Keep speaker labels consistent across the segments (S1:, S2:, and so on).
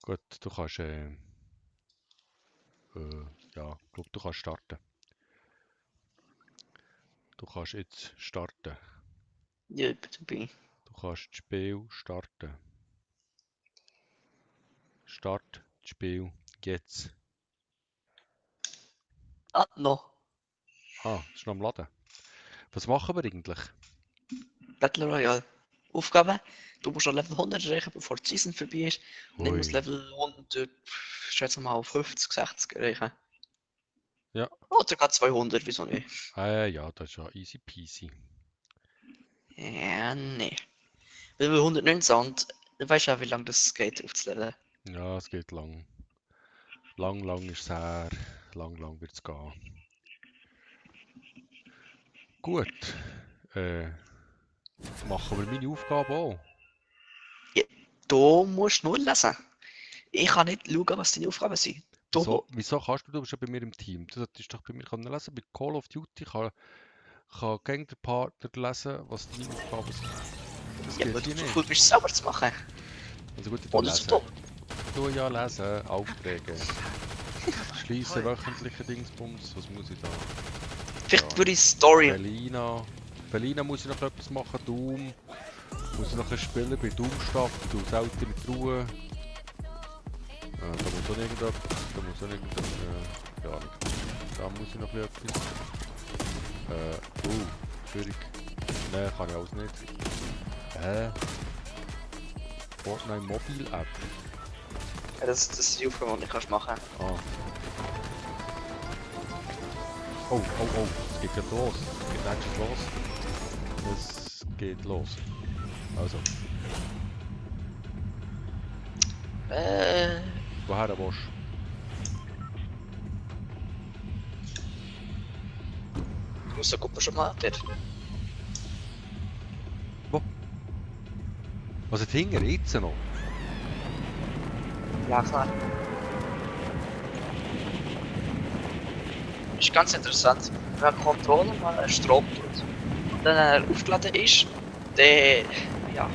S1: Gut, du kannst, ja, ich glaube, du kannst starten. Du kannst jetzt starten.
S2: Ja, ich bin dabei.
S1: Du kannst das Spiel starten. Start das Spiel jetzt.
S2: Ah, noch.
S1: Ah, es ist noch am Laden. Was machen wir eigentlich?
S2: Battle Royale. Aufgabe. Du musst noch Level 100 erreichen, bevor die Season vorbei ist. Und ich muss
S1: Hui.
S2: Level 100, schätze mal, 50, 60 erreichen.
S1: Ja,
S2: Oder gerade 200, wieso nicht?
S1: ja, das ist ja easy peasy.
S2: Ja, nee. Level 119 und du weißt ja, wie lange das geht aufzuleveln.
S1: Ja, es geht lang. Lang ist es her. Lang wird es gehen. Gut. Machen wir meine Aufgabe auch.
S2: Ja, du musst nur lesen. Ich kann nicht schauen, was deine Aufgaben sind. Du,
S1: Wieso kannst du? Du bist ja bei mir im Team. Du solltest doch bei mir können lesen. Bei Call of Duty kann gegen der Partner lesen, was deine Aufgaben sind. Das
S2: ja,
S1: geht
S2: weil du
S1: hier
S2: zu
S1: nicht.
S2: faul bist, es selber zu machen.
S1: Also gut, ich tu
S2: Oder zu
S1: lesen.
S2: dumm.
S1: Du ja lesen, Aufträge. Schließen wöchentliche Dingsbums. Was muss ich da?
S2: Vielleicht
S1: Ja.
S2: würde ich Story.
S1: Felina. Felina muss ich noch etwas machen. Doom. Muss ich noch ein Spieler bei Doom starten. Du selten mit Ruhe. Da muss auch irgendetwas. Da muss auch irgendetwas. Ja, da muss ich noch etwas. Schwierig. Nein, kann ich alles nicht. Fortnite Mobile App.
S2: Ja, das ist die Aufgabe, die du machen kannst.
S1: Ah. Oh, es geht gerade los. Es geht eigentlich los. Es geht los. Also, woher willst
S2: Du musst ja gucken, schon mal dort.
S1: du? Wo? Was hat hinter jetzt noch?
S2: Ja, klar. Ist ganz interessant. Wenn ein Controller mal einen Strom tut und dann er aufgeladen ist, dann ja,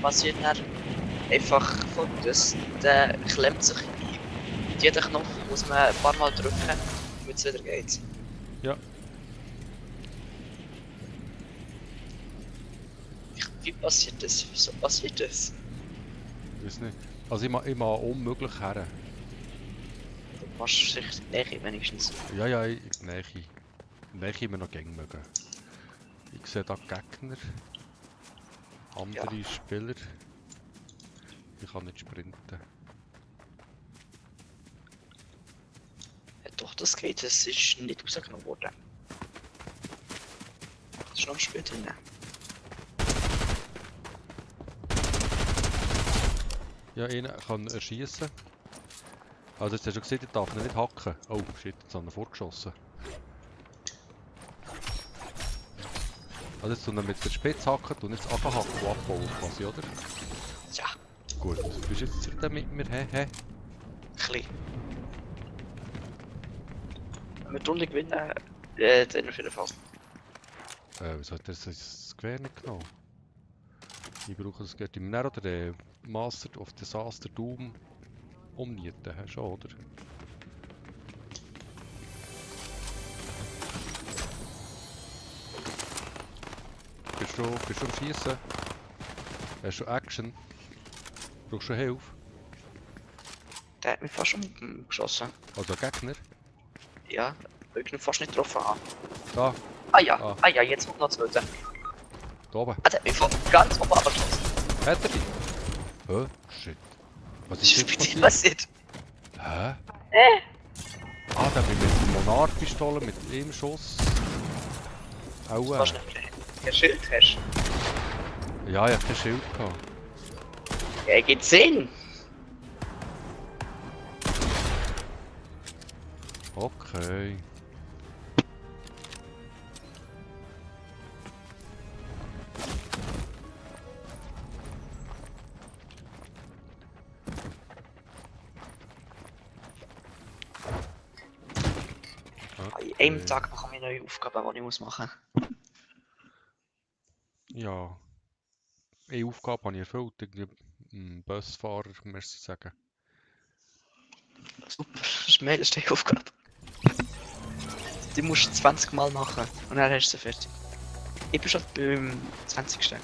S2: passiert dann einfach folgendes. Der klemmt sich ein. Und jeden Knopf muss man ein paar Mal drücken, damit es wieder geht.
S1: Ja,
S2: Wie passiert das? Wieso passiert das?
S1: weiß nicht. Also ich mach unmöglich her.
S2: Du machst sich näher wenigstens.
S1: Ja, Nähe. Nähe immer noch gäng mögen. Ich sehe da Gegner.
S2: Ja,
S1: Andere Spieler. Ich kann nicht sprinten.
S2: doch, das geht. Es ist nicht rausgenommen worden. Das ist noch im Spiel drin.
S1: Ja, einen kann erschießen. Also jetzt hast du gesehen, ich darf ihn nicht hacken. Oh shit, jetzt haben wir vorgeschossen. Also jetzt tun wir mit der Spitze hacken und jetzt anhacken und abbauen quasi, oder?
S2: Ja,
S1: Gut, bist du jetzt zufrieden mit mir? Hä?
S2: klein. Wenn wir die Runde gewinnen, dann auf jeden Fall.
S1: Wieso hat er das Gewehr nicht genommen? Ich brauche das Gewehr. Im Nero oder Master of Disaster Doom umnieten, hast du schon, oder? Bist du am Schießen? Hast du Action? Brauchst du Hilfe?
S2: Der hat mich fast schon geschossen.
S1: Also Gegner?
S2: Ja, weil ich ihn fast nicht getroffen habe.
S1: Da,
S2: Ah ja, jetzt kommt noch zwei.
S1: da oben.
S2: Ah, der hat mich von ganz oben abgeschossen.
S1: Hat er dich? Shit. Was
S2: Was
S1: ist
S2: ist
S1: jetzt
S2: mit dir
S1: passiert?
S2: passiert?
S1: Hä? Ah, der mit der Monarch-Pistole mit einem Schuss.
S2: Du
S1: Aua.
S2: fast nicht kein Schild hast.
S1: Ja, ich hatte kein Schild gehabt.
S2: Ja, geht Sinn.
S1: Okay.
S2: An einem Tag bekomme ich neue Aufgaben, die ich machen muss.
S1: Ja. Eine Aufgabe habe ich erfüllt. Irgendwie Busfahrer, merci sagen.
S2: Super, das ist mega starke Aufgabe. Die musst du 20 Mal machen und dann hast du sie fertig. Ich bin schon beim 20. Ich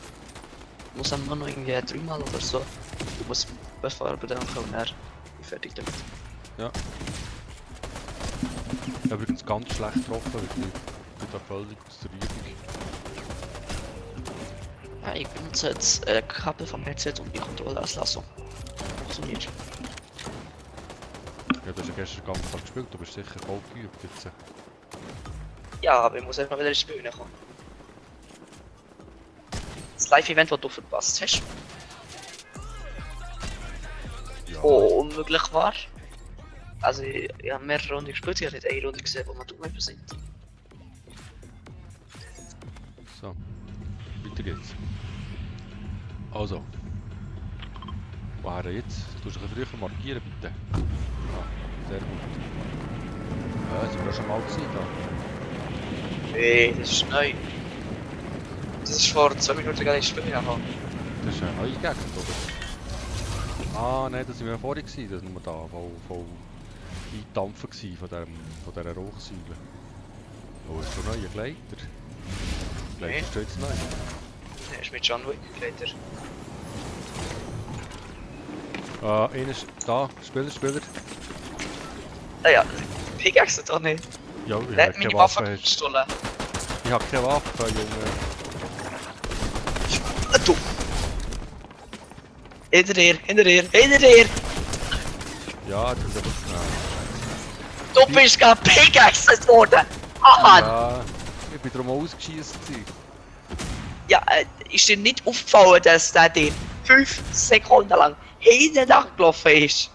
S2: muss dann nur noch irgendwie 3 Mal oder so. Du musst bearbeiten und dann fertig damit.
S1: Ja. Ich habe übrigens ganz schlecht getroffen, weil ich bin da völlig aus der Übung.
S2: Ja, ich benutze jetzt Kabel vom Headset und die Kontrollauslassung. Funktioniert.
S1: Ja, du hast ja gestern den ganzen Tag gespielt, du bist sicher voll geübt jetzt.
S2: Ja, aber ich muss einfach wieder ins Spiel kommen. Das Live-Event, das du verpasst hast,
S1: Ja.
S2: oh, unmöglich war. Also, ich habe mehrere Runden gespielt, ich habe nicht eine Runde gesehen, wo wir drüber sind.
S1: So, weiter geht's. Also. Woher jetzt? Du musst ein bisschen früher markieren, bitte. Ja, sehr gut. Ja, sind wir schon mal gewesen da?
S2: Nee, das ist neu. Das ist vor 2 Minuten gerade ins Spiel gekommen.
S1: Das ist eine neue Gegend, oder? Ah, nein, das waren wir vorhin gewesen, das sind wir da voll eingedampft gewesen von dieser Rauchsäule. Oh, ist schon neuer Gleiter? Gleiter ist jetzt neu.
S2: Der ist mit John Wick Gleiter.
S1: Einer ist da, Spieler.
S2: Ah ja, Pickaxe doch nicht.
S1: Ja, ich
S2: Der
S1: habe
S2: hat meine
S1: keine
S2: Waffe
S1: Waffe.
S2: gestohlen.
S1: Ich habe keine Waffe, Junge.
S2: Du! Hinter dir!
S1: Ja, das ist aber schnell.
S2: Du bist gerade Pickaxe worden! Aha!
S1: Ja, ich bin darum ausgeschiesst.
S2: Ja, ist dir nicht aufgefallen, dass der dir 5 Sekunden lang hinten gelaufen ist?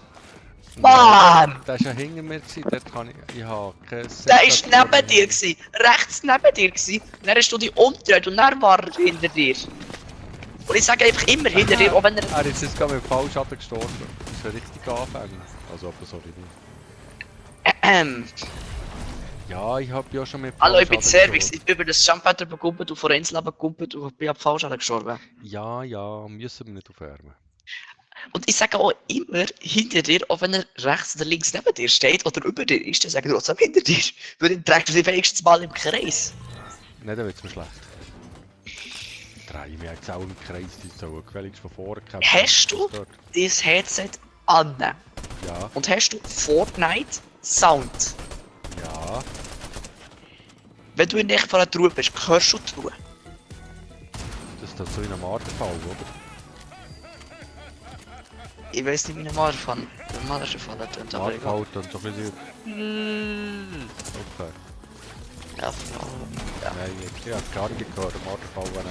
S2: Mann!
S1: Der war ja hinter mir, dort kann ich habe kein
S2: Der ist neben dir gsi, rechts neben dir gsi. Dann hast du dich umgedreht und dann war er hinter dir. Und ich sage einfach immer hinter dir, auch wenn er...
S1: Er ist jetzt gerade mit Fallschaden gestorben. Das ist ein richtiger Anfänger. Also, aber sorry nicht. Ja, ich habe ja schon mit
S2: Hallo, ich bin
S1: Fallschaden
S2: Service. Ich bin über das Jumpwetter gekumpelt und vor Insleben gekumpelt und bin ab Fallschaden gestorben.
S1: Ja, müssen wir nicht aufwärmen.
S2: Und ich sage auch immer hinter dir, auch wenn er rechts oder links neben dir steht oder über dir ist, dann sage ich trotzdem hinter dir. Weil dann trägt er sich wenigstens mal im Kreis.
S1: Nein, dann wird es mir schlecht. Ich drehe mich jetzt auch im Kreis, die sollen gefälligst von vorne kämpfen.
S2: Hast du dein Headset an?
S1: Ja,
S2: Und hast du Fortnite Sound?
S1: ja.
S2: Wenn du in der Nähe von einer Truhe bist, hörst du die Truhe?
S1: Das ist dann so in einem Marterfall, oder?
S2: Ich weiß nicht, wie ein Marderfall tönt, aber egal.
S1: Marterfall dann so ein bisschen... Okay.
S2: Ja,
S1: Nein, ich habe gar nicht gehört, der Marterfall war auch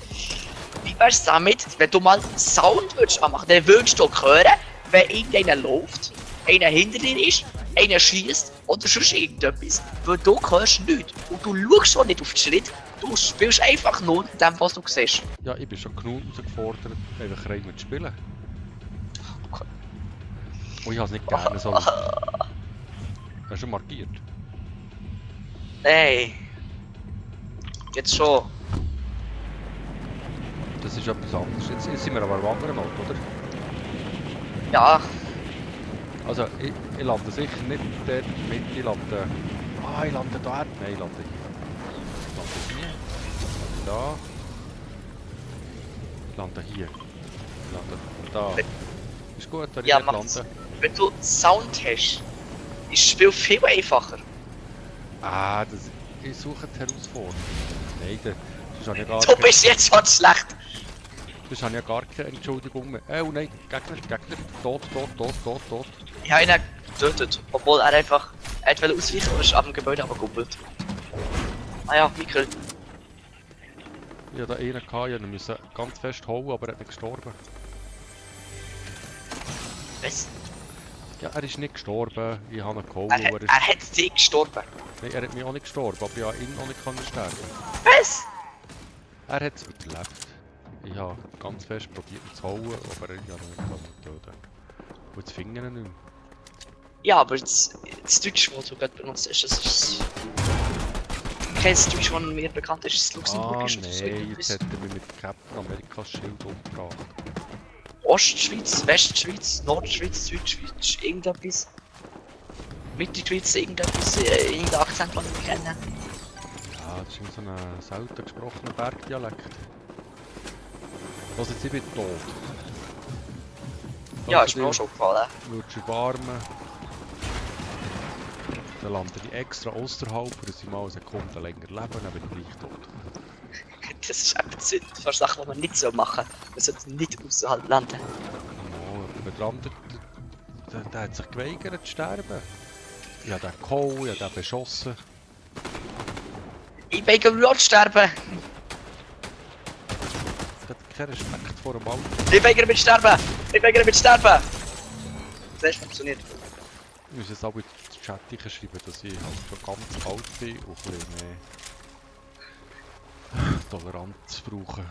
S1: nicht.
S2: wie wär's damit, wenn du mal Sound würdest anmachen? Dann würdest du hören, wenn irgendeiner läuft, einer hinter dir ist, einer schießt oder sonst irgendetwas. Weil du hörst nichts. Und du schaust schon nicht auf den Schritt, du spielst einfach nur dem, was du siehst.
S1: Ja, ich bin schon genug herausgefordert, einfach rein mit spielen.
S2: Okay.
S1: Und ich habe es nicht gerne so. Hast du schon markiert?
S2: Nein. Jetzt schon.
S1: Das ist etwas anderes. Jetzt sind wir aber am anderen Ort, oder?
S2: Ja,
S1: Also, ich lande sicher nicht dort mit, ich lande... Ah, ich lande da. Nein, ich lande hier. Ich lande hier. Ich lande da. Ich lande hier. Ich lande da. Ist gut, wenn ich
S2: Ja,
S1: nicht
S2: macht's.
S1: lande.
S2: wenn du Sound hast, ist das Spiel viel einfacher.
S1: Ah, ich suche die Herausforderung. Nein, das habe ich gar
S2: Du bist jetzt schon schlecht.
S1: Das habe ich ja gar keine Entschuldigung mehr. Oh nein, Gegner. Tot.
S2: Ich habe ihn getötet, obwohl er einfach... Er wollte ausweichen und ist ab dem Gebäude abgekuppelt. Ah ja, Mikkel.
S1: Ich hatte da einen gehabt, ich musste ganz fest hauen, aber er ist nicht gestorben.
S2: Was?
S1: Ja, er ist nicht gestorben. Ich habe ihn gehauen,
S2: Er,
S1: aber er ist...
S2: er hat dich gestorben.
S1: Nein, er hat mich auch nicht gestorben, aber ich habe ihn auch nicht sterben.
S2: Was?
S1: Er hat es überlebt. Ich habe ganz fest probiert ihn zu hauen, aber ich habe ihn nicht töten. Und jetzt finde ich ihn nicht mehr.
S2: Ja, aber das Deutsch, das du gerade benutzt hast, das ist... Kein Deutsch, das mir bekannt ist, das Luxemburgisch oder so
S1: Nein,
S2: etwas.
S1: jetzt hat er mich mit Captain Amerikas Schild umgebracht.
S2: Ostschweiz, Westschweiz, Nordschweiz, Südschweiz, irgendetwas. Mittelschweiz, irgendetwas, irgendein Akzent, den ich kenne.
S1: Ja, das ist so ein selten gesprochener Bergdialekt. Was jetzt, ich bin tot.
S2: Ja, ist mir auch schon gefallen.
S1: Würdest du erbarmen, dann lande ich extra außerhalb, dass ich mal eine Sekunde länger lebe, dann bin ich gleich tot.
S2: Das ist eben die Sünde von Sachen, die man nicht machen soll. Man sollte nicht außerhalb landen.
S1: Ja, der andere, der hat sich geweigert zu sterben. Ich habe den gehauen, ich habe den beschossen.
S2: Ich bin gerade sterben!
S1: Ich habe keinen Respekt vor dem Auto.
S2: Ich bin gerade sterben! Ich bin gerade sterben! Das funktioniert.
S1: Ich muss jetzt auch in den Chat schreiben, dass ich halt schon ganz alt bin und ein bisschen mehr Toleranz brauche.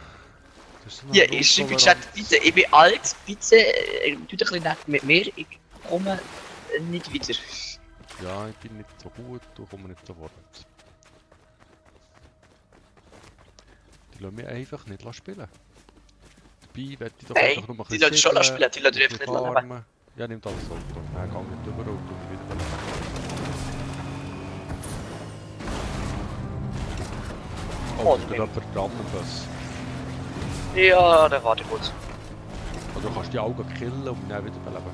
S1: Das ist so
S2: Ja,
S1: eine
S2: ich schreibe im
S1: Toleranz.
S2: Chat, bitte, ich bin alt, bitte, tut ein bisschen nett mit mir, ich komme nicht wieder.
S1: Ja, ich bin nicht so gut, du kommst nicht so vorwärts. Die lassen mich einfach nicht spielen. Dabei werde ich doch
S2: Hey,
S1: einfach nur ein
S2: die
S1: bisschen
S2: lassen schon
S1: segeln,
S2: spielen, die lassen
S1: ein
S2: einfach
S1: bisschen
S2: nicht leben.
S1: farmen. Ja, nimmt alles Auto. Nein, geh nicht rüber und tu mich wieder beleben. Oh, ist da jemand dran am Bus?
S2: Ja, der warte kurz.
S1: Also du kannst die Augen killen und dann wieder beleben.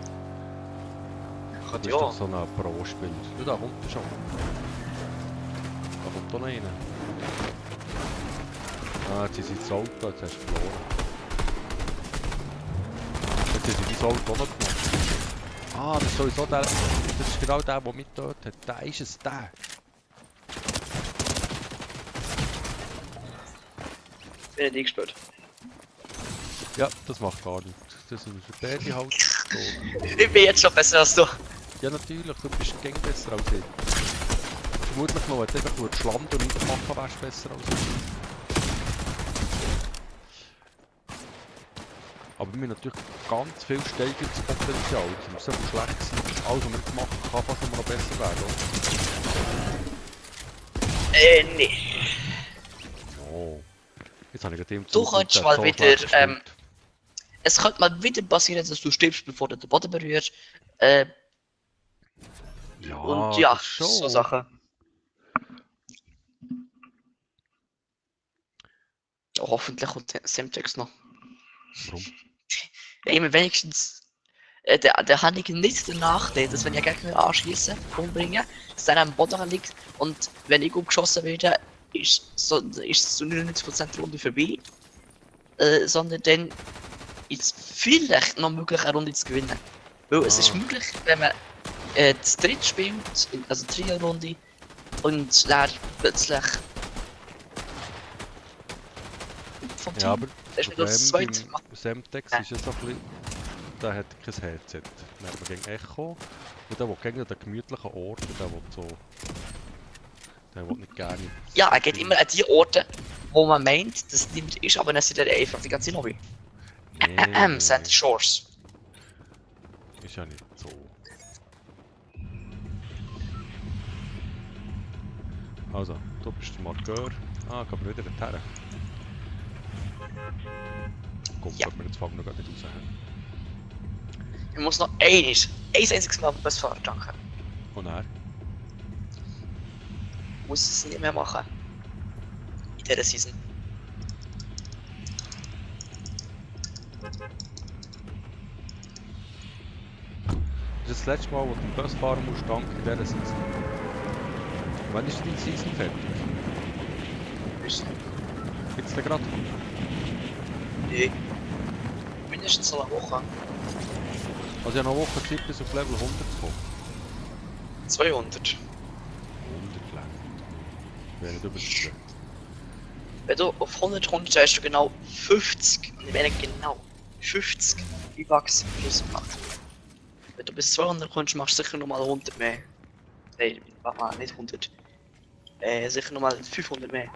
S1: Du
S2: Kann
S1: bist
S2: ja.
S1: doch so ein Pro-Spieler. Ja, da kommt er schon. Da kommt doch noch einer. Ah, jetzt ist ins Auto, jetzt hast du verloren. Jetzt ist dein Auto auch noch gemacht. Ah, das ist sowieso der. Das ist genau der mich dort hat. Der ist es, der.
S2: Bin ich eingesperrt.
S1: Ja, das macht gar nichts. Das ist der Baby halt. So.
S2: Ich bin jetzt schon besser als du.
S1: Ja, natürlich, du bist gängig besser als ich. Vermutlich noch, wenn du einfach nur Schlamm und nichts machen wärst du besser als ich. Aber wir haben natürlich ganz viel Steigerungspotenzial. Es muss so schlecht sein. Alles, was wir gemacht haben, kann fast immer noch besser werden, oder?
S2: Nee.
S1: Oh. Jetzt habe ich gerade
S2: Du könntest mal wieder, es könnte mal wieder passieren, dass du stirbst, bevor du den Boden berührst.
S1: Ja,
S2: Und ja,
S1: das schon.
S2: so Sachen. Oh, hoffentlich kommt Semtex noch.
S1: Warum?
S2: Ja, immer wenigstens. Der habe ich nicht den Nachteil, dass wenn ich Gegner anschieße, umbringe, dass der am Boden liegt und wenn ich umgeschossen werde, ist so, ist zu 99% der Runde vorbei. Sondern dann ist es vielleicht noch möglich, eine Runde zu gewinnen. Weil es ist möglich, wenn man das dritte spielt, also die Trio-Runde, und dann plötzlich vom Team.
S1: Ja, aber
S2: Das ist nicht das zweite.
S1: beim Semtex ist jetzt so ein bisschen, der hat kein Headset. Dann hat man gegen Echo und der will gegen den gemütlichen Ort, der will so... Der will nicht gerne...
S2: Ja, er geht immer an die Orte, wo man meint, dass niemand ist, aber dann sind er einfach die ganze Lobby. Sandy Shores.
S1: Ist ja nicht so. Also, du bist der Markeur. Ah, gehen wir wieder dorthin. Komm,
S2: Ja.
S1: wir jetzt fangen wir noch nicht raus.
S2: Ich muss noch ein einziges Mal Bus fahren, danke.
S1: Und er?
S2: Muss es nicht mehr machen. In dieser Season.
S1: Das ist das letzte Mal, wo du den Bus fahren musst, dank in dieser Season. Wann ist deine Season fertig?
S2: Ist
S1: Jetzt gerade?
S2: nee. Mindestens eine Woche.
S1: Also ich habe noch eine Woche Zeit, bis auf Level 100 zu kommen.
S2: 200.
S1: 100 lang. Wäre nicht übertrieben.
S2: Wenn du auf 100 kommst, hast du genau 50. Ich meine genau 50 V-Bucks plus gemacht. Wenn du bis 200 kommst, machst du sicher nochmal 100 mehr. Nein, warte mal, nicht 100. Sicher nochmal 500 mehr.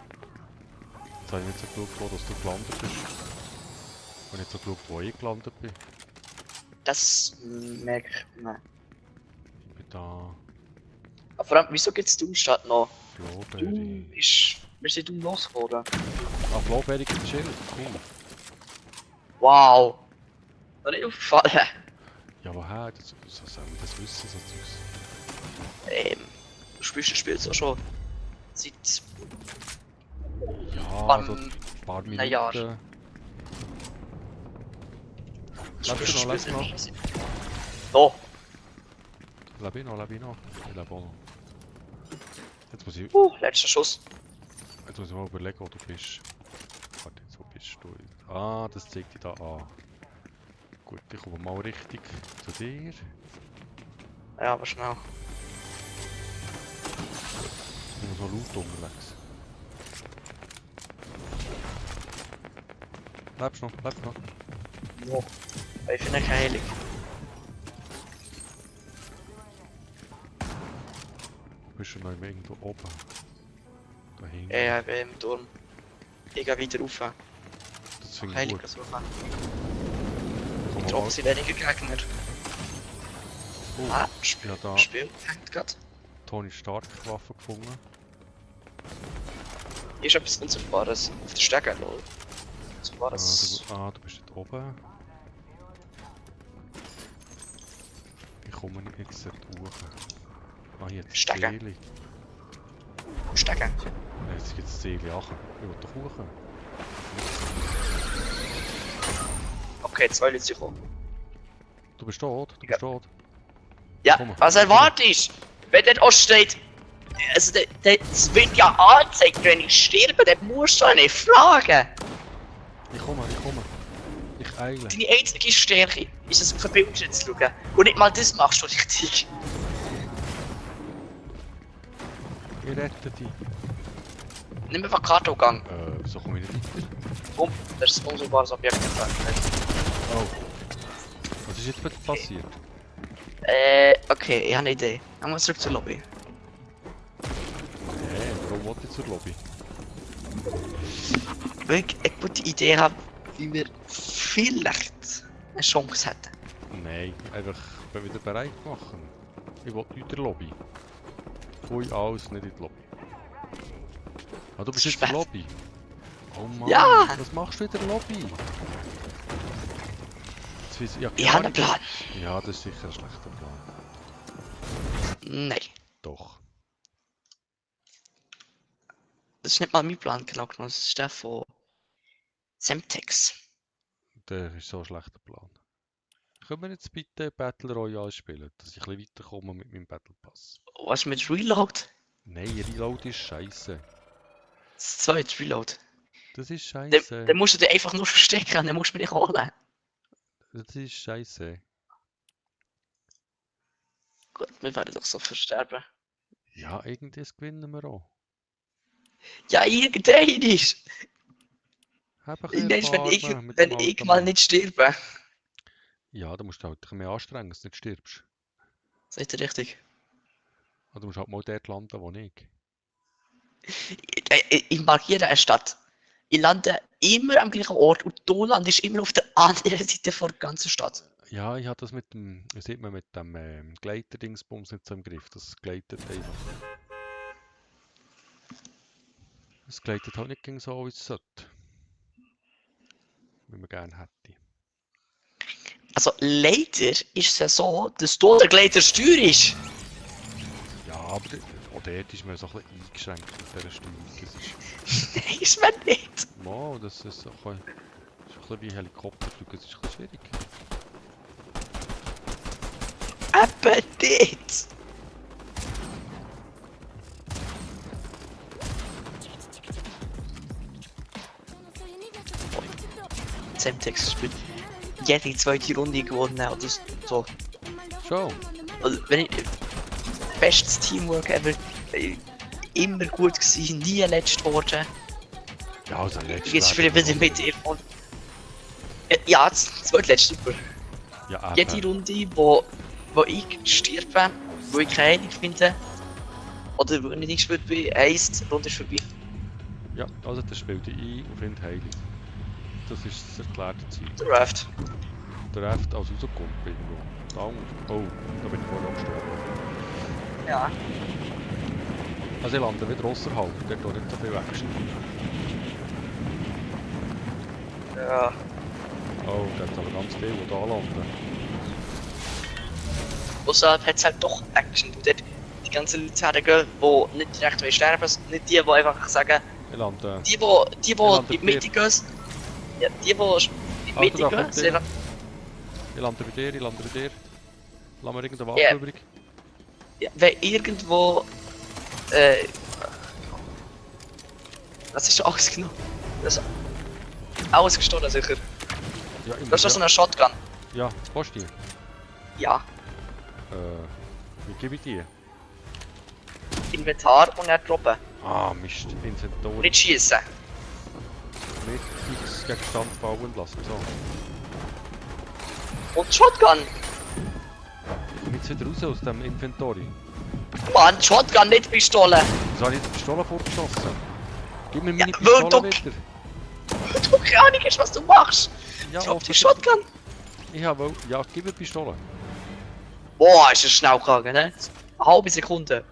S1: Jetzt habe ich nicht so geschaut, wo dass du gelandet bist. Ich habe nicht so geschaut, wo ich gelandet bin.
S2: Das merke ich. Nein.
S1: Ich bin da...
S2: Aber vor allem, wieso gibt es Doomstadt noch?
S1: Flowberry.
S2: Wir sind Doom losgeworden.
S1: Ah, Flowberry gibt es cool.
S2: Wow! Noch nicht aufgefallen.
S1: Ja, woher? Das soll man das wissen, so Zeugs?
S2: Du spielst das Spiel so schon seit
S1: Ja,
S2: Wann-
S1: so ein paar
S2: einem Jahr.
S1: Minuten.
S2: Du
S1: Lebst du noch, lebst du noch?
S2: Oh,
S1: Lebe ich noch, lebe ich noch? Ich lebe auch noch. Jetzt muss ich
S2: letzter Schuss.
S1: mal überlegen, wo du bist. Warte, jetzt, wo bist du? Ah, das zeigt dich da an. Gut, ich komme mal richtig zu dir.
S2: Ja, aber schnell.
S1: Ich bin so laut unterwegs. Lebst du noch, lebst du noch?
S2: Wo? Ich finde keine Heilung.
S1: Du bist schon noch irgendwo oben. Da hinten.
S2: Ja, ich bin im Turm. Ich gehe weiter rauf.
S1: Das finde ich
S2: Heilig
S1: gut.
S2: suchen.
S1: Komm
S2: Droppen
S1: mal.
S2: sie weniger Gegner.
S1: Oh,
S2: Ah,
S1: ja, da
S2: Spiel hängt gerade.
S1: Tony Stark Waffe gefunden.
S2: Hier ist etwas Unsichtbares. Auf der Stege, lol.
S1: Ah,
S2: Unsichtbares.
S1: du bist dort oben. Ich komme nicht jetzt dort hoch. Ah, hier das
S2: Stege.
S1: Seele.
S2: Stege.
S1: Jetzt gibt es das Seele ach. Ich will doch hoch.
S2: Okay, 2 Leute sind gekommen.
S1: Du bist tot, du
S2: Ja.
S1: bist tot.
S2: Ja,
S1: Komm.
S2: was erwartest du? Wenn dort auch steht, also das wird ja angezeigt, wenn ich sterbe, dann musst du nicht fragen.
S1: Ich komme. Ich eile.
S2: Deine einzige Stärke ist es, auf den Bildschirm zu schauen. Und nicht mal das machst du richtig.
S1: Ich rette dich.
S2: Nimm einfach Kartogang.
S1: Wieso komme ich nicht weiter?
S2: Bumm, das ist ein unsichtbares Objekt.
S1: Oh. Was ist jetzt wieder passiert?
S2: Okay, ich habe eine Idee. Dann muss zurück zur Lobby.
S1: Warum wollte ich zur Lobby?
S2: Weil ich eine gute Idee habe, wie wir vielleicht eine Chance hätten.
S1: Nein, einfach bin wieder bereit machen. Ich will nicht in der Lobby. Ui, alles nicht in die Lobby. Ah, du bist jetzt in der
S2: Spät.
S1: Lobby? Oh Mann,
S2: Ja!
S1: was machst du in der Lobby? Jetzt weiss ja,
S2: Ich habe einen Plan.
S1: Ja, das ist sicher ein schlechter Plan.
S2: Nein,
S1: Doch.
S2: das ist nicht mal mein Plan, genau genommen. Das ist der von Semtex.
S1: Der ist so ein schlechter Plan. Können wir jetzt bitte Battle Royale spielen, dass ich ein bisschen weiterkomme mit meinem Battle Pass?
S2: Was mit Reload?
S1: Nein, Reload ist scheiße.
S2: Das zweite Reload.
S1: Das ist
S2: Dann
S1: scheiße.
S2: musst du dich einfach nur verstecken, dann musst du mich nicht holen.
S1: Das ist scheiße.
S2: Gut, wir werden doch so versterben.
S1: Ja, irgendwas gewinnen wir auch.
S2: Ja, irgendein ist.
S1: Hab ein bisschen
S2: Irgendwann,
S1: Erfahrung mit
S2: wenn
S1: dem
S2: ich
S1: alten
S2: mal
S1: Mann.
S2: nicht sterbe.
S1: Ja, da musst du halt ein bisschen mehr anstrengen, dass du nicht stirbst.
S2: Seid ihr richtig?
S1: Oder du musst halt mal dort landen, wo ich.
S2: Ich markiere eine Stadt. Ich lande immer am gleichen Ort und du landest immer auf der anderen Seite der ganzen Stadt.
S1: Ja, ich habe das mit dem, wie sieht man, mit dem Gleiter-Dingsbums nicht so im Griff. Das gleitet einfach. Es gleitet halt nicht gegen so, wie es sollte. Wie man gerne hätte.
S2: Also leider ist es ja so, dass du der Gleiter steuerst.
S1: Ja, aber auch dort ist man so ein bisschen eingeschränkt mit dieser Steuerung. Das ist,
S2: Nein, ist mir nicht.
S1: wow, das ist so ein bisschen wie Helikopterflug, das ist ein bisschen schwierig.
S2: Eben nicht. Semtex spielt jede zweite Runde gewonnen oder so.
S1: Schon?
S2: Also, wenn ich, bestes Teamwork ever. Immer gut gewesen, nie letzt worden.
S1: Ja, also letztes
S2: Jetzt spiele ich wieder mit ihr und. Ja, das zweitletzte super.
S1: Ja, eben.
S2: Jede Runde, wo ich sterbe, wo ich keine Heilung finde, oder wo ich nicht eingespielt bin, heisst, die Runde ist vorbei.
S1: Ja, also das spielt ich ein und findet heilig. Das ist das erklärte Ziel.
S2: Der Raft.
S1: Der Raft als rauskommt irgendwo. Da unten. Oh, da bin ich vorher auch gestorben.
S2: Ja.
S1: Also ich lande wieder außerhalb, dort wo nicht so viel weggeschnitten.
S2: Ja.
S1: Oh, da hat aber ganz viel, die da landen.
S2: Außerhalb hat es halt doch Action, wo dort die ganzen Leute hergehen, die nicht direkt sterben wollen, nicht die einfach sagen,
S1: Ich lande.
S2: die
S1: landet
S2: in die Mitte gehen, ja, die in die Mitte
S1: da
S2: gehen,
S1: kommt
S2: sind,
S1: Ich lande bei dir, ich lande bei dir. Lass mir irgendeine Waffe
S2: Ja.
S1: übrig.
S2: ja, wenn irgendwo, was ist alles genommen? Das ist alles gestohlen sicher.
S1: Ja, ich
S2: Du hast doch
S1: muss
S2: so eine Shotgun.
S1: ja, hast du die?
S2: Ja,
S1: Wie gebe ich die?
S2: Inventar und dann droppen.
S1: Ah, Mist, Inventory.
S2: Nicht schießen.
S1: Nicht fix Gegenstand bauen lassen. So.
S2: Und Shotgun!
S1: Ich komme jetzt wieder raus aus dem Inventory.
S2: Mann, Shotgun, nicht Pistole!
S1: Wieso habe ich jetzt die Pistole vorgeschossen? Gib mir
S2: Ja,
S1: meine
S2: weil
S1: Pistole
S2: du-
S1: wieder.
S2: Du keine Ahnung hast, was du machst!
S1: Ja,
S2: Drop die
S1: offensichtlich.
S2: Shotgun!
S1: Ich habe ja, gib mir die Pistole.
S2: Boah, ist das schnell gegangen, ne? Eine halbe Sekunde.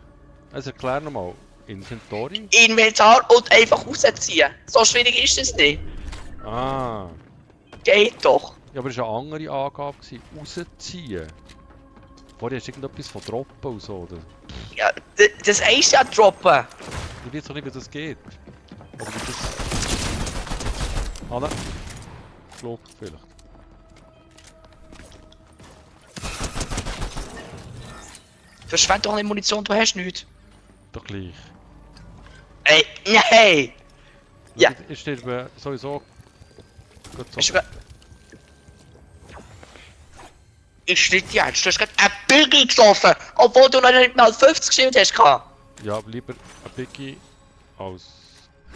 S1: Also erklär nochmal. Inventory?
S2: Inventar und einfach rausziehen. So schwierig ist es nicht.
S1: Ah.
S2: Geht doch.
S1: Ja, aber das war eine andere Angabe. Gewesen. Rausziehen. Vorher hast du irgendetwas von droppen und so, oder?
S2: Ja, das ist ja droppen.
S1: Ich weiß auch nicht, wie das geht. Oder wie das... Ah, nein. Flog vielleicht.
S2: Verschwend doch nicht Munition, du hast nichts.
S1: Doch gleich.
S2: Ey, nein! Ja.
S1: Ich sterbe sowieso... Gut so.
S2: Ist ich nicht jetzt, du hast gerade ein Biggie getroffen, obwohl du noch nicht mal 50 Schild hast gehabt.
S1: Ja, aber lieber ein Biggie als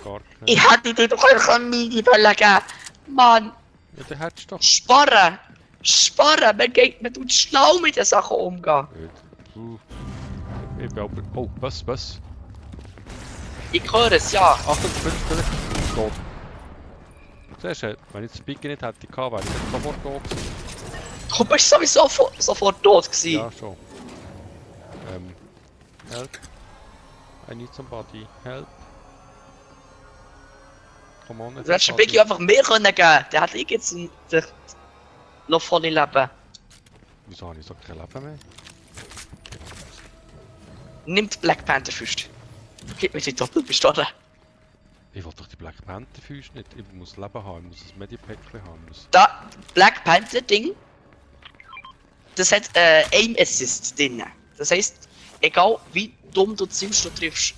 S1: gar kein...
S2: Ich hätte dir doch eine Mini geben. Mann,
S1: Ja, den hättest du doch.
S2: sparen! Sparen! Man tut schlau mit den Sachen umgehen.
S1: Puh. Ich bin aber... Oh, was?
S2: Ich höre es, ja.
S1: Achtung, Spinner! Tot. Siehst du, wenn ich das Biggie nicht hätte gehabt, wäre ich sofort tot gewesen.
S2: Du bist sowieso sofort tot gewesen.
S1: Ja, schon. Help. I need somebody. Help. Come on.
S2: Du hättest den Biggie einfach mehr können geben. Der hat jetzt noch volle Leben.
S1: Wieso habe ich so kein Leben mehr?
S2: Nimmt Black Panther Füßt. Gib mir die Doppelpistole.
S1: Ich will doch die Black Panther Füße nicht. Ich muss Leben haben, ich muss ein Medipack haben. Ich muss...
S2: Da, Black Panther Ding. Das hat Aim Assist drin. Das heisst, egal wie dumm du zielst, du triffst.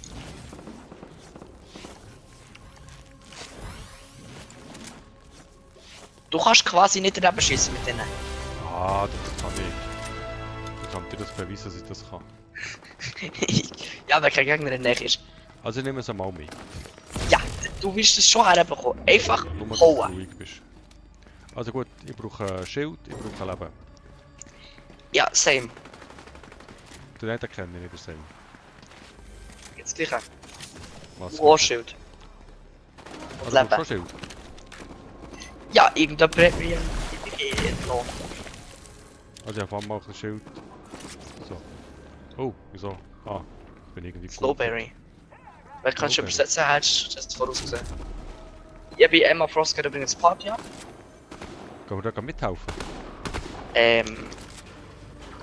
S2: Du kannst quasi nicht daneben schießen mit denen.
S1: Ah, das kann ich. Ich kann dir das beweisen, dass ich das kann.
S2: Ja, wenn kein Gegner in der Nähe ist.
S1: Also ich nehme es einmal mit.
S2: Ja, du wirst es schon herbekommen. Einfach
S1: Nur, dass du
S2: hauen.
S1: ruhig bist. Also gut, ich brauche ein Schild, ich brauche ein Leben.
S2: Ja, same.
S1: Den einen kenne ich nicht, der Same.
S2: Jetzt gleich.
S1: Was?
S2: Warschild. Und
S1: Also, du brauchst
S2: Leben.
S1: schon Schild.
S2: Ja, irgendein Premium. noch.
S1: Also ich habe mal ein Schild. So. Oh, wieso? Ah, ich bin irgendwie...
S2: Slowberry. Weil kannst du
S1: Slowberry.
S2: übersetzen, hättest du das vorausgesehen. Ja, bei Emma Frost geht übrigens Party ab.
S1: Können wir da mithelfen?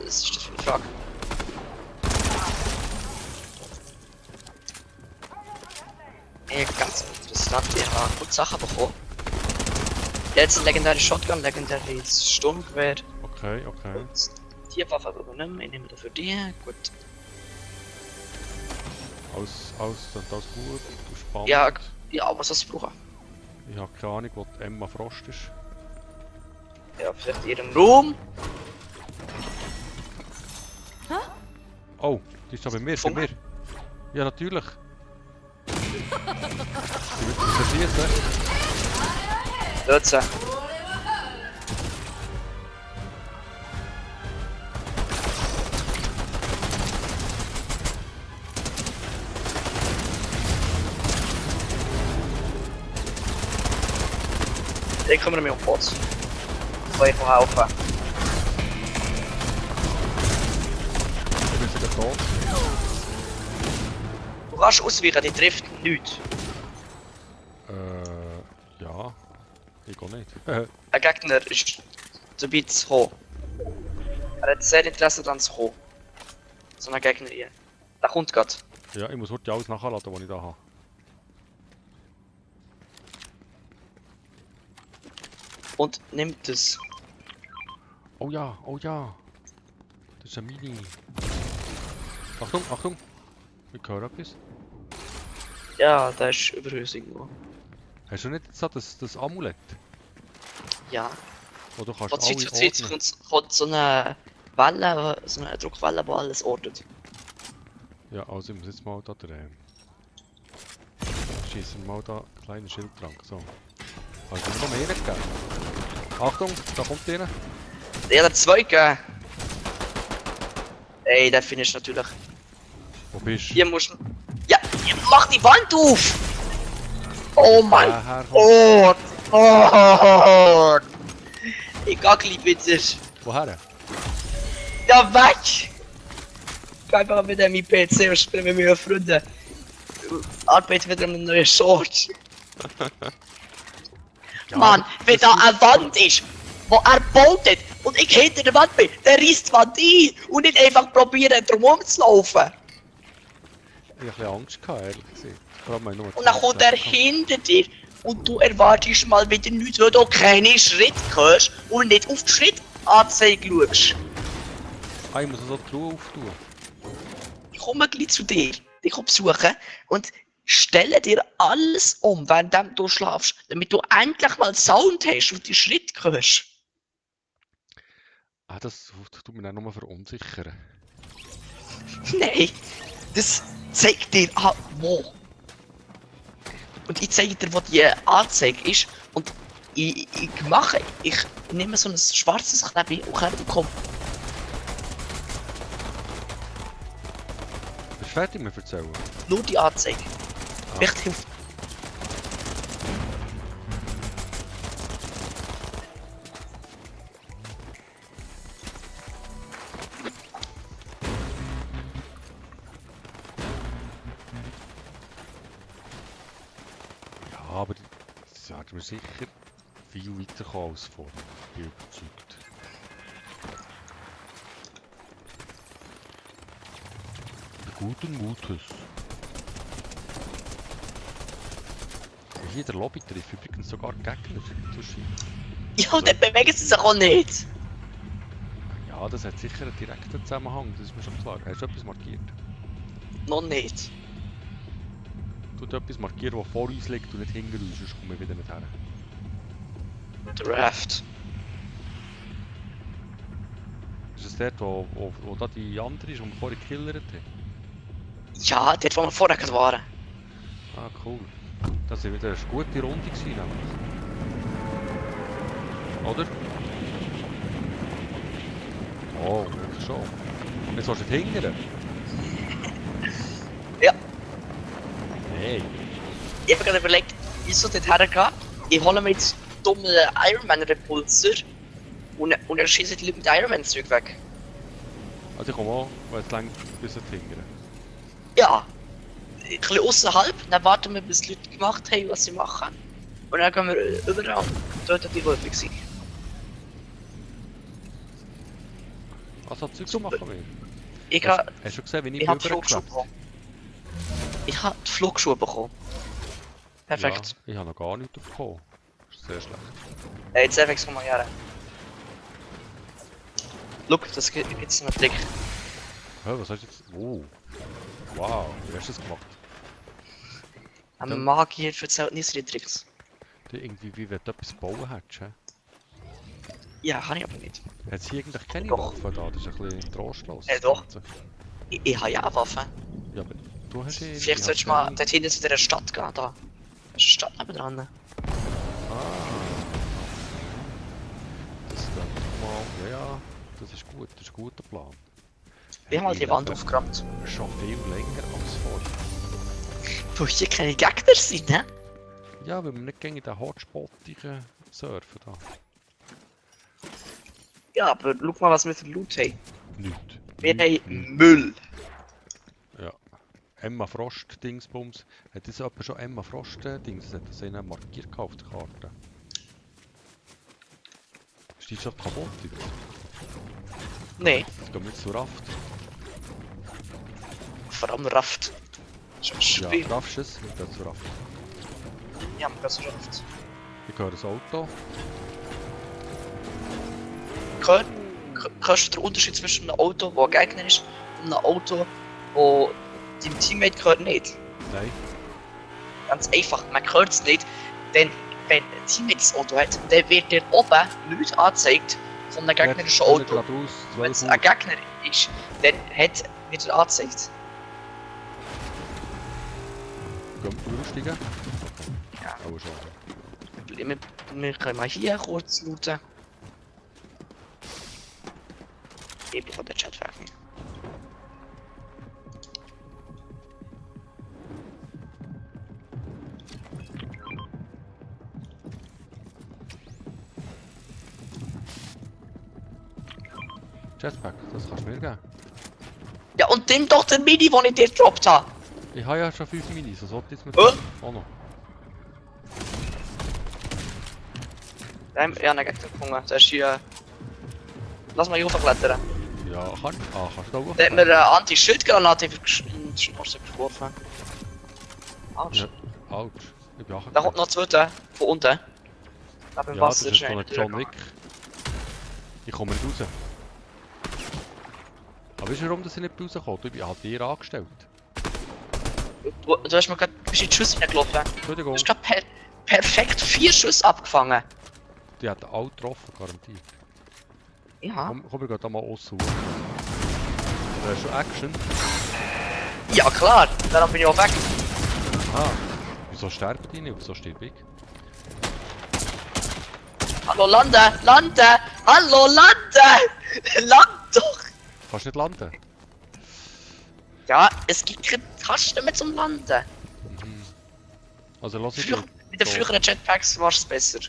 S2: Das ist das für eine Frage. Ganz interessant, ich habe gute Sachen bekommen. Jetzt legendäre Shotgun, legendäres Sturmgewehr.
S1: Okay, okay.
S2: Und die Waffe übernehmen, ich nehme dafür die. Gut.
S1: Alles gut, du spannend.
S2: Ja, ja, was sollst du brauchen?
S1: Ich habe keine Ahnung, wo die Emma Frost ist.
S2: Ja, vielleicht in ihrem Raum.
S1: Oh, die ist da bei mir,
S2: Von-
S1: bei mir. Ja, natürlich. Sie wird mich verschießen.
S2: Dort sie. Ich kümmere mich um Bots. Soll ich noch helfen?
S1: Ich bin sogar tot.
S2: Du kannst ausweichen, die trifft nichts.
S1: Ja. Ich gehe nicht.
S2: Ein Gegner ist dabei zu kommen. Er hat sehr Interesse daran zu kommen. So ein Gegner hier. Der kommt gerade.
S1: Ja, ich muss heute alles nachladen, was ich da habe.
S2: Und nimmt es.
S1: Oh ja, oh ja. Das ist ein Mini. Achtung, Achtung. Ich höre etwas.
S2: Ja, der ist über uns irgendwo.
S1: Hast du nicht so das Amulett?
S2: Ja.
S1: Oder kannst
S2: Von
S1: du
S2: Zeit
S1: alle
S2: zu Zeit
S1: ordnen?
S2: kommt so eine Welle, so eine Druckwelle, die alles ordnet.
S1: Ja, also ich muss jetzt mal da drehen. Schießen wir mal da einen kleinen Schildtrank. So. Also noch mehr geben. Achtung, da kommt einer.
S2: Der hat 2 gegeben. Ey, der finish natürlich.
S1: Wo bist du?
S2: Hier muss man. Ja, mach die Wand auf! Oh mein
S1: Herkommt.
S2: Gott! Oh! Ich geh gleich bitte.
S1: Woher?
S2: Ja, weg! Ich geh einfach wieder mit meinem PC und spiele mit meinen Freunden. Arbeite wieder an einem neuen Short.
S1: Ja,
S2: Mann, wenn
S1: das
S2: da
S1: ist-
S2: eine Wand ist, wo er baut hat und ich hinter der Wand bin, dann reißt die Wand ein und nicht einfach probieren, drum zu laufen.
S1: Ich hatte ein bisschen Angst, ehrlich gesagt. Vor allem, weil ich nur
S2: Und dann kommt er hinter dir und du erwartest mal wieder nichts, weil du keine Schritte hörst und nicht auf die Schrittanzeige schaust.
S1: Ah, ich muss so die Truhe auftun.
S2: Ich komme gleich zu dir, dich besuchen und stelle dir alles um, während du schlafst, damit du endlich mal Sound hast und die Schritte hörst.
S1: Ah, das tut mich auch nur verunsichern.
S2: Nein, das zeigt dir an, wo. Und ich zeige dir, wo die Anzeige ist. Und ich nehme so ein schwarzes Klebe und komm.
S1: Bist du fertig mit erzählen?
S2: Nur die Anzeige. Vielleicht hilft.
S1: Ja, aber das werden wir sicher viel weiterkommen als vorher. Ich bin überzeugt. Guten Mutes. Hier in der Lobby trifft übrigens sogar Gegner zwischen.
S2: Ja, dann bewegen sie sich auch nicht.
S1: Ja, das hat sicher einen direkten Zusammenhang, das ist mir schon klar. Hast du etwas markiert?
S2: Noch nicht.
S1: Du hast etwas markiert, das vor uns liegt und nicht hinter uns, sonst kommen wir wieder nicht her.
S2: Der Raft.
S1: Ist es dort, wo da die andere ist, die wir vorhin gekillert haben?
S2: Ja, dort, wo wir vorher gerade waren.
S1: Ah, cool. Das war wieder eine gute Runde gewesen, nämlich. Oder? Oh, wirklich schon. Jetzt willst du nicht hingern?
S2: Ja.
S1: Nein.
S2: Ich habe gerade überlegt, wieso dort hergehen. Ich hole mir jetzt dummen Ironman-Repulsor und er schießt die Leute mit Ironman-Zeug weg.
S1: Also ich komme auch, weil es lang bis zum hingern.
S2: Ja. Ein bisschen außerhalb, dann warten wir, bis die Leute gemacht haben, was sie machen. Und dann gehen wir überall. Dort hat die häufig sein.
S1: Also Zeugs
S2: Super.
S1: machen wir.
S2: Ich
S1: Hast,
S2: habe
S1: hast du gesehen, wie ich
S2: die Flugschuhe
S1: rübergeschwappt?
S2: bekommen. Ich habe die Flugschuhe bekommen. Perfekt.
S1: Ja, ich habe noch gar nichts bekommen. Das ist sehr schlecht.
S2: Jetzt einfach mal her. Schau, das gibt's einen Trick.
S1: Hä, was hast du jetzt? Oh. Wow, wie hast du das gemacht?
S2: Ein
S1: Dann-
S2: Magier erzählt nicht seine Tricks.
S1: Du irgendwie, wie wenn du etwas bauen hättest, hä?
S2: Ja, kann ich aber nicht.
S1: Hat sie eigentlich keine
S2: Doch.
S1: Waffen da? Das ist ein bisschen trostlos.
S2: Doch.
S1: das Ganze.
S2: Ich habe ja Waffen.
S1: Ja, aber du hast ja...
S2: Vielleicht solltest du mal dort hinten zu dieser Stadt gehen. Da. Das ist eine Stadt nebenan.
S1: Ah. Das könnte mal... Ja, das ist gut. Das ist ein guter Plan.
S2: Wir haben mal die Wand
S1: lebe
S2: aufgeräumt.
S1: schon viel länger als vorher.
S2: Wo hier keine Gegner sind, ne?
S1: Ja, weil wir nicht gegen den Hotspottigen surfen da.
S2: Ja, aber schau mal, was wir für Loot haben.
S1: Nicht.
S2: Wir
S1: Nicht.
S2: haben Müll.
S1: Ja. Emma Frost Dingsbums. Hat das jemand schon Emma Frost Dings? Das hat das einer markiert auf der Karte. Die ist schon kaputt.
S2: Nein,
S1: Jetzt gehen wir jetzt zur Raft.
S2: vor allem Raft. Schon
S1: Ja,
S2: schwierig.
S1: raffst du es? Wir gehen zur Raft.
S2: Ja, man kann so Raft.
S1: Ich höre das Auto.
S2: Kannst du den Unterschied zwischen einem Auto, das ein Gegner ist, und einem Auto, wo deinem Teammate gehört nicht?
S1: Nein.
S2: Ganz einfach, man hört es nicht, denn wenn ein Teammate das Auto hat, dann wird dir oben nichts angezeigt von einem gegnerischen Auto. Wenn es ein Gegner ist, dann wird er angezeigt.
S1: Gehen wir durchsteigen?
S2: Ja.
S1: Aber schon.
S2: Wir können mal hier kurz looten. Ich bin von der Chat werfen.
S1: Jetpack, das kannst du mir geben.
S2: Ja, und nimm doch den Mini, den ich dir gedroppt habe.
S1: Ich habe ja schon 5 Minis, was sollte ich jetzt mit
S2: Oh.
S1: auch noch?
S2: Ja, einen Gegner gefunden. Der ist hier. Lass mal hier hochklettern.
S1: Ja, kannst du da hoch?
S2: Der hat mir eine Anti-Schildgranate in die Schnauze geworfen. Autsch.
S1: Ja. Autsch, ich bin auch
S2: Da kommt noch ein zweiter von unten. Neben dem
S1: Ja, das
S2: Wasser
S1: ist so ein
S2: schnell
S1: John Wick. Ich komme nicht raus. Aber weißt du, warum das ich nicht rauskomme? Ich bin halt dir angestellt.
S2: Du hast mir gerade ein bisschen die Schüsse reingelaufen.
S1: Entschuldigung,
S2: Du hast gerade perfekt 4 Schüsse abgefangen.
S1: die hat alle getroffen, garantiert.
S2: Ja.
S1: Komm, wir gehen da mal aussen. Da ist schon Action.
S2: Ja klar, darum bin ich auch weg.
S1: Ah, wieso sterben die nicht? Wieso stirb ich?
S2: Hallo, lande! Lande! Hallo, lande! Land doch!
S1: Kannst du nicht landen?
S2: Ja, es gibt keine Tasten mehr zum Landen.
S1: Mhm. Also lass ich
S2: Früher, mit den früheren Jetpacks war es besser.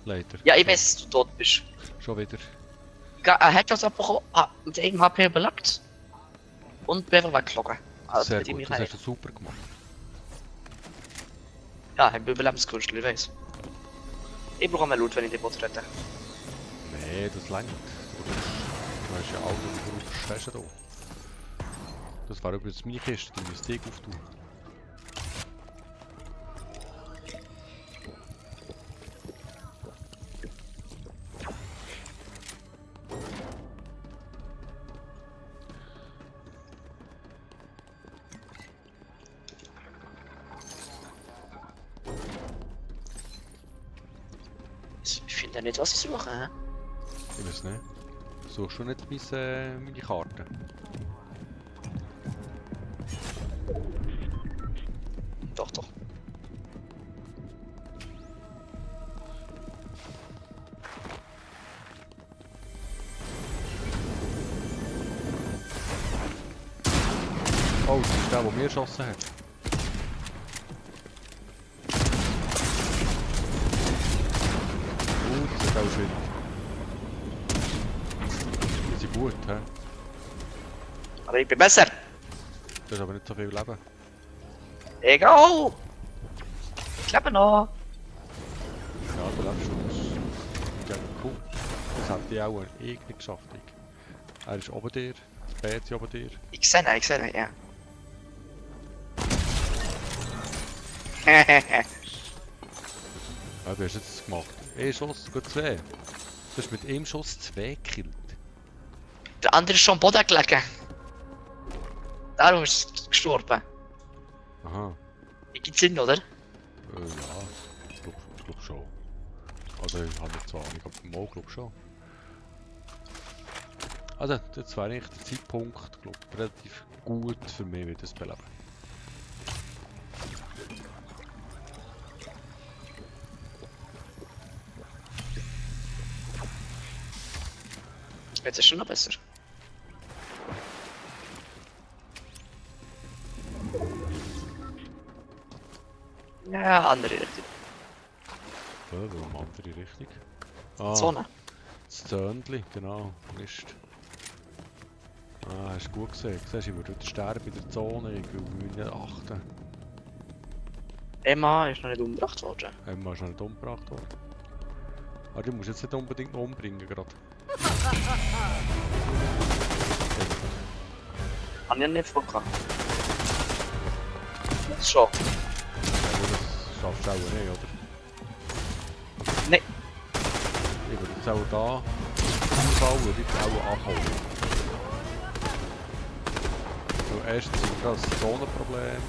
S1: Leider.
S2: Ja, ich weiß, dass du tot bist.
S1: Schon wieder.
S2: Er hat das aber mit einem HP überlebt. Und bin einfach weggelogen. Also,
S1: Sehr
S2: mit ihm
S1: gut,
S2: ich
S1: das
S2: rein.
S1: hast du super gemacht.
S2: Ja, ich bin Überlebenskünstler, ich weiß. Ich brauche mehr Loot, wenn ich den Bot rette.
S1: Nee, das langt. Du hast ja alles, was du brauchst, hast du da. Das war übrigens meine Kiste, die müsste ich auftun.
S2: Ich finde nicht, was ich suche. Hä?
S1: Ich weiß nicht. Suchst du nicht meine Karte?
S2: Doch, doch.
S1: Oh, das ist der, der mir geschossen hat. Das ist auch schwierig. Die sind gut, hä?
S2: Aber ich bin besser.
S1: Du hast aber nicht so viel Leben.
S2: Egal. Ich lebe noch.
S1: Ja, du lebst aus. Ja, cool. Das hat die auch nicht geschafft. Er ist oben dir, BC oben dir.
S2: Ich sehe ihn, ja.
S1: Ja, wie hast du das gemacht? Ein Schuss, gut 2. Du hast mit einem Schuss 2 gekillt.
S2: Der andere ist schon am Boden gelegen. Darum ist er gestorben.
S1: Aha.
S2: Gibt Sinn, oder?
S1: Ja, ich glaub schon. Also ich habe nicht so Ahnung, aber mal glaub schon. Also, das wäre eigentlich der Zeitpunkt, glaub relativ gut für mich, wieder zu beleben.
S2: Jetzt ist schon noch besser. Ja, andere Richtung.
S1: Warum andere Richtung? Ah,
S2: Zone.
S1: das Zöndli, genau, Mist. Ah, hast du gut gesehen. Siehst du, ich würde heute sterben in der Zone, ich will nicht achten.
S2: Emma ist noch nicht umgebracht worden.
S1: Emma ist noch nicht umgebracht worden. Aber die musst du jetzt nicht unbedingt noch umbringen gerade.
S2: Hab ich nicht vorgehabt. Schon.
S1: Aber das schaffst du auch nicht, oder?
S2: Nein.
S1: Ich würde jetzt auch da aufbauen und jetzt auch abholen. So, erstens ist das Zonenproblem.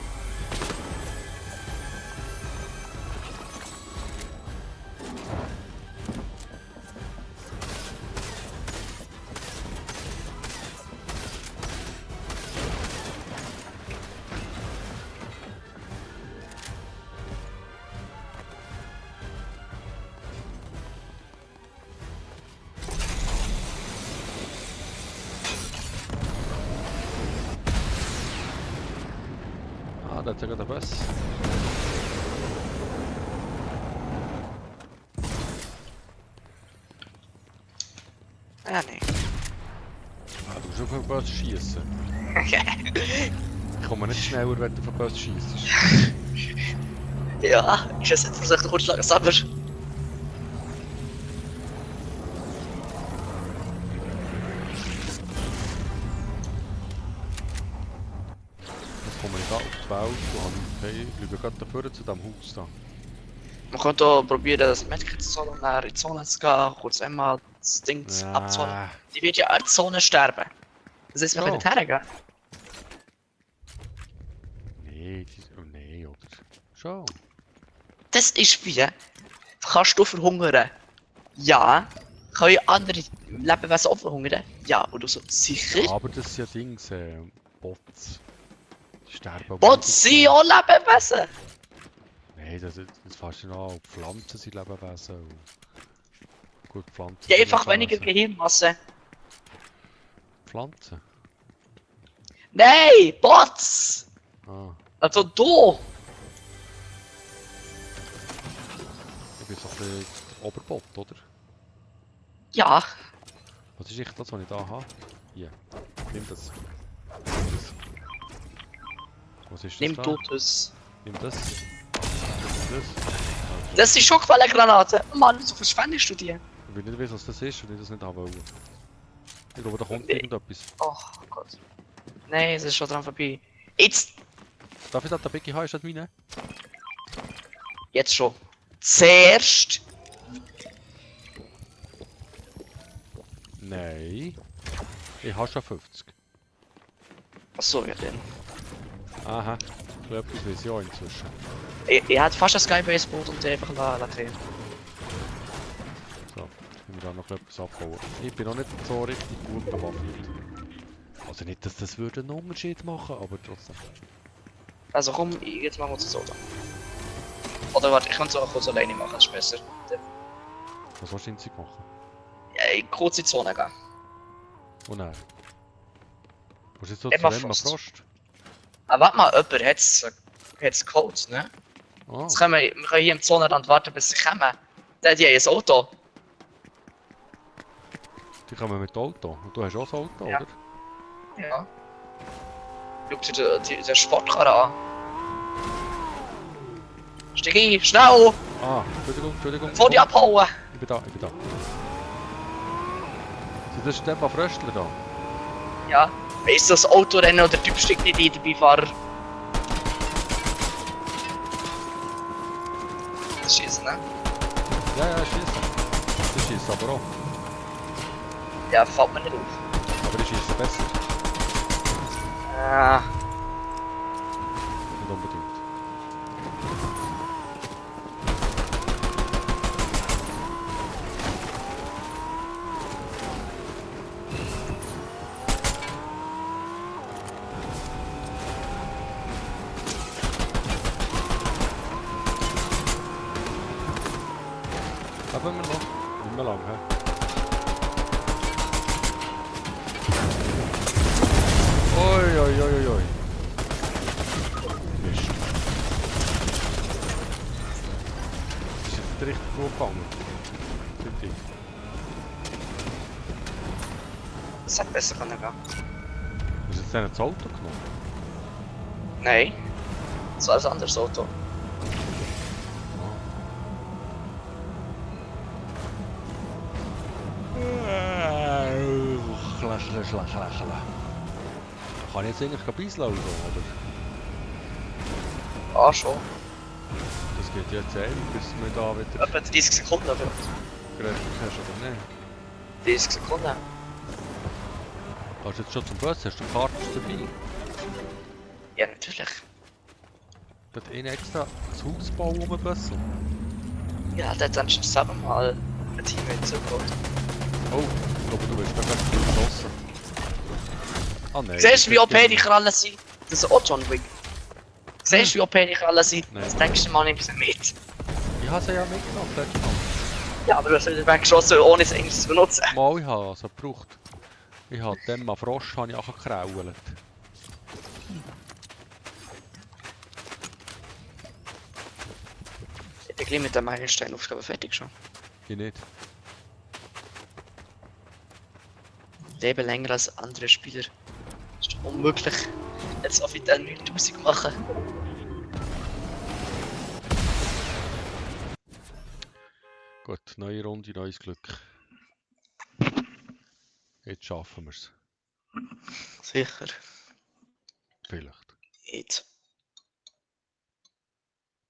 S1: Ah, da hat ja gerade ein Bus.
S2: Ja, nee.
S1: Ah, du musst auf den Bus schießen. Ich komme nicht schneller, wenn du auf den Bus schießt.
S2: Ja, ich weiß nicht, versucht kurz langsam.
S1: Jetzt komme ich da auf die Welt und okay, ich bleibe gerade dafür zu diesem Haus da.
S2: Man könnte auch probieren, das Medkit zu holen, dann in die Zone zu gehen, kurz einmal das Ding abzuholen. Die wird ja in der Zone sterben. Das heißt, wir können nicht hergehen.
S1: Nee, oh nee, oder? Schon.
S2: Das ist wie, kannst du verhungern? Ja. Kann ich andere Lebewesen auch verhungern? Ja. Und du so, sicher?
S1: Ja, aber das sind ja Dings, Bots. Die sterben.
S2: Bots sind auch Lebewesen!
S1: Nein, das fährst du noch an. Pflanzen sind Lebewesen. Und gut, Pflanzen.
S2: Ja,
S1: sind
S2: einfach weniger
S1: Lebewesen.
S2: Gehirnmasse.
S1: Pflanzen?
S2: Nein! Bots!
S1: Ah,
S2: Also du!
S1: ich bin so ein bisschen Oberbot, oder?
S2: Ja.
S1: Was ist echt das, was ich da habe? Hier. Nimm das. Nimm das. Was ist das
S2: Nimm
S1: da?
S2: du das.
S1: Nimm das. Das.
S2: Das sind Schockquellengranaten. Mann, wieso verschwendest du die?
S1: Ich will nicht wissen, was das ist und ich das nicht haben will. Ich glaube, da kommt irgendetwas.
S2: Oh Gott. Nein, es ist schon dran vorbei. Jetzt!
S1: Darf ich da den Biggie haben, statt meine?
S2: Jetzt schon. Zuerst.
S1: Nein. Ich habe schon 50.
S2: Achso, ja dann.
S1: Aha. So etwas weiß ich auch inzwischen.
S2: Ich hatte fast ein Skybase-Boot und einfach lassen.
S1: So, ich will da noch etwas abbauen. Ich bin noch nicht so richtig gut bewaffnet. Also nicht, dass das würde einen Unterschied machen, aber trotzdem.
S2: Also komm, jetzt machen wir uns das Auto. Oder warte, ich kann es auch kurz alleine machen, das ist besser.
S1: Was willst du in Zeug machen?
S2: Ja, in kurze Zone gehen.
S1: Oh nein. Was ist so
S2: Immer
S1: zu
S2: Frost.
S1: Frost?
S2: Aber warte mal, jemand hat's Code, ne?
S1: Ah,
S2: Jetzt können wir können hier im Zonenrand warten, bis sie kommen. Die haben ein Auto.
S1: die kommen mit Auto. Und du hast auch ein Auto,
S2: Ja.
S1: oder?
S2: Ja. Schau dir den Sportkarren an. Steig ein, schnell!
S1: Ah, Entschuldigung.
S2: Bevor die abhauen!
S1: Ich bin da. Sind das Stefan Fröstler da?
S2: Ja. Ist das Autorennen oder der Typ steigt nicht ein, der Beifahrer? Das Schießen, ne?
S1: Ja, schießen. Ich schieße aber auch.
S2: Ja, fällt mir nicht auf.
S1: Aber ich schieße besser.
S2: Ah,
S1: Nicht unbedingt. Haben wir noch? Nicht mehr lang, hä? Oi. Mist. Das ist jetzt richtig gut gegangen. Finde ich.
S2: das hätte besser können gehen.
S1: Hast du jetzt dann das Auto genommen?
S2: Nein. Das war ein anderes Auto.
S1: Kann ich jetzt eigentlich beislaufen, oder?
S2: Ah, schon.
S1: Das geht jetzt ewig, bis wir da wieder
S2: Etwa 30 Sekunden, aber
S1: gerechnet hast, oder nicht?
S2: 30 Sekunden.
S1: Kannst du jetzt schon zum Bus? Hast du Karten dabei?
S2: Ja, natürlich.
S1: Dort innen extra das Haus bauen um den Bus?
S2: Ja, da hat dann schon selber mal ein Teammate zugeholt.
S1: Oh, ich glaube, du wirst da gleich geschossen. Ah nein.
S2: Siehst du, wie
S1: das
S2: OP
S1: geht
S2: die Krallen sind? Das ist auch John Wick. Siehst du, wie OP die Krallen sind?
S1: Nein.
S2: Das denkst du mal nicht mit.
S1: Ich habe sie ja mitgenommen, letztes Mal.
S2: Ja, aber du hast wieder weggeschossen, ohne es eigentlich zu benutzen.
S1: Mal, ich habe also gebraucht. Ich habe dem mal Frosch habe ich auch gekrault.
S2: Ich bin gleich mit der Meilensteinaufgabe fertig schon.
S1: Ich nicht.
S2: Leben länger als andere Spieler. Das ist unmöglich. Jetzt offiziell 9000 machen.
S1: Gut, neue Runde, neues Glück. Jetzt schaffen wir es.
S2: Sicher.
S1: Vielleicht.
S2: Nicht.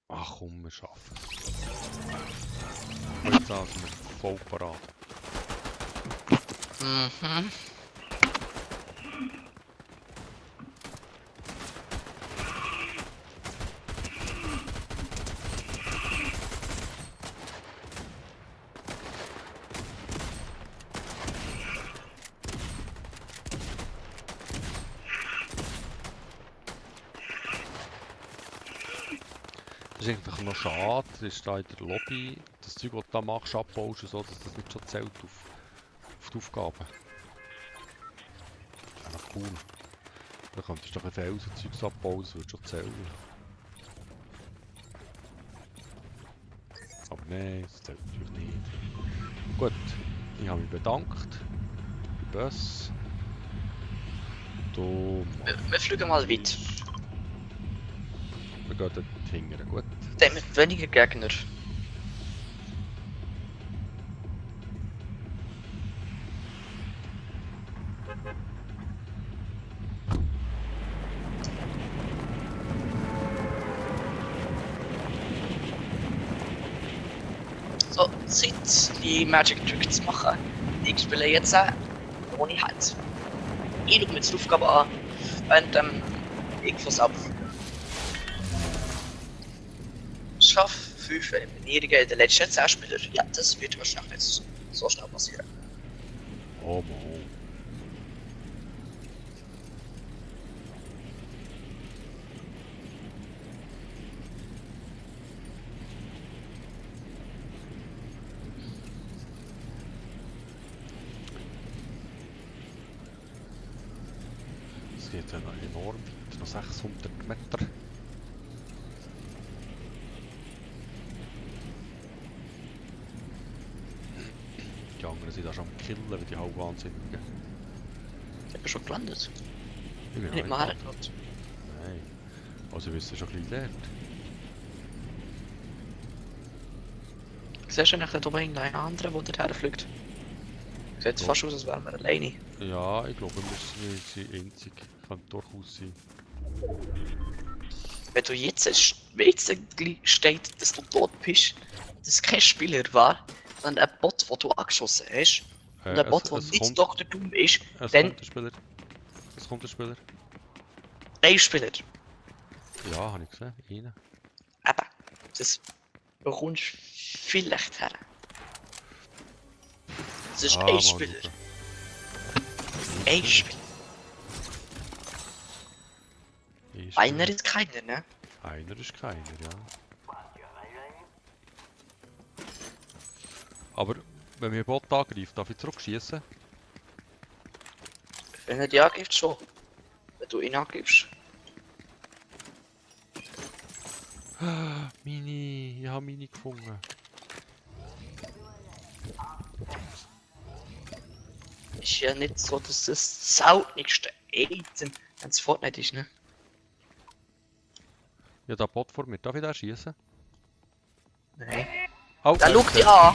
S1: Ach komm, wir schaffen es. Jetzt sind wir voll parat.
S2: Mhm.
S1: Das ist eigentlich noch schade, das ist da in der Lobby, das Zeug, was du da machst, abbaust und so, dass das nicht schon zählt auf die Aufgaben. Das wäre noch cool. Da könntest du doch ein Felsen-Zeugs abbauen, das würde schon zählen. Aber nein, das zählt natürlich nicht. Gut, ich habe mich bedankt. Bei Bus.
S2: Wir fliegen mal weit.
S1: Wir gehen dort hingern, gut.
S2: Dann mit weniger Gegner. So, Zeit, die Magic Trick zu machen. Ich spiele jetzt ohne Hand. Ich schaue mir jetzt die Aufgabe an, während ich was abfliege. Schaff 5 Eliminierungen in den letzten 10 Spielern. Ja, das wird wahrscheinlich nicht so schnell passieren.
S1: Oh Mann. Es geht ja noch enorm weit, noch 600 Meter. Die anderen sind da schon am Killen, wie die Halbwahnsinnigen.
S2: Ich bin schon gelandet.
S1: Ich bin
S2: Nicht
S1: noch
S2: mal
S1: nicht
S2: hergelandet.
S1: Nein. Also bist du schon ein bisschen dort.
S2: Siehst du nicht oben irgendeinen anderen, der herfliegt? Sieht
S1: Ja.
S2: fast aus, als wären wir alleine.
S1: Ja, ich glaube, wir sind einzig. Kann durchaus sein.
S2: Wenn du jetzt gleich steht, dass du tot bist, dass kein Spieler war, sondern ein Bot, den du angeschossen hast, und ein Bot, der
S1: es
S2: nicht
S1: kommt,
S2: Dr. Doom ist,
S1: es
S2: dann
S1: kommt ein Spieler. Es kommt ein Spieler.
S2: ein Spieler.
S1: Ja, habe ich gesehen. Einen.
S2: Eben, das bekommst du vielleicht her. Das ist
S1: Ah,
S2: ein
S1: mal
S2: Spieler.
S1: schauen.
S2: Ein Spieler.
S1: Ein Spieler.
S2: Einer ist keiner, ne?
S1: Einer ist keiner, ja. Aber wenn mir ein Bot angreift, darf ich zurückschießen?
S2: Wenn er dich angreift, schon. Wenn du ihn angreifst.
S1: Mini, ich habe Mini gefunden.
S2: Ist ja nicht so, dass das saugnigste Item, wenn es Fortnite ist, ne?
S1: Ja, der Bot vor mir, darf ich da schießen?
S2: Nein.
S1: Oh,
S2: Da schaut dich an!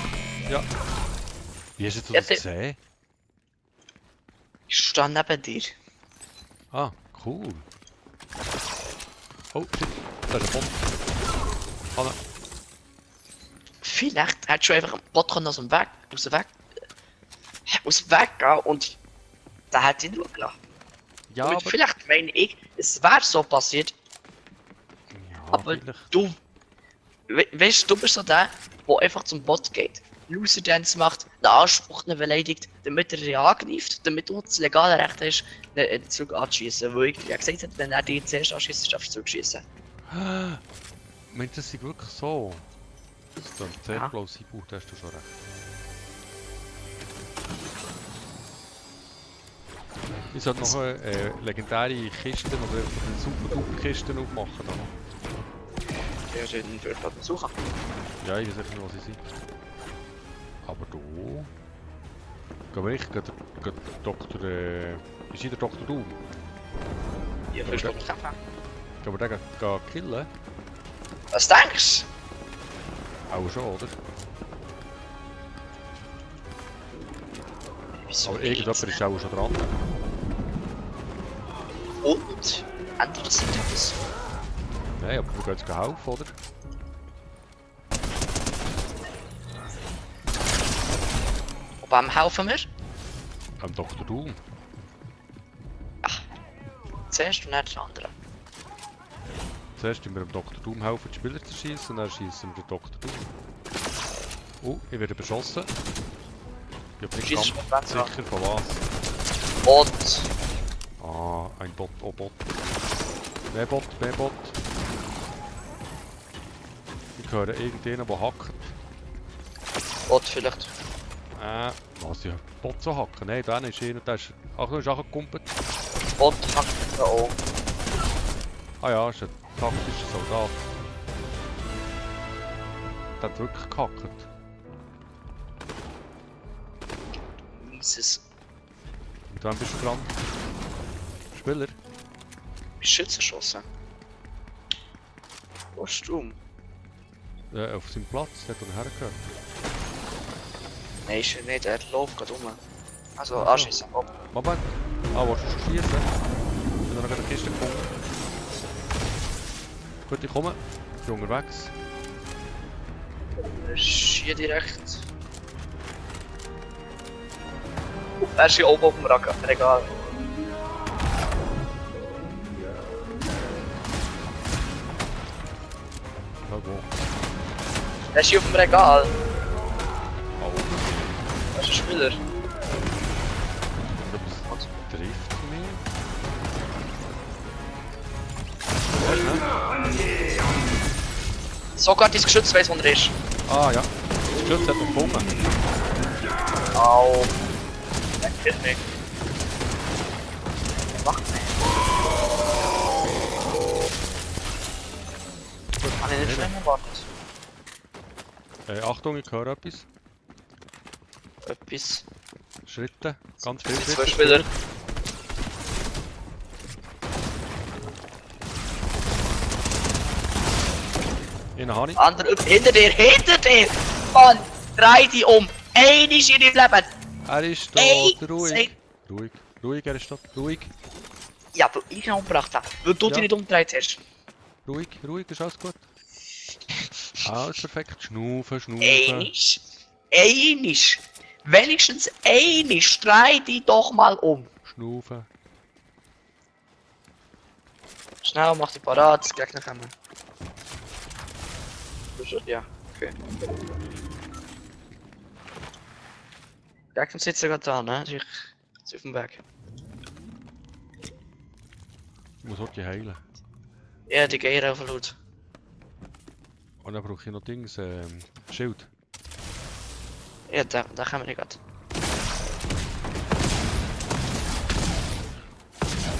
S1: Ja. Wie hast du
S2: Ja,
S1: das gesehen?
S2: Ich stehe neben dir.
S1: Ah, cool. Oh, shit. Da ist ein Bot. Anna.
S2: Vielleicht hättest du einfach einen Bot aus dem Weg gehen und der hat ihn durchgelassen.
S1: Ja,
S2: Und
S1: aber...
S2: vielleicht meine ich, es wäre so passiert,
S1: Ja,
S2: aber
S1: vielleicht.
S2: du, weißt du, bist so der, der einfach zum Bot geht, Loser Dance macht, einen Anspruch nicht beleidigt, damit er dich angreift, damit du das legale Recht hast, ihn zurück anzuschießen. Weil ich ja gesagt habe, wenn er dich zuerst anschießt, darfst du zurückschießen.
S1: Meint das ist wirklich so? Das ist dann sehr
S2: Ja.
S1: plausibel, da hast du schon recht. Ich sollte noch legendäre Kisten oder super duper Kisten aufmachen. Da.
S2: Ja, den würde ich suchen.
S1: Ja, ich weiß nicht, was sie sind. Aber da... Gehen wir nicht, geht Dr. Ist hier der Dr. Doom?
S2: Ja, willst du noch kämpfen?
S1: Gehen wir den killen?
S2: Was denkst
S1: Auch schon, oder?
S2: du? Wieso
S1: Aber irgendjemand ist auch schon dran.
S2: Und? Ändert sich etwas?
S1: Nein, aber wir gehen jetzt helfen, oder?
S2: Und wem helfen wir?
S1: Am Dr. Doom.
S2: Zuerst und dann der andere.
S1: Zuerst müssen wir dem Dr. Doom helfen, die Spieler zu schießen, dann schießen wir den Dr. Doom. Oh, ich werde beschossen. Ich bin nicht
S2: Schießt
S1: ganz
S2: mit Wand an.
S1: sicher von was.
S2: Bot.
S1: Ah, ein Bot, oh Bot. Mehr Bot, mehr Bot. Ich höre irgendjemanden, der hackt.
S2: Bot vielleicht.
S1: Was, ja, Bot so hacken? Nein, da ist einer, der ist... Ach, du bist auch gekumpelt.
S2: Bot hackt da auch.
S1: Ah ja, ist ein taktischer Soldat. Der hat wirklich gehackt.
S2: Mieses
S1: Mit wem bist du dran? Spieler?
S2: Schützenschossen. Wo ist du?
S1: Auf seinem Platz, der hat er hergehört.
S2: Nein, ist er nicht, er läuft gerade um. Also
S1: Ach so.
S2: anschießen. Oh,
S1: Moment! Ah, willst du schon schießen? Ich bin noch eine Kiste gefunden. Gut, ich komme. Ich bin unterwegs.
S2: er ist hier direkt. Er ist hier oben auf dem Regal.
S1: Ja, wo?
S2: Er ist hier auf dem Regal.
S1: Ah, oben.
S2: Das ist ein Spieler.
S1: Das trifft mich.
S2: Sogar dein Geschütz weiss, wo er ist.
S1: Ah ja. Das Geschütz hat noch gefunden.
S2: Au. Er killt mich. Er macht mich. Kann ich nicht schnell erwartet.
S1: Achtung, ich höre etwas.
S2: Etwas.
S1: Schritte. Ganz viele
S2: Zwei
S1: Schritte.
S2: Spieler.
S1: Einen habe ich.
S2: Andere hinter dir, hinter dir! Mann, dreh dich um! Einisch in deinem Leben!
S1: Er ist da.
S2: Ey,
S1: Ruhig. Ruhig. Ruhig, er ist da. Ruhig.
S2: Ja, weil ich ihn umgebracht habe. Weil du
S1: Ja.
S2: dich nicht umgedreht hast.
S1: Ruhig. Ruhig, ist alles gut. Alles perfekt. Schnaufen, schnaufen.
S2: Einisch. Einisch. Wenigstens einisch. Dreh dich doch mal um.
S1: Schnaufen.
S2: Schnell, mach dich parat, das Gegner kommen. Ja, okay. Gegner sitzt ja gerade da, ne? Ich ist auf dem Weg.
S1: Ich muss heute heilen.
S2: Ja, die gehen auf Laut.
S1: Und dann brauche ich noch Dings, Schild.
S2: Ja, da kommen wir nicht gerade.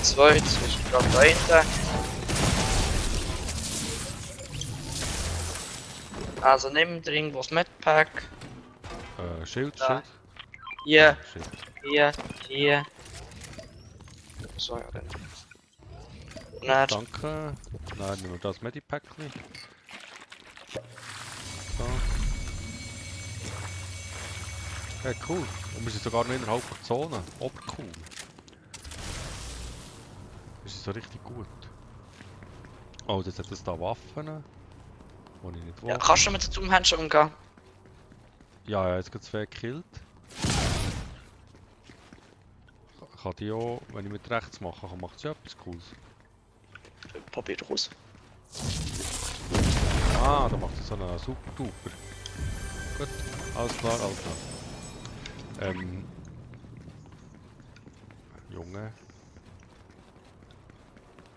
S2: Zwei, das ist gerade da hinten. Also nimm dir irgendwo das Medpack.
S1: Schild,
S2: Da.
S1: Schild.
S2: Hier,
S1: Schild.
S2: hier, hier. So, ja dann. Und dann,
S1: Danke. Nein, nehmen wir das Medipack nicht. So. Ja, cool. Und wir sind sogar noch innerhalb der Zone. Obercool. Ist es so richtig gut? Oh, jetzt hat es da Waffen, die ich nicht will.
S2: Ja, kannst du mit dem Zoom-Handschuh umgehen?
S1: Ja, jetzt gibt es 2 gekillt. Kann die auch, wenn ich mit rechts mache, macht sie etwas Cooles.
S2: Probier doch aus.
S1: Ah, da macht sie so einen super duper. Gut, alles klar, alles klar. Junge.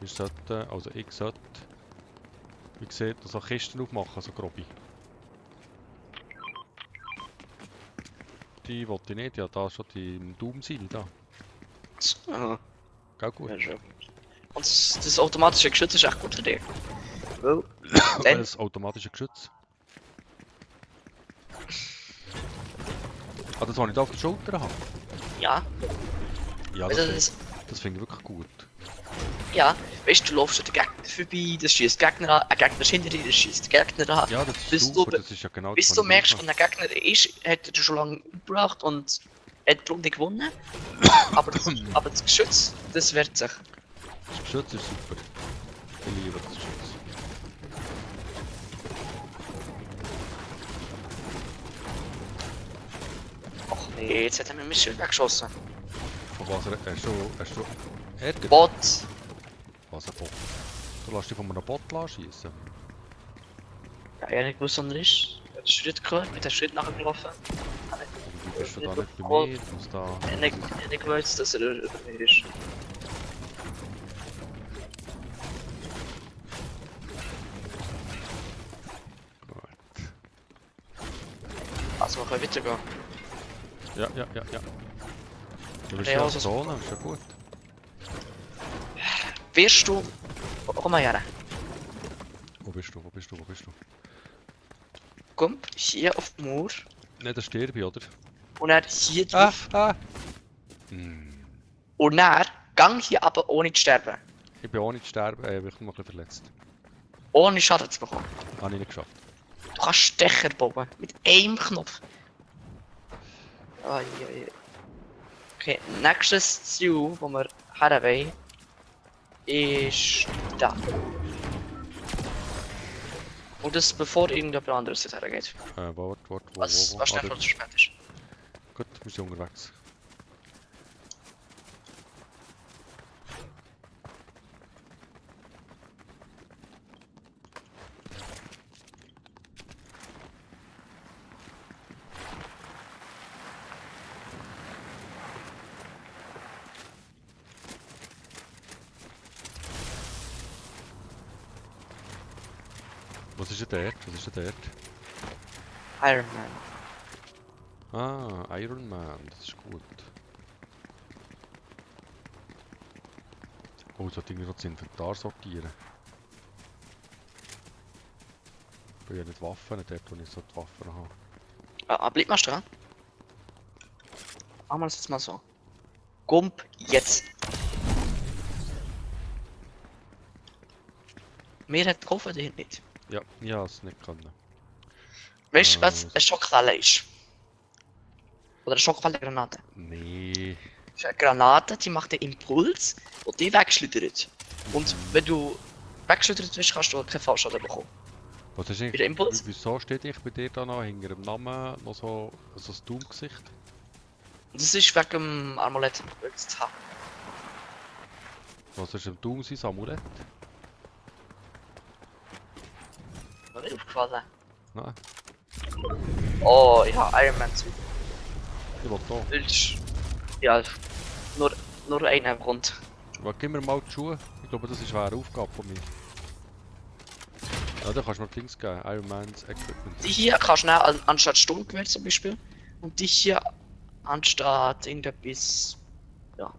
S1: Wir sollten, also ich sollte, wie gesagt, so Kisten aufmachen, so grobe. Die wollte ich nicht, ja, da ist schon die Doom-Seile da.
S2: So.
S1: Gell gut.
S2: Ja, schon. Und das automatische Geschütz ist echt gut für dich. Weil, dann,
S1: Welches automatische Geschütz? Ah, das habe ich da auf der Schulter haben.
S2: ja,
S1: Ja,
S2: weißt du,
S1: das finde ich wirklich gut.
S2: ja, weißt du, laufst an den Gegner vorbei, das schießt Gegner an, ein Gegner ist hinter dir, das schießt Gegner an.
S1: Ja, das ist
S2: Bis
S1: super,
S2: du-
S1: das ist ja genau
S2: Bis
S1: das,
S2: du
S1: was ich
S2: merkst,
S1: mache.
S2: wenn ein Gegner ist, hat er schon lange gebraucht und hat die Runde gewonnen. aber das Geschütz, das wehrt sich.
S1: Das Geschütz ist super. Ich liebe das Geschütz.
S2: Ach nee, jetzt hat er mir mein Schild weggeschossen.
S1: Von was hast du Ärger?
S2: Bot!
S1: Was, ein Bot? Du lässt dich von einem Bot schießen.
S2: Ja, ich hab nicht gewusst, was er ist. Ich hab den Schritt gehört, mit dem Schritt nachher gelaufen.
S1: Aber wie bist du da nicht bei
S2: Oh.
S1: mir? Du musst da...
S2: Ich hab nicht gewusst, dass er über mir ist.
S1: Gut.
S2: Also, wir können weitergehen.
S1: Ja. Du bist
S2: Ja,
S1: ja
S2: also-
S1: Zone, ist ja gut.
S2: Wirst du... Komm mal her.
S1: Wo bist du?
S2: Komm, hier auf die Mauer.
S1: Nicht der Sterbe, oder?
S2: Und dann hier drauf.
S1: Hm.
S2: Und dann gang hier aber ohne zu sterben.
S1: Ich bin auch nicht sterben, ich bin noch ein bisschen verletzt.
S2: Ohne Schaden zu bekommen.
S1: Habe ich nicht geschafft.
S2: Du kannst Stecher bauen. Mit einem Knopf. Ai. Okay, nächstes Ziel, wo wir her wollen, ist da. Und das bevor irgendjemand anderes jetzt hergeht.
S1: Wo?
S2: Was
S1: Ah,
S2: schnell
S1: da-
S2: vor zu spät ist.
S1: Gut, wir sind unterwegs. Was ist denn dort?
S2: Iron Man.
S1: Ah, Iron Man, das ist gut. Oh, ich sollte irgendwie noch das Inventar sortieren. Ich habe ja nicht Waffen dort, wo ich so die Waffen habe.
S2: Bleib mal dran. Machen wir das jetzt mal so. Gump, jetzt. Mir hat geholfen, dir nicht.
S1: Ja, ich habe es nicht können.
S2: Weißt du, was eine Schockquelle ist? Oder eine Schockquelle-Granate?
S1: Nee.
S2: Das ist eine Granate, die macht den Impuls und die wegschlittert. Und wenn du weggeschlittert bist, kannst du keinen Fallschaden bekommen.
S1: Was ist
S2: Wieder
S1: eigentlich,
S2: Impuls?
S1: wieso steht ich bei dir da noch hinter dem Namen noch so ein Doom-Gesicht?
S2: Und das ist wegen dem Amulett. Jetzt haben.
S1: Was ist ein Doom sein Amulett?
S2: Noch nicht aufgefallen.
S1: Nein,
S2: Oh, ja, Iron Man zu.
S1: ich will da.
S2: Willst ja, nur einer kommt.
S1: Was, gib mir mal die Schuhe. Ich glaube, das ist eine Aufgabe von mir. Ja, da kannst du mir Dings geben. Iron Man's Equipment.
S2: Die hier kannst du nehmen, anstatt Sturmgewehr zum Beispiel. Und die hier anstatt irgendetwas. Ja.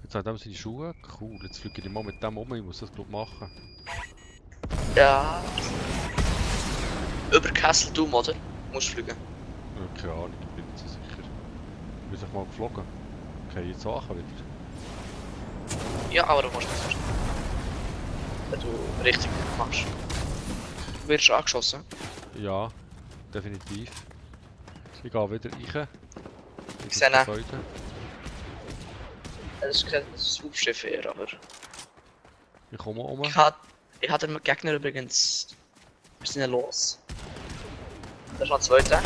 S1: Jetzt haben wir die Schuhe. Cool, jetzt fliege ich mal mit dem um. Ich muss das glaube machen.
S2: Ja. Über Castle Doom, oder? Musst fliegen.
S1: Keine Ahnung, ich bin nicht so sicher. Ich bin mal geflogen. Okay, jetzt Sachen wieder.
S2: Ja, aber du musst nicht. Wenn du richtig machst. Du wirst angeschossen.
S1: Ja, definitiv. Ich gehe wieder rein.
S2: Ich sehe ihn. Es ist gesagt, dass es Raumschiff wäre, aber...
S1: Ich komme um.
S2: Ich hatte den Gegner übrigens... Wir sind ja los. Da ist noch ein zweiter.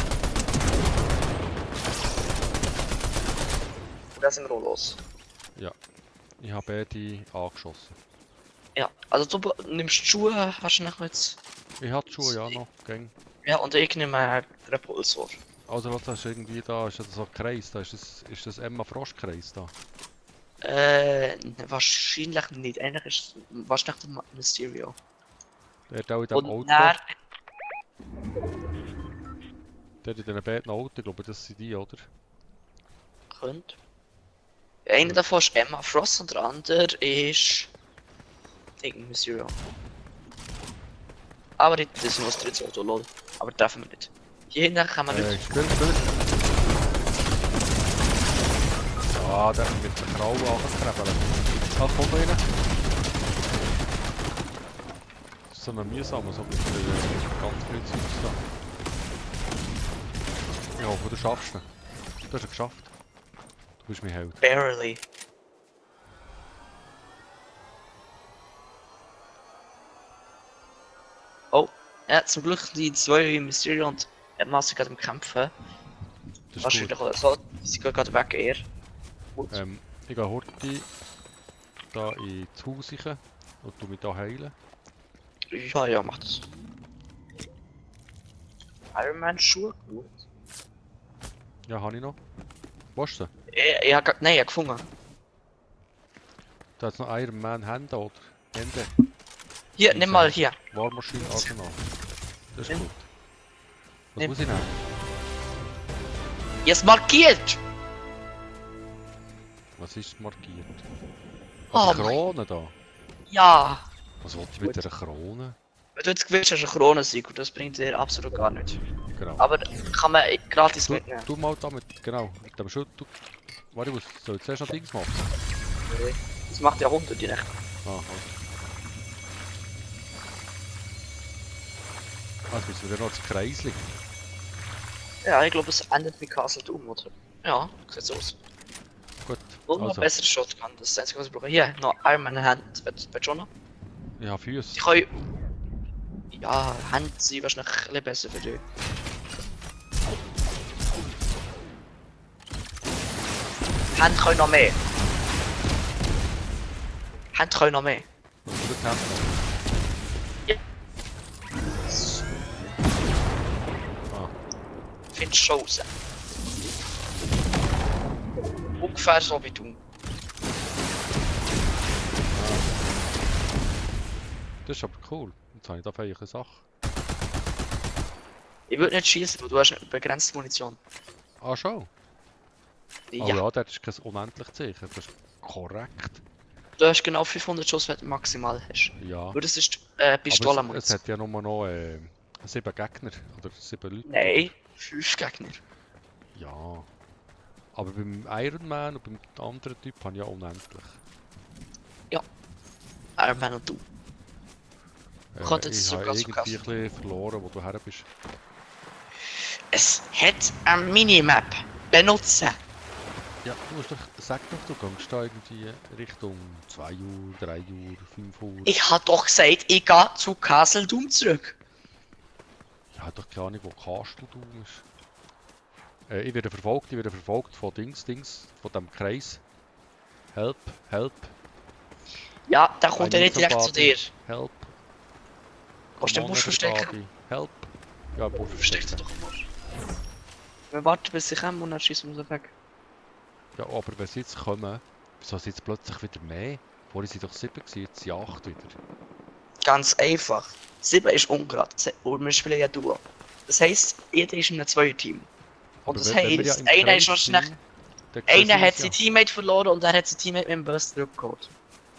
S2: Und da sind wir auch los.
S1: Ich habe beide angeschossen.
S2: Ja, also du nimmst Schuhe, hast du noch jetzt...
S1: Ich habe die Schuhe ja noch, gäng.
S2: Ja, und ich nehme den Repulsor.
S1: Also was hast du irgendwie da? Ist das so ein Kreis da? Ist das Emma Frosch-Kreis da?
S2: Wahrscheinlich nicht. Eigentlich ist es wahrscheinlich der Mysterio.
S1: Der hat auch in dem
S2: Und
S1: Auto.
S2: dann...
S1: Der hat in diesen beiden Autos, ich glaube das sind die, oder?
S2: Könnte. Einer davon ist Emma Frost und der andere ist... Ding, Mysterio. Aber das ist nur das dritte Auto, lol. Aber treffen wir nicht. Hier hinten kann man nicht...
S1: Spiel. Ah, der hat mit der Kralle angekrebelt. Ah, komm da rein. Das ist so ein mühsamer, so mit ganz viel Zeugs da. Ich hoffe, du schaffst ihn. Du hast es geschafft. Du bist mein Held.
S2: Barely. Oh, ja, zum Glück die zwei Mysterio und Emma sind gerade am Kämpfen.
S1: Das ist
S2: Wahrscheinlich
S1: gut.
S2: auch so, sie gehen gerade weg eher. Gut.
S1: Ich gehe Horti da ins Haus rein und tu mich da heilen.
S2: Ja, mach das. Iron Man Schuhe, gut.
S1: Ja, habe ich noch. Wo ist der?
S2: Nein, ich hab gefunden.
S1: Da hat noch Iron Man Hände, oder? Hände.
S2: Hier, nimm mal hier.
S1: Warmaschine Arsenal. Das ist
S2: Nimm.
S1: gut. Was
S2: Nimm.
S1: muss ich nehmen?
S2: Jetzt markiert!
S1: Was ist markiert?
S2: Oh
S1: Ah, die
S2: mein-
S1: Krone da.
S2: Ja!
S1: Was wollte ich mit dieser Krone?
S2: Wenn du jetzt gewinnst, hast du eine Krone-Sieg und das bringt dir absolut gar nichts.
S1: Genau.
S2: Aber kann man gratis
S1: Du,
S2: mitnehmen.
S1: du mal damit, genau, mit dem Schutt. Warte, ich soll ich zuerst noch Dings machen?
S2: Das macht ja 100 direkt.
S1: Ah, halt. Also müssen wir dann noch das Kreisli.
S2: Ja, ich glaube, es endet mit Castle Doom, oder? Ja, sieht so aus.
S1: Gut,
S2: Und noch
S1: also,
S2: besseres Shotgun, das ist das einzige, was ich brauche. Hier, noch Iron Man Hand, bei schon noch.
S1: ich habe Füße.
S2: Die können... Ja, Hand sind wahrscheinlich ein bisschen besser für dich. Hand können noch mehr. Hand können noch mehr.
S1: Was du das hast? Ah,
S2: Findest du schon raus. Ungefähr so wie du.
S1: das ist aber cool. Jetzt habe ich da vielleicht eine Sache.
S2: Ich würde nicht schießen, weil du hast eine begrenzte Munition.
S1: Ah, schon?
S2: Ja,
S1: Oh ja, das ist kein unendlich Zeichen. Das ist korrekt.
S2: du hast genau 500 Schuss, wenn du maximal hast.
S1: Ja.
S2: Nur das ist
S1: Aber es
S2: Pistolenmunition.
S1: hat ja nur noch 7 Gegner. Oder 7 Leute.
S2: Nein, 5 Gegner.
S1: Ja. Aber beim Iron Man und beim anderen Typ habe ich ja unendlich.
S2: Iron Man und du. Ich hatte jetzt
S1: ich
S2: sogar
S1: habe
S2: so
S1: irgendwie ein bisschen verloren, wo du her bist.
S2: Es hat eine Minimap. Benutzen.
S1: Ja, du musst doch, sag doch, du gehst da irgendwie Richtung 2 Uhr, 3 Uhr, 5 Uhr.
S2: Ich hab doch gesagt, ich gehe zu Castle Doom zurück.
S1: Ich habe doch keine Ahnung, wo Kasteldaum ist. Ich werde verfolgt von Dings, von dem Kreis. Help.
S2: Ja, der kommt
S1: I
S2: ja
S1: need
S2: nicht direkt zu
S1: somebody.
S2: dir.
S1: Help.
S2: Kannst du den
S1: Come on,
S2: Busch verstecken?
S1: everybody. Help. Ja, Busch
S2: Versteck dich
S1: verstecken.
S2: doch im Busch. Wir warten bis sie kommen und dann schießen wir sie weg.
S1: Ja, aber wenn sie jetzt kommen, wieso sind jetzt plötzlich wieder mehr? Vorher sind doch 7 gewesen, jetzt sind 8 wieder.
S2: Ganz einfach. 7 ist ungerade und wir spielen ja Duo. Das heisst, jeder ist in einem Zweierteam. Und
S1: Aber
S2: das
S1: wenn wir ja
S2: heisst,
S1: im
S2: einer ist
S1: Kreis
S2: wahrscheinlich...
S1: sind, dann sehen
S2: Einer
S1: sie
S2: hat
S1: uns
S2: sein Teammate verloren und er hat sein Teammate mit dem Bus zurückgeholt.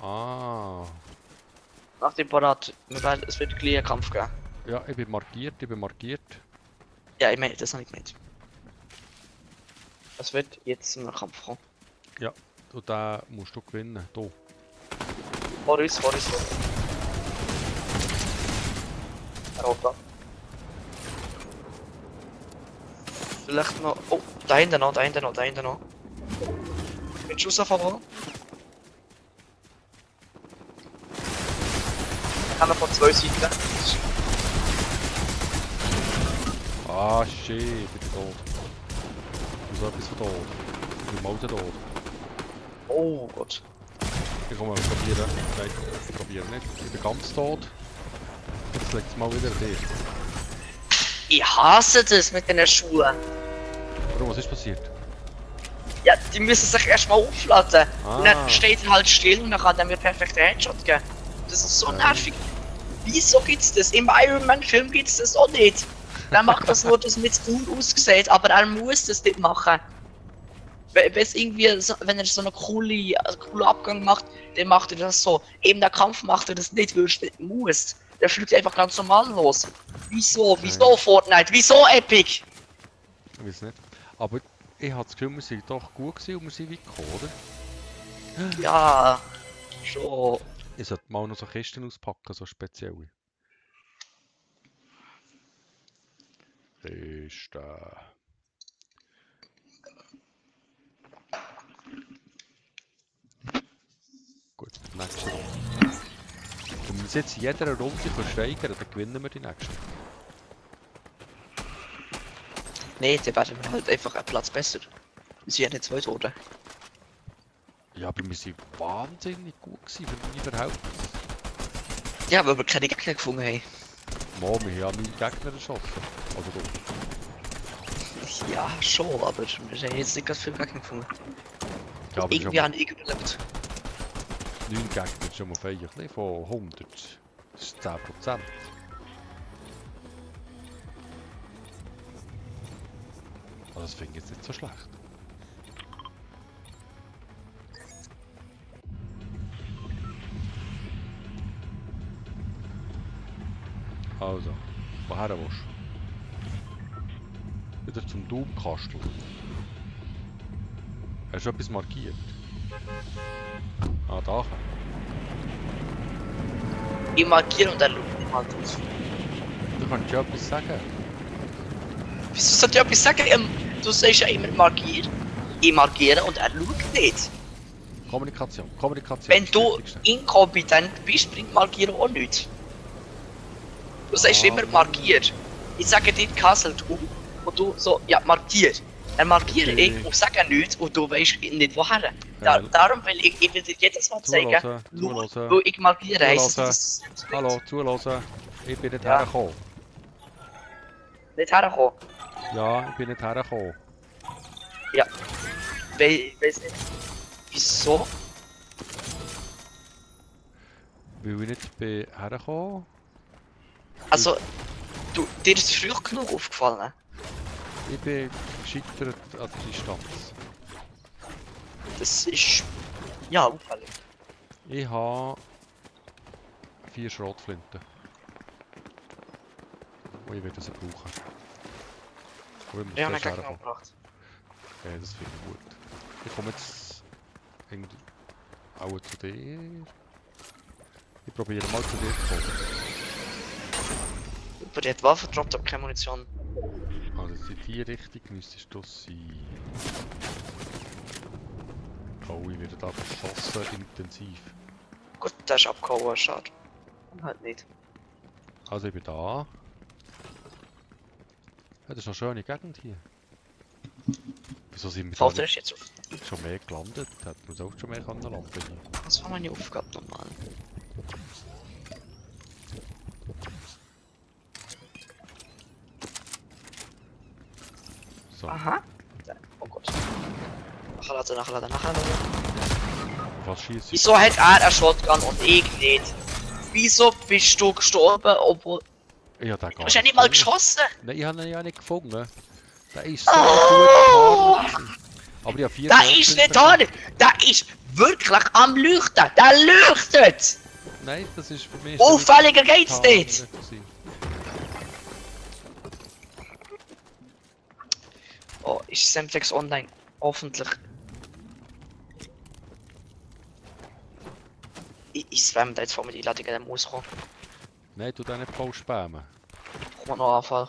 S1: ja. Ah.
S2: Nach dem Parat, es wird gleich einen Kampf geben.
S1: Ja, ich bin markiert.
S2: Ja, ich meine, das habe ich gemeint. Es wird jetzt zu einem Kampf kommen.
S1: Und den musst du gewinnen. Du.
S2: Vor uns. Europa. Vielleicht noch... Oh, da hinten noch. Willst du rausfahren? kommen von 2 Seiten.
S1: Ah, shit, ich bin tot. Ich muss etwas von tot. Ich bin mal tot.
S2: Oh Gott.
S1: Ich komme mal probieren. Nein, ich probiere nicht. Ich bin ganz tot. Jetzt legt es mal wieder an dich.
S2: Ich hasse das mit den Schuhen.
S1: Warum, was ist passiert?
S2: Ja, die müssen sich erstmal aufladen.
S1: Ah.
S2: Und dann steht er halt still und dann kann er mir perfekt Headshot geben. Das ist so nervig. Wieso gibt's das? Im Iron Man Film gibt's das auch nicht. Der macht das nur, dass es mit cool aussieht, aber er muss das nicht machen. Wenn's irgendwie so, wenn er so einen coolen Abgang macht, dann macht er das so. Eben der Kampf macht er das nicht, weil er es nicht muss. Der fliegt einfach ganz normal los. Wieso? Wieso Fortnite? Wieso Epic?
S1: Ich weiß nicht. Aber ich habe das Gefühl, wir sind doch gut gewesen und wir sind weit gekommen, oder?
S2: Ja, schon.
S1: Ich sollte mal noch so Kisten auspacken, so spezielle. Kisten. Gut, nächste Runde. Wenn wir uns jetzt in jeder Runde steigern, dann gewinnen wir die nächste.
S2: Nee, der werden wir halt einfach einen Platz besser. Wir sind ja nicht 2 Tote.
S1: Ja, aber wir sind wahnsinnig gut gewesen, für meine Verhältnisse.
S2: Ja, weil wir keine Gegner gefunden haben.
S1: Mann, wir haben 9 Gegner erschossen. Also du.
S2: Ja, schon, aber wir haben jetzt nicht ganz viel Gegner gefunden.
S1: Ja, aber
S2: Irgendwie haben ich überlebt.
S1: 9 Gegner ist schon mal feierlich, ne? Von 100. Das ist 10%. Also das finde ich jetzt nicht so schlecht. Also, woher willst du? Wieder zum Domkastel. Hast du etwas markiert? Ah, da.
S2: Ich markiere und er schaut nicht mal drauf.
S1: Du kannst ja etwas sagen.
S2: Wieso sollte ich etwas sagen? Du sagst ja immer markieren. Ich markiere und er schaut nicht.
S1: Kommunikation, Kommunikation.
S2: Wenn
S1: ist
S2: du
S1: das Wichtigste.
S2: inkompetent bist, bringt Markieren auch nichts. Du sagst immer markiert. Ich sage dir Kassel tu und du so, ja, markiert. Dann markiere
S1: Okay.
S2: ich und sage nichts und du weißt nicht woher. Darum will ich will dir jedes Mal zeigen,
S1: Zuhören.
S2: wo ich markiere, heisst
S1: Zuhören.
S2: das
S1: Hallo, zuhören. Ich bin nicht
S2: Ja.
S1: hergekommen.
S2: nicht herkommen.
S1: Ja, ich bin nicht hergekommen.
S2: Weiß nicht. Wieso?
S1: Weil ich nicht bin hergekommen.
S2: Also, dir ist es früh genug aufgefallen.
S1: Ich bin gescheitert an der Distanz.
S2: Das ist ja auffällig.
S1: Ich habe 4 Schrotflinten. Und ich werde sie brauchen. Aber ich muss
S2: Ja,
S1: zuerst
S2: mir gleich
S1: herkommen.
S2: umgebracht.
S1: Ja, das finde ich gut. Ich komme jetzt irgendwie auch zu dir. Ich probiere mal zu dir zu kommen.
S2: Aber die hat Waffe droppt, aber keine Munition.
S1: Also in die Richtung müsstest du sein. Oh, ich werde da verschossen intensiv.
S2: Gut, der ist abgehauen, schade. Halt nicht.
S1: Also ich bin da. Ja, das ist eine schöne Gegend hier. Wieso sind wir
S2: Fällt
S1: da
S2: dir das jetzt auf?
S1: nicht schon mehr gelandet? Hätten wir uns auch schon mehr landen können hier.
S2: Das war meine Aufgabe normal.
S1: So,
S2: Aha. Oh Gott. Nachladen.
S1: was schießt ich?
S2: Wieso hat er eine Shotgun und ich nicht? Wieso bist du gestorben, obwohl...
S1: Ich habe den
S2: Du
S1: gar
S2: hast ja nicht mal
S1: gefunden.
S2: geschossen!
S1: Nein, ich habe ihn ja nicht gefunden. Der ist so
S2: Oh!
S1: gut gefahren. Aber ich habe 4
S2: Der ist nicht da! Der ist wirklich am Leuchten! Der leuchtet!
S1: Nein, das ist für mich...
S2: Auffälliger geht's nicht! Oh, ist Semtex online? Hoffentlich. Ich spam da jetzt vor mit Einladungen, der muss kommen.
S1: Nein, du den nicht voll spammen.
S2: Kommt noch Anfall.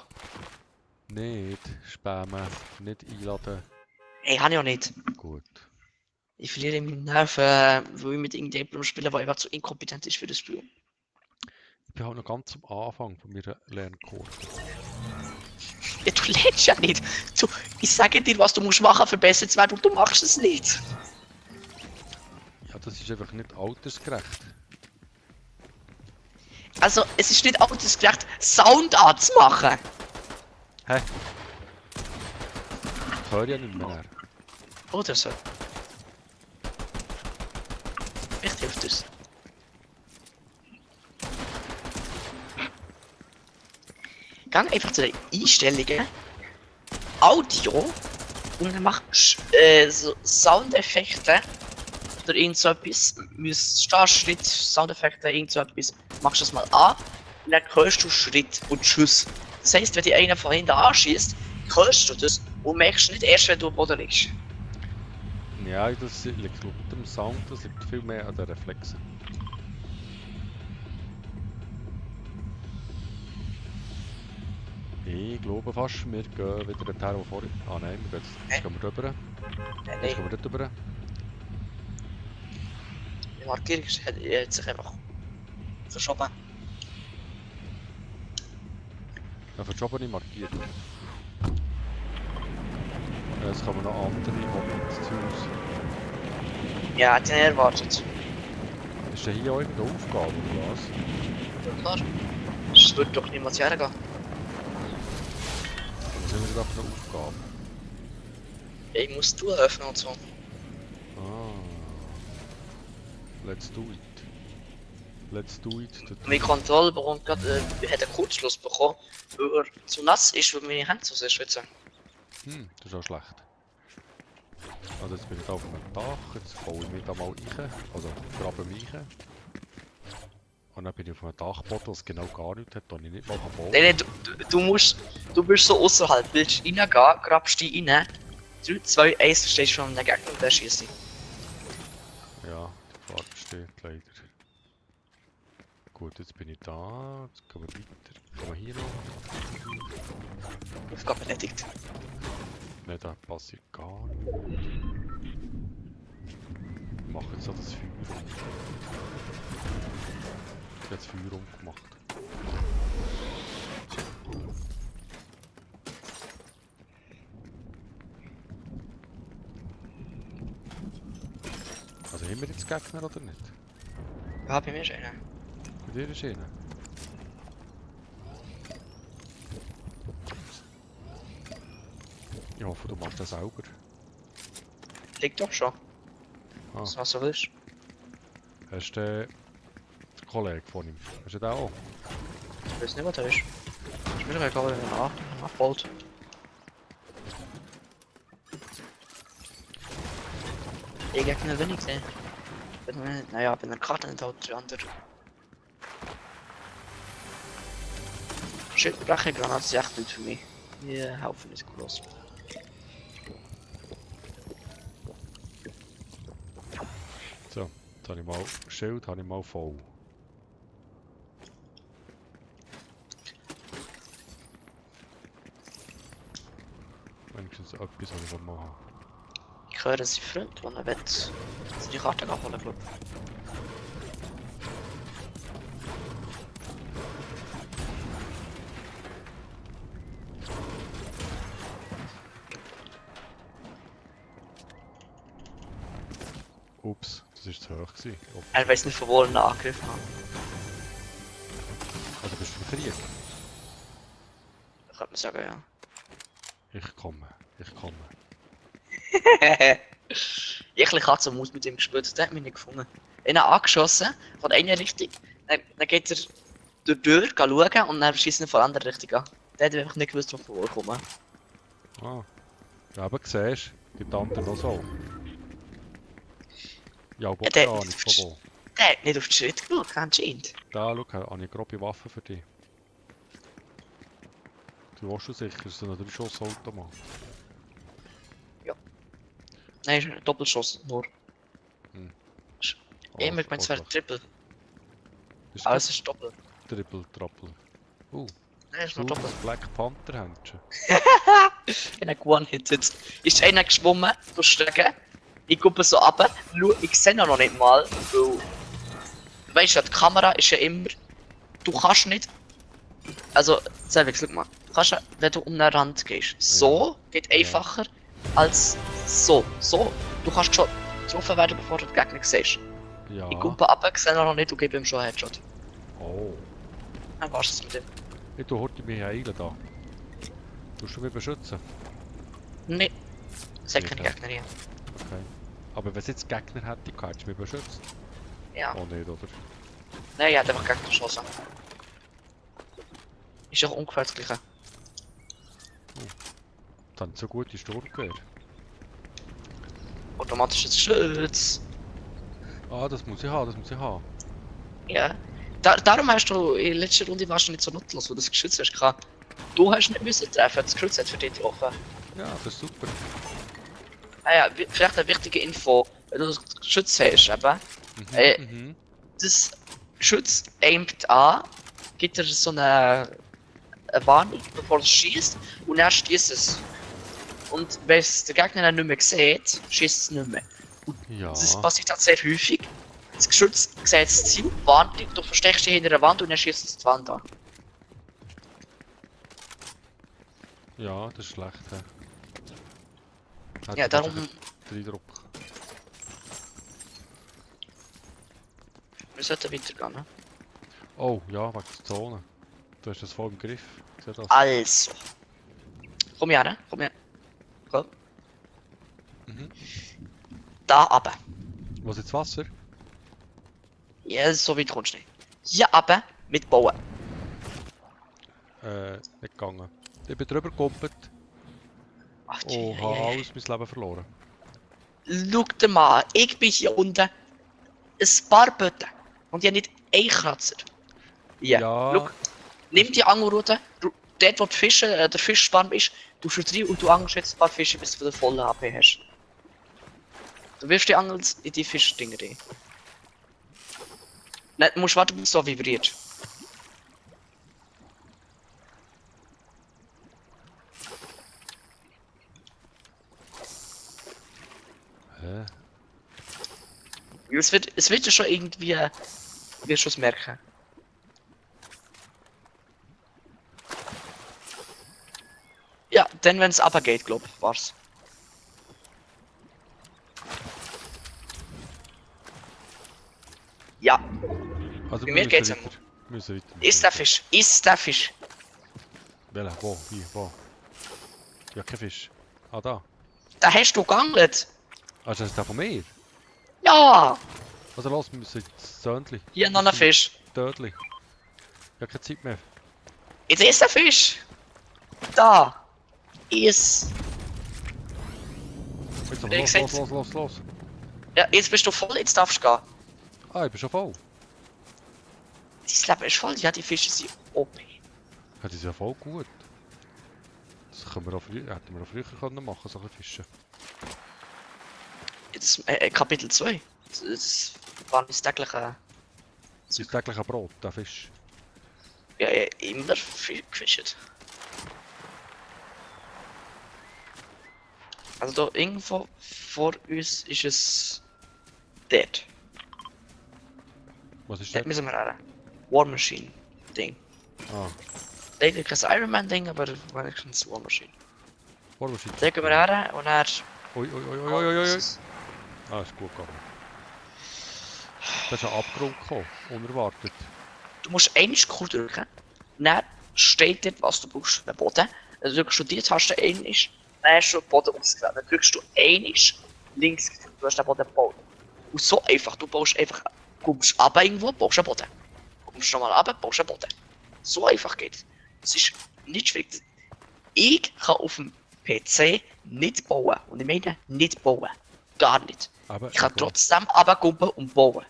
S1: Nicht spammen, nicht einladen.
S2: Hey, kann ich auch nicht.
S1: Gut.
S2: Ich verliere meine Nerven, weil ich mit irgendjemandem spiele, der einfach zu inkompetent ist für das Spiel.
S1: bin halt noch ganz am Anfang von meiner Lernkurve.
S2: Ja, du lernst ja nicht. Du, ich sage dir, was du musst machen, für besser zu werden, und du machst es nicht.
S1: Ja, das ist einfach nicht altersgerecht.
S2: Also, es ist nicht altersgerecht, Sound anzumachen.
S1: Hä? Ich höre ja nicht mehr.
S2: Oder so. Vielleicht hilft es. Gang einfach zu den Einstellungen. Audio. Und dann mach so Soundeffekte. Oder irgend so etwas. Startschritt, Soundeffekte, irgend so etwas. Machst das mal an. Und dann hörst du Schritt und Schuss. Das heisst, wenn dich einer von hinten anschießt, hörst du das und merkst nicht erst, wenn du am Boden liegst.
S1: Ja, das liegt mit dem Sound, das liegt viel mehr an den Reflexen. Ich glaube fast, wir gehen wieder den Terror vorhin. Ah nein, wir gehen jetzt gehen wir rüber. Jetzt gehen wir dort rüber.
S2: Die Markierung hat sich einfach verschoben.
S1: Ja, verschobene markiert. Jetzt kommen noch andere Hobbits zu uns.
S2: Ja, hätte ich nicht erwartet.
S1: Ist denn hier auch irgendeine Aufgabe oder was?
S2: Ja, klar. Es wird doch niemals hergehen.
S1: Oder sind wir gerade auf einer Aufgabe?
S2: Ich muss Tür öffnen und so.
S1: Ah. Let's do it. Let's do it.
S2: Meine Kontrolle bekommt gerade, hat einen Kurzschluss bekommen, weil er zu nass ist, weil meine Hände so sehr schwitzen.
S1: Das ist auch schlecht. Also jetzt bin ich da auf einem Dach, jetzt baue ich mich da mal rein, also grabe mich rein. Und dann bin ich auf einem Dachboden, das genau gar nichts hat, da ich nicht mal bauen.
S2: Nein, du bist so außerhalb, willst reingehen, grabst dich rein, 3, 2, 1, stehst schon an der Gegner und der schießt dich.
S1: Ja, die Gefahr besteht leider. Gut, jetzt bin ich da, jetzt gehen wir weiter. Gehen wir hier noch?
S2: Aufgabe erledigt.
S1: Nein, da passiert gar nichts. Ich mache jetzt auch das Feuer. Ich habe das Feuer umgemacht. Also haben wir jetzt Gegner oder nicht?
S2: Ja, bei mir ist einer.
S1: Bei dir ist einer. Ich hoffe, du machst das sauber.
S2: Liegt doch schon.
S1: Ah.
S2: Was du willst.
S1: Hast du den Kollegen von ihm? Hast du den auch?
S2: Ich weiß nicht, was da ist. Ich bin mir gerade nachgebaut. Ich hätte ihn wenig gesehen. Naja, wenn er Karte nicht hat, der andere. Schildbrechergranate ist echt nicht für mich. Wir helfen nicht groß.
S1: So, jetzt habe ich mal Schild habe ich mal voll. Wenigstens etwas, was ich machen will.
S2: Ich höre seinen Freund, der er will seine Karte abholen, glaube ich.
S1: Ups, das war zu hoch gewesen.
S2: Er weiß nicht, von wo er ihn angegriffen hat.
S1: Also bist du im Krieg?
S2: Könnte man sagen, ja.
S1: Ich komme, ich komme.
S2: Ich habe Katze und Maus mit ihm gespielt, der hat mich nicht gefunden. Ihn angeschossen, von einer Richtung, dann geht er durch die Tür schauen und dann schießt er von der anderen Richtung an. Der hat einfach nicht gewusst, von wo er kommt.
S1: Ah. Ja, aber siehst du, die anderen auch so. Ja, aber
S2: der-
S1: gar nicht, von wo.
S2: Der hat nicht auf den Schritt geschaut, anscheinend.
S1: Da, schau, habe ich eine grobe Waffe für dich. Du warst schon sicher, es ist ein 3-Schuss-Automat.
S2: Nein, ist ein Doppelschuss, nur. Immer gemeint, es wäre ein Triple.
S1: Ist
S2: Alles ist Doppel.
S1: Triple-Trappel.
S2: Nein, es ist
S1: Du,
S2: nur Doppel.
S1: das Black Panther-Händchen.
S2: Wenn er one-hittet. Ist einer geschwommen durch Strecke. Ich gucke so runter, ich sehe ihn noch nicht mal, weil... Weißt du, die Kamera ist ja immer du kannst nicht. Also, Selvig, schau mal. Du kannst, wenn du um den Rand gehst, so geht einfacher als so. So, du kannst schon getroffen werden, bevor du den Gegner siehst.
S1: Ja.
S2: Ich gucke ab, sehe ihn noch nicht und gebe ihm schon einen Headshot.
S1: Oh.
S2: Dann war's es mit dem.
S1: Ich tu heute mich heilen da. Tust du mich beschützen?
S2: Nee. Sag
S1: Nicht,
S2: keine
S1: ja.
S2: Gegner hier.
S1: Okay. Aber wenn es jetzt Gegner hätte, hättest du mich beschützt?
S2: Ja.
S1: Oh nicht, oder?
S2: Nein, er hat einfach Gegner geschossen. Ist doch ungefähr das gleiche.
S1: Dann so gute Sturmgewehr.
S2: Automatisches Schütz.
S1: Ah, das muss ich haben, das muss ich haben.
S2: Ja. Darum hast du in der letzten Runde warst du nicht so nutzlos, wo du das Geschütz hast gehabt. Du hast nicht müssen treffen, das Geschütz hat für dich getroffen.
S1: Ja, das ist super.
S2: Ah ja, vielleicht eine wichtige Info, wenn du das Geschütz hast, eben.
S1: Mhm.
S2: Das Geschütz aimt an, gibt dir so eine Warnung, bevor es schießt, und er schießt es. Und wenn es der Gegner dann nicht mehr sieht, schießt es nicht mehr.
S1: Ja.
S2: Das passiert halt sehr häufig. Das Geschütz sieht das Ziel, warnt dich, du versteckst dich hinter der Wand und dann schießt es die Wand an.
S1: Ja, das ist schlecht. Hat
S2: Ja,
S1: ich
S2: darum.
S1: den Eindruck.
S2: Wir sollten weitergehen, ne?
S1: Oh, ja, wegen der Zone. Du hast das voll im Griff. Sieh das?
S2: Also. Komm her, ne? Komm her. Komm.
S1: Mhm.
S2: Da runter.
S1: Wo ist jetzt Wasser?
S2: Ja, so weit kommst du nicht. Hier runter mit Bauen.
S1: Nicht gegangen. Ich bin drüber gekumpelt
S2: Ach,
S1: und habe alles mein Leben verloren.
S2: Schau dir mal an, ich bin hier unten. Ein paar Bötten. Und ich habe nicht einen Kratzer. Hier,
S1: Ja.
S2: schau. Nimm die Angelrute. Dort, wo die Fische, der Fischspann ist, du schützt rein und du angelst jetzt ein paar Fische, bis du wieder volle HP hast. Du wirfst die Angel in die Fischdinger rein. Nein, du musst warten, bis es so vibriert.
S1: Hä?
S2: Es wird ja schon irgendwie. Wirst du es merken. Ja, dann wenn es runtergeht, glaub ich, war's. Ja,
S1: Also
S2: Bei
S1: wir
S2: mir geht's
S1: weiter. Wir müssen weiter.
S2: ist der Fisch, ist der Fisch.
S1: Welcher? Wo? Hier? Wo? Ja, kein Fisch. Ah, da.
S2: Da hast du geangelt.
S1: Ah, ist das der von mir?
S2: Ja,
S1: Also los, wir müssen ins Zöntli.
S2: hier noch ein Fisch.
S1: Tödlich. Ich habe keine Zeit mehr.
S2: Jetzt ist der Fisch. Da. Ist.
S1: Jetzt
S2: Ja,
S1: aber
S2: ich
S1: los.
S2: Ja, jetzt bist du voll, jetzt darfst du gehen.
S1: Ah, ich bin schon voll.
S2: Dein Leben ist voll, ja, die Fische sind OP.
S1: Ja, die sind ja voll gut. Das können wir auch hätten wir auch früher können machen, solche Fische.
S2: Jetzt Kapitel 2. Das war das tägliche.
S1: Das ist täglich ein Brot, der Fisch.
S2: Ja, immer gefischt. Also da irgendwo vor uns ist es dort.
S1: Was ist
S2: Dort
S1: das?
S2: müssen wir ran. War Machine Ding.
S1: Ah,
S2: Leider kein Iron Man Ding, aber wenigstens War Machine.
S1: Warwaschid.
S2: Da gehen wir ran und er.
S1: Ui. Ah, ist gut gegangen. Da ist ein Abgrund gekommen, unerwartet.
S2: Du musst einmal Q drücken. Dann steht dort, was du brauchst für den Boden. Dann drückst du die Taste einmal, dann hast du den Boden ausgewählt. Dann drückst du einmal links, du hast den Boden gebaut. Und so einfach, du baust einfach, kommst runter irgendwo, baust einen Boden. Kommst nochmal runter, baust einen Boden. So einfach geht. Es ist nicht schwierig. Ich kann auf dem PC nicht bauen. Und ich meine, nicht bauen. Gar nicht.
S1: Aber
S2: Ich kann trotzdem runtergumpen und bauen.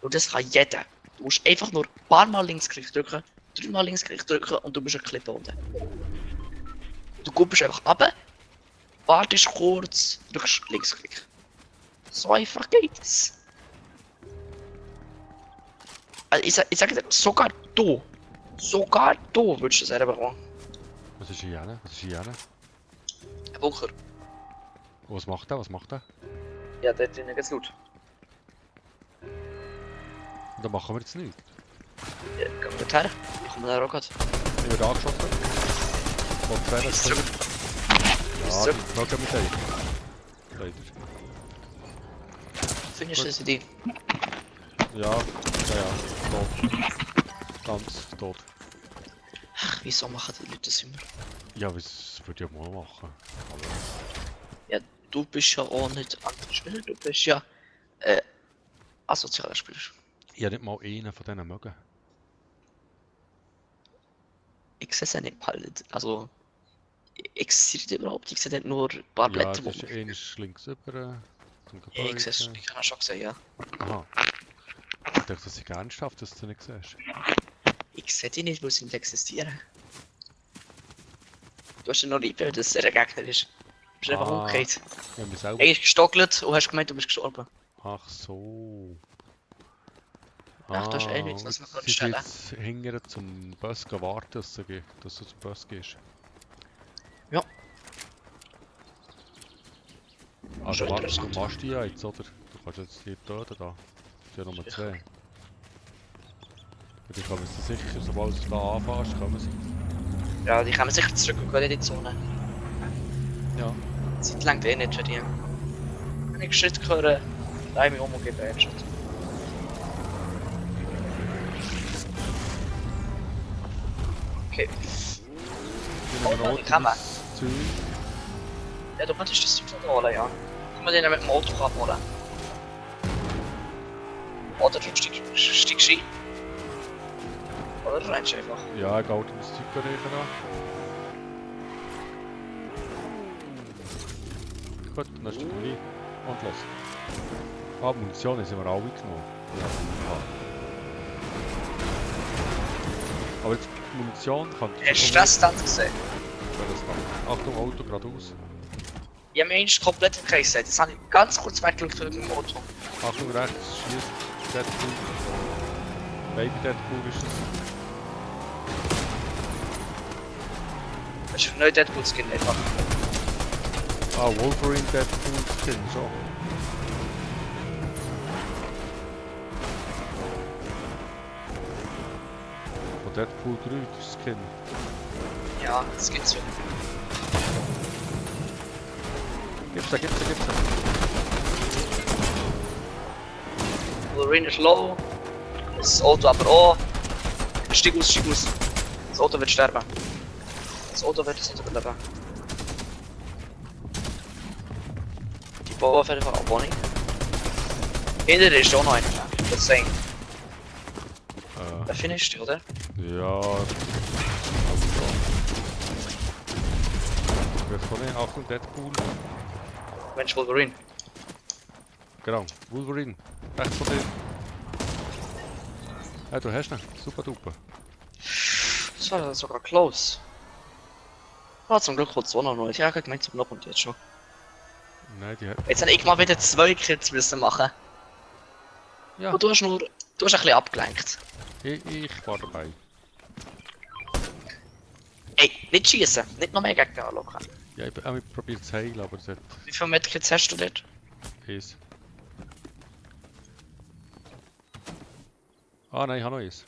S2: Und das kann jeder. Du musst einfach nur ein paar Mal Linksklick drücken, 3 Mal Linksklick drücken und du bist ein Clip unten. Du gumpst einfach runter, wartest kurz, drückst Linksklick. So einfach geht es. Also ich sage dir, sogar du würdest du das bekommen.
S1: Was ist hier?
S2: Ein Bunker.
S1: Und was macht der?
S2: Ja, dort drinnen geht's gut.
S1: Und dann machen wir jetzt nichts.
S2: Ja, geh gut her. Ich komme da auch gerade.
S1: Ich werde angeschossen. Von zwei
S2: Ist zurück.
S1: Ja,
S2: Ist zurück.
S1: die fragen mit euch. Leider.
S2: Findest du
S1: Gut.
S2: das die?
S1: Ja, tot. Ganz tot.
S2: Ach, wieso machen die Leute das immer?
S1: Ja, was würde ich mal machen? Aber
S2: Ja, du bist ja auch nicht anderer Spieler, du bist ja asozialer Spieler.
S1: ich habe nicht mal einen von denen mögen.
S2: Ich sehe es ja nicht mal. Also, existiert überhaupt? Ich sehe dort nur ein paar
S1: Ja,
S2: Blätter,
S1: es ist
S2: die
S1: links über zum
S2: ja, ich sehe es,
S1: Gebäude.
S2: ich habe es schon gesehen, ja.
S1: Aha. Ich dachte, das ist ernsthaft, dass du nicht siehst.
S2: Ich sehe die nicht, wo sie nicht existieren. Du hast ja noch lieb, dass er ein Gegner ist. Du bist einfach
S1: Ah.
S2: umgekehrt.
S1: Ich habe mich selber...
S2: Eigentlich gestockelt und hast gemeint, du bist gestorben.
S1: Ach so.
S2: Ach, du hast eh nichts, was man
S1: und
S2: kann
S1: sie
S2: stellen.
S1: jetzt hingern zum Bus warten, dass du zum Bus gehst.
S2: Ja.
S1: Also
S2: Schon
S1: warte, du
S2: interessant.
S1: machst die ja jetzt, oder? Du kannst jetzt die töten da. Es sind ja nur zwei. Und die kommen sie sicher, sobald du da anfährst, kommen sie.
S2: Ja, die kommen sicher zurück und gehen in die Zone.
S1: Ja.
S2: Die Zeit längt eh nicht für die. Wenn ich Schritt höre, drehe ich mich um und gebe einen Schritt. Okay.
S1: Ich
S2: Oh,
S1: nehme
S2: die kann man.
S1: das Zeug.
S2: Ja, du könntest das Zeug noch holen, ja. Kann man den mit dem Auto abholen? Oder du steigst ein. Oder du rennst einfach.
S1: Ja, ich gehe auch das Zeug riechen an. Gut, dann steig ich rein. Und los. Ah, Munition sind wir alle genommen. Ja, aber jetzt Munition kann
S2: Hast du das dann gesehen?
S1: Ja, das kann. Achtung, Auto geradeaus.
S2: Ich habe mich komplett im Kreis gesehen. Das habe ich ganz kurz weggeschaut mit dem Auto.
S1: Achtung, rechts, schießt. Deadpool. Baby Deadpool ist es.
S2: Das ist ein neuer Deadpool-Skin einfach.
S1: Ah, Wolverine Deadpool Skin, schon. Und Deadpool 3 das Skin.
S2: Ja, das gibt's wieder.
S1: Gibt's da.
S2: Wolverine ist low. Das Auto aber auch. Steig aus. Das Auto wird sterben. Das Auto wird es nicht überleben. Die bauen auf jeden Fall auch Bonnie. Hinter dir ist auch noch einer. Das sehen. Der finisht, oder?
S1: Ja. Jetzt von hier, Achtung, Deadpool.
S2: Mensch, Wolverine.
S1: Genau, Wolverine. Rechts von dir. Ja, du hast ihn. Super duper.
S2: Das war sogar close. Ah, zum Glück kommt es auch noch nicht. Ja, ich gemeint, zum noch und jetzt schon.
S1: Nein, die hat.
S2: Jetzt habe ich mal wieder 2 Kills müssen machen.
S1: Ja,
S2: Und du hast ein bisschen abgelenkt.
S1: ich war dabei.
S2: Ey, nicht schießen, nicht noch mehr Gegner anlocken.
S1: Ja, ich habe probiert zu heilen, aber es hat
S2: Wie viele Medkits hast du dort?
S1: eins. Ah nein, ich habe noch eins.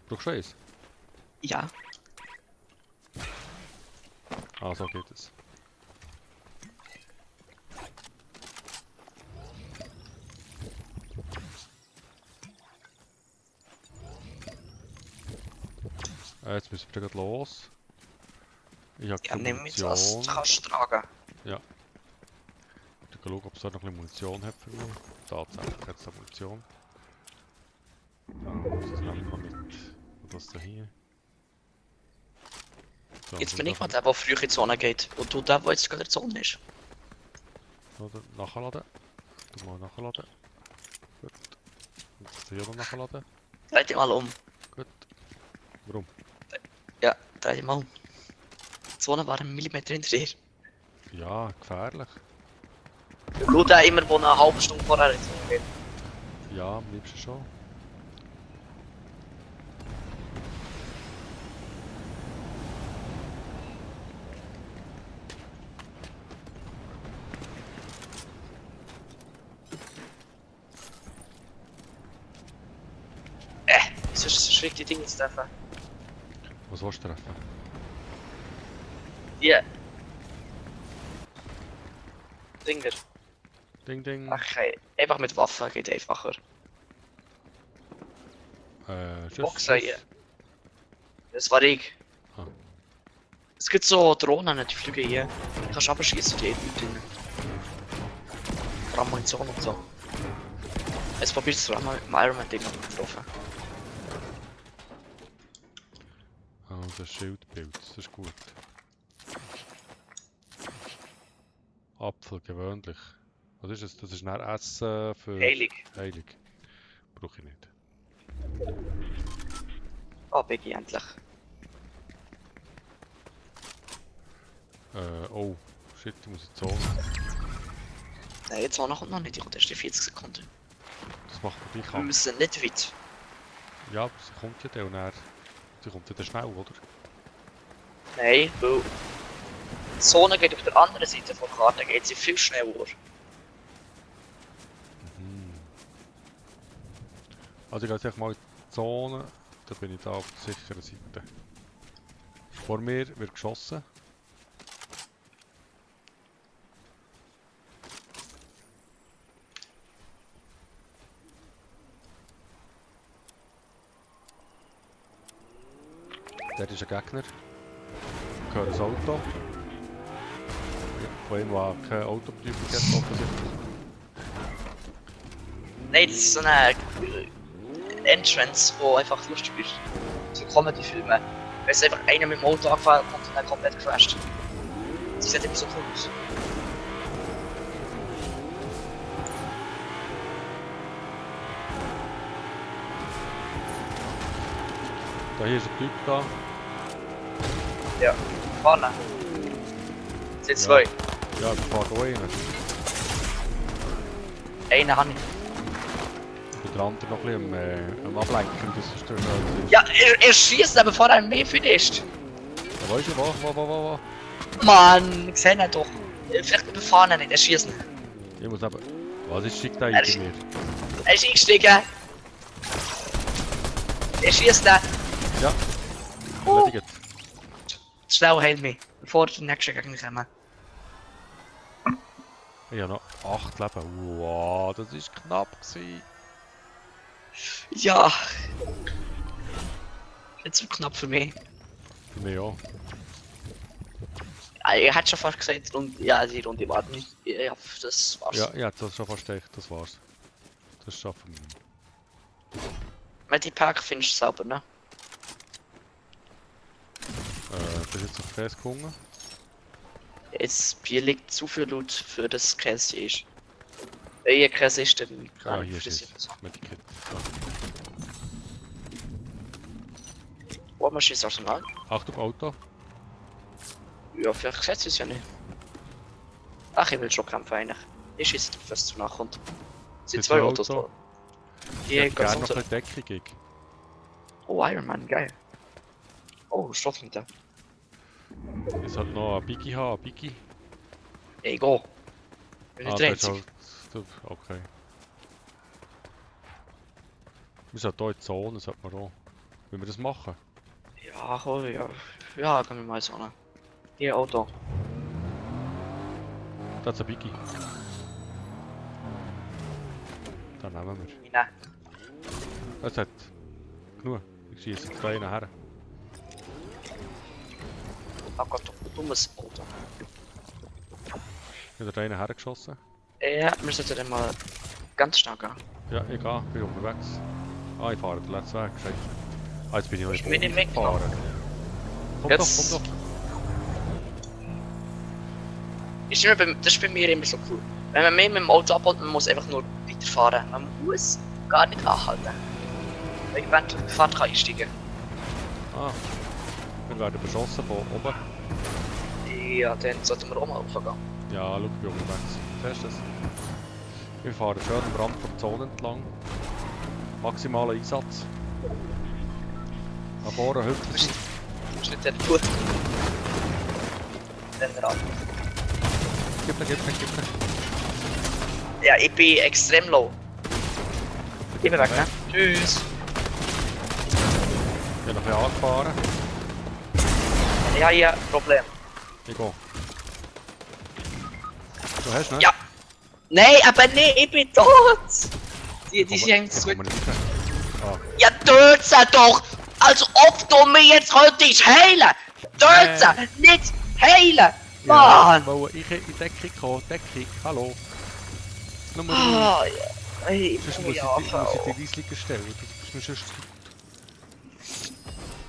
S1: Brauchst du eins?
S2: Ja.
S1: Ah, so geht es. Jetzt müssen wir gleich los. Ich habe
S2: Ja, nimm mit was du
S1: Munition.
S2: kannst tragen.
S1: Ich schaue, ob es da noch ein bisschen Munition hat für mich. Tatsächlich hat es da Munition. Dann muss ich nämlich noch mit. Und das da hier. So,
S2: Jetzt
S1: und
S2: bin ich mal
S1: dann-
S2: der früh in die Zone geht. Und du der jetzt gerade in der Zone ist.
S1: Oder nachladen. Du mal nachladen. Gut. Und das hier noch nachladen.
S2: Dreh dich mal um.
S1: Gut. Warum?
S2: Ja, dreh dich mal um. Die Zone war 1 Millimeter hinter dir.
S1: Ja, gefährlich.
S2: Schau da immer, wo eine halbe Stunde vorher in die Zone geht.
S1: Ja, am liebsten schon.
S2: es ist wichtig, Dinge zu treffen.
S1: Was willst du treffen?
S2: Die... Dinger.
S1: Ding, ding.
S2: Okay, einfach mit Waffen geht einfacher.
S1: Schuss,
S2: Boxen,
S1: Schuss.
S2: ja. Das war ich.
S1: Ah.
S2: Es gibt so Drohnen, die fliegen hier. Die kannst du abschießen, die drin. Vor allem Munition und so. Jetzt probierst du einmal mit dem Ironman-Ding getroffen.
S1: Ah, das Schildbild, das ist gut. Apfel gewöhnlich. Was ist es? Das ist ein Essen für...
S2: Heilig.
S1: Heilig. Brauche ich nicht.
S2: Ah, Biggie, endlich.
S1: Oh. Shit, ich muss in die Zone.
S2: Nein, jetzt kommt noch nicht, die kommt erst in 40 Sekunden.
S1: Das macht man gleich
S2: Wir
S1: an.
S2: müssen nicht weit.
S1: Ja, aber sie kommt ja dann und dann... Sie kommt ja dann schnell, oder?
S2: Nein, weil... Die Zone geht auf der anderen Seite der Karte, geht sie viel schneller.
S1: Mhm. Also ich gehe jetzt einfach mal in die Zone. Da bin ich da auf der sicheren Seite. Vor mir wird geschossen. Dort ist ein Gegner. Ich höre ein Auto. Von ihm, der keine Autoprüfung hat, offensichtlich.
S2: Nein, das ist so eine Entrance, die einfach lustig ist. So Comedy-Filme. Weil es einfach einer mit dem Auto angefahren kommt und dann komplett crasht. Sie sieht immer so cool aus.
S1: Da hier ist ein Typ da.
S2: Ja, vorne. Sind zwei.
S1: Ja, ich fahre da rein.
S2: Einen habe ich.
S1: Und der andere noch ein bisschen am Ablenken, das ist der Schnell.
S2: Ja, er schießt aber bevor er mehr finisht.
S1: Ja, weißt du, wo?
S2: Mann, ich sehe ihn doch. Vielleicht überfahren ihn nicht, er schießt nicht.
S1: Ich muss aber... Was ist schick da
S2: Er
S1: hinter mir?
S2: Er ist eingestiegen. Er schießt ihn.
S1: Ja, erledigt.
S2: Schnell heil mich, bevor der nächste Gegner kommt.
S1: Ich habe noch 8 Leben. Wow, das ist knapp gewesen.
S2: Ja. Nicht zu knapp für mich.
S1: Für mich auch.
S2: Er hat schon fast gesagt, ja, die Runde war nicht. Ja, das war's.
S1: Ja, ich hätte das schon fast echt, das war's. Das schaffen wir.
S2: Weil die Park findest du sauber, ne?
S1: Bis jetzt auf Käse gekommen.
S2: Jetzt Bier liegt zu viel Loot für das Käse ist. Wenn ihr Käse ist, dann
S1: Ah,
S2: kann
S1: hier
S2: ich
S1: ist
S2: das
S1: es.
S2: nicht.
S1: Medikit.
S2: Wo man schießt Arsenal?
S1: Achtung, Auto.
S2: Ja, vielleicht setzt es ja nicht. Ach, ich will schon kämpfen eigentlich. Ich schieße drauf, was zu nachkommt. Es sind
S1: Jetzt
S2: zwei
S1: ein
S2: Autos
S1: Auto.
S2: da.
S1: Ich
S2: Die
S1: hätte
S2: gehen
S1: gerne noch
S2: so.
S1: ein bisschen Deckung.
S2: Oh, Iron Man, geil. Oh, Stoffhunter.
S1: Ich sollte noch ein Biggie haben, ein Biggie.
S2: Ey, go. Bin nicht der
S1: das ist
S2: Einzige.
S1: halt... Okay. Wir sollten hier in die Zone, sollte man auch. Wollen wir das machen?
S2: Ja, komm, ja. Ja, kann mir mal so. Hier, Auto.
S1: Das ist ein Biggie. Dann nehmen wir.
S2: Nein.
S1: Es hat genug. Ich schieße jetzt da einen her.
S2: Oh Gott, dummes Auto.
S1: Ich habe da einen hergeschossen.
S2: Ja, wir sollten dann mal ganz schnell gehen.
S1: Ja, ich gehe, bin unterwegs. Ah, ich fahre den letzten Weg. Scheiße. Ah, jetzt bin ich noch
S2: Ich bin nicht
S1: gefahren. Komm
S2: Jetzt-
S1: doch, komm doch.
S2: Ist immer das ist bei mir immer so cool. Wenn man mehr mit dem Auto abholt, man muss einfach nur weiterfahren. Man muss gar nicht anhalten. Weil ich während der Fahrt kann einsteigen.
S1: Ah. Wir werden beschossen von oben.
S2: Ja, dann sollten wir auch mal raufgehen.
S1: Ja, schau, ich bin unterwegs. Siehst du das? Wir fahren schön am Rand der Zone entlang. Maximaler Einsatz. Nach vorne hüpfen
S2: Das
S1: sie.
S2: ist nicht der Tour. Dann ran.
S1: Gib mir.
S2: Ja, ich bin extrem low. Ich bin weg, ne? Tschüss.
S1: Ich bin noch ein bisschen angefahren.
S2: Ja, ja, Problem.
S1: Ich gehe. Du hast, ne?
S2: Ja. Nein, aber nee, ich bin tot! Die sind
S1: Ich
S2: zurück.
S1: komme nicht rein. Ah.
S2: Ja, töt sie doch! Als ob du mir jetzt könntest heilen! Töt sie! Nicht heilen! Mann!
S1: Ja, ich in Deckung kommen. Deckung, hallo. Nummer
S2: Ah, ja. Hey,
S1: Sonst
S2: ich
S1: muss ich
S2: ja,
S1: dich ins Liegen stellen. Du bist mir sonst...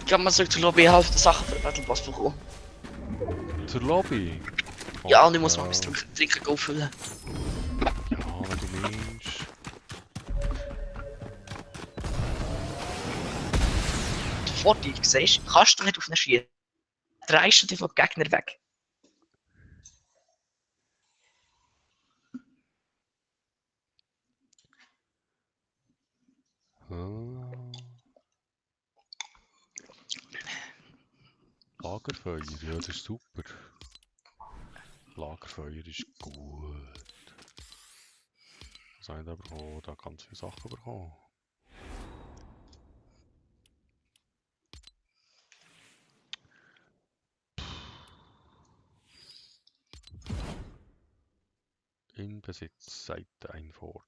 S2: ich kann mal zurück zur Lobby helfen, Sachen für den Battle Pass bekommen.
S1: Zur Lobby?
S2: Ja, und ich muss mal mein Trinken auffüllen.
S1: Ja, wenn du meinst.
S2: Vor dir, siehst du, kannst du nicht auf einen schießen. Drehst du dich vom Gegner weg.
S1: Ah. Lagerfeuer, ja, das ist super. Lagerfeuer ist gut. Was habe ich da bekommen? Da ganz viele Sachen bekommen. In Besitz, Seite einfordern.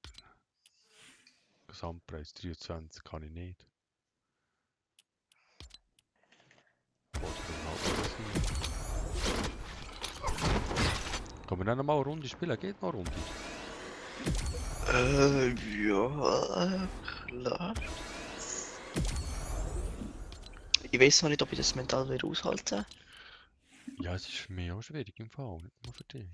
S1: Gesamtpreis 23 kann ich nicht. Können wir dann noch mal eine Runde spielen? Geht noch eine Runde?
S2: Ja, klar. Ich weiß noch nicht, ob ich das mental wieder aushalte.
S1: Ja, es ist für mich auch schwierig im Fall, nicht nur für dich.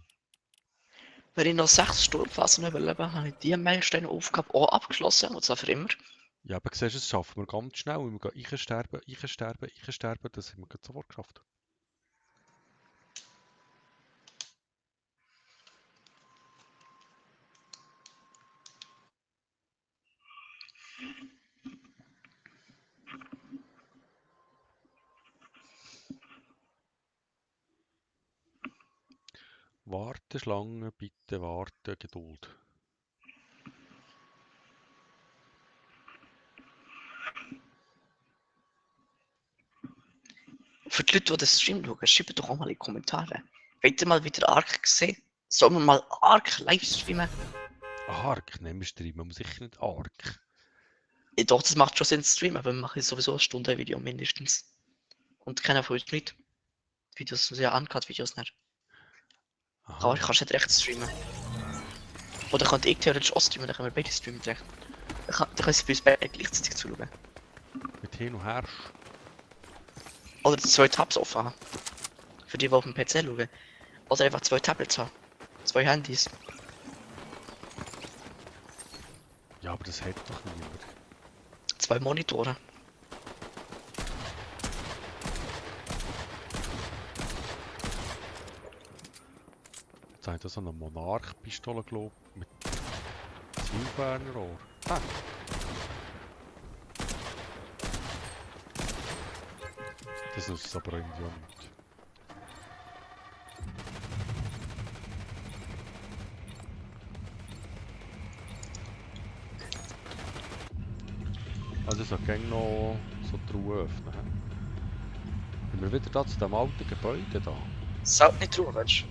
S2: Wenn ich noch 6 Sturmphasen überlebe, habe ich die Meilensteine-Aufgabe auch abgeschlossen, und zwar für immer.
S1: Ja, aber siehst du, das schaffen wir ganz schnell. Wir gehen einsterben, das haben wir gerade sofort geschafft. Warteschlange, bitte warten, Geduld.
S2: Für die Leute, die das Stream schauen, schreibt doch auch mal in die Kommentare. Wollt ihr mal wieder Ark gesehen? Sollen wir mal Ark live streamen?
S1: Ark? Nein, wir streamen sicher nicht Ark.
S2: Ja, doch, das macht schon Sinn zu streamen, aber wir machen sowieso eine Stunde Video mindestens. Und keiner von uns mit. Videos sind ja Uncut-Videos nicht.
S1: Aha.
S2: Kannst du nicht recht streamen. Oder könnte ich theoretisch auch streamen, dann können wir beide streamen direkt. Dann können sie bei uns beide gleichzeitig zuschauen.
S1: Mit hin und her.
S2: Oder 2 Tabs offen haben. Für die auf dem PC schauen. Oder einfach 2 Tablets haben. 2 Handys.
S1: Ja, aber das hat doch niemand.
S2: 2 Monitore.
S1: Jetzt habe ich da so eine Monarch-Pistole gelobt mit Zielfernrohr. Ah! Das nutzt aber irgendwie auch nicht. Also ich sollte gerne noch so die Truhe öffnen. Sind wir wieder da zu dem alten Gebäude da?
S2: Sollte nicht drauf, weißt du?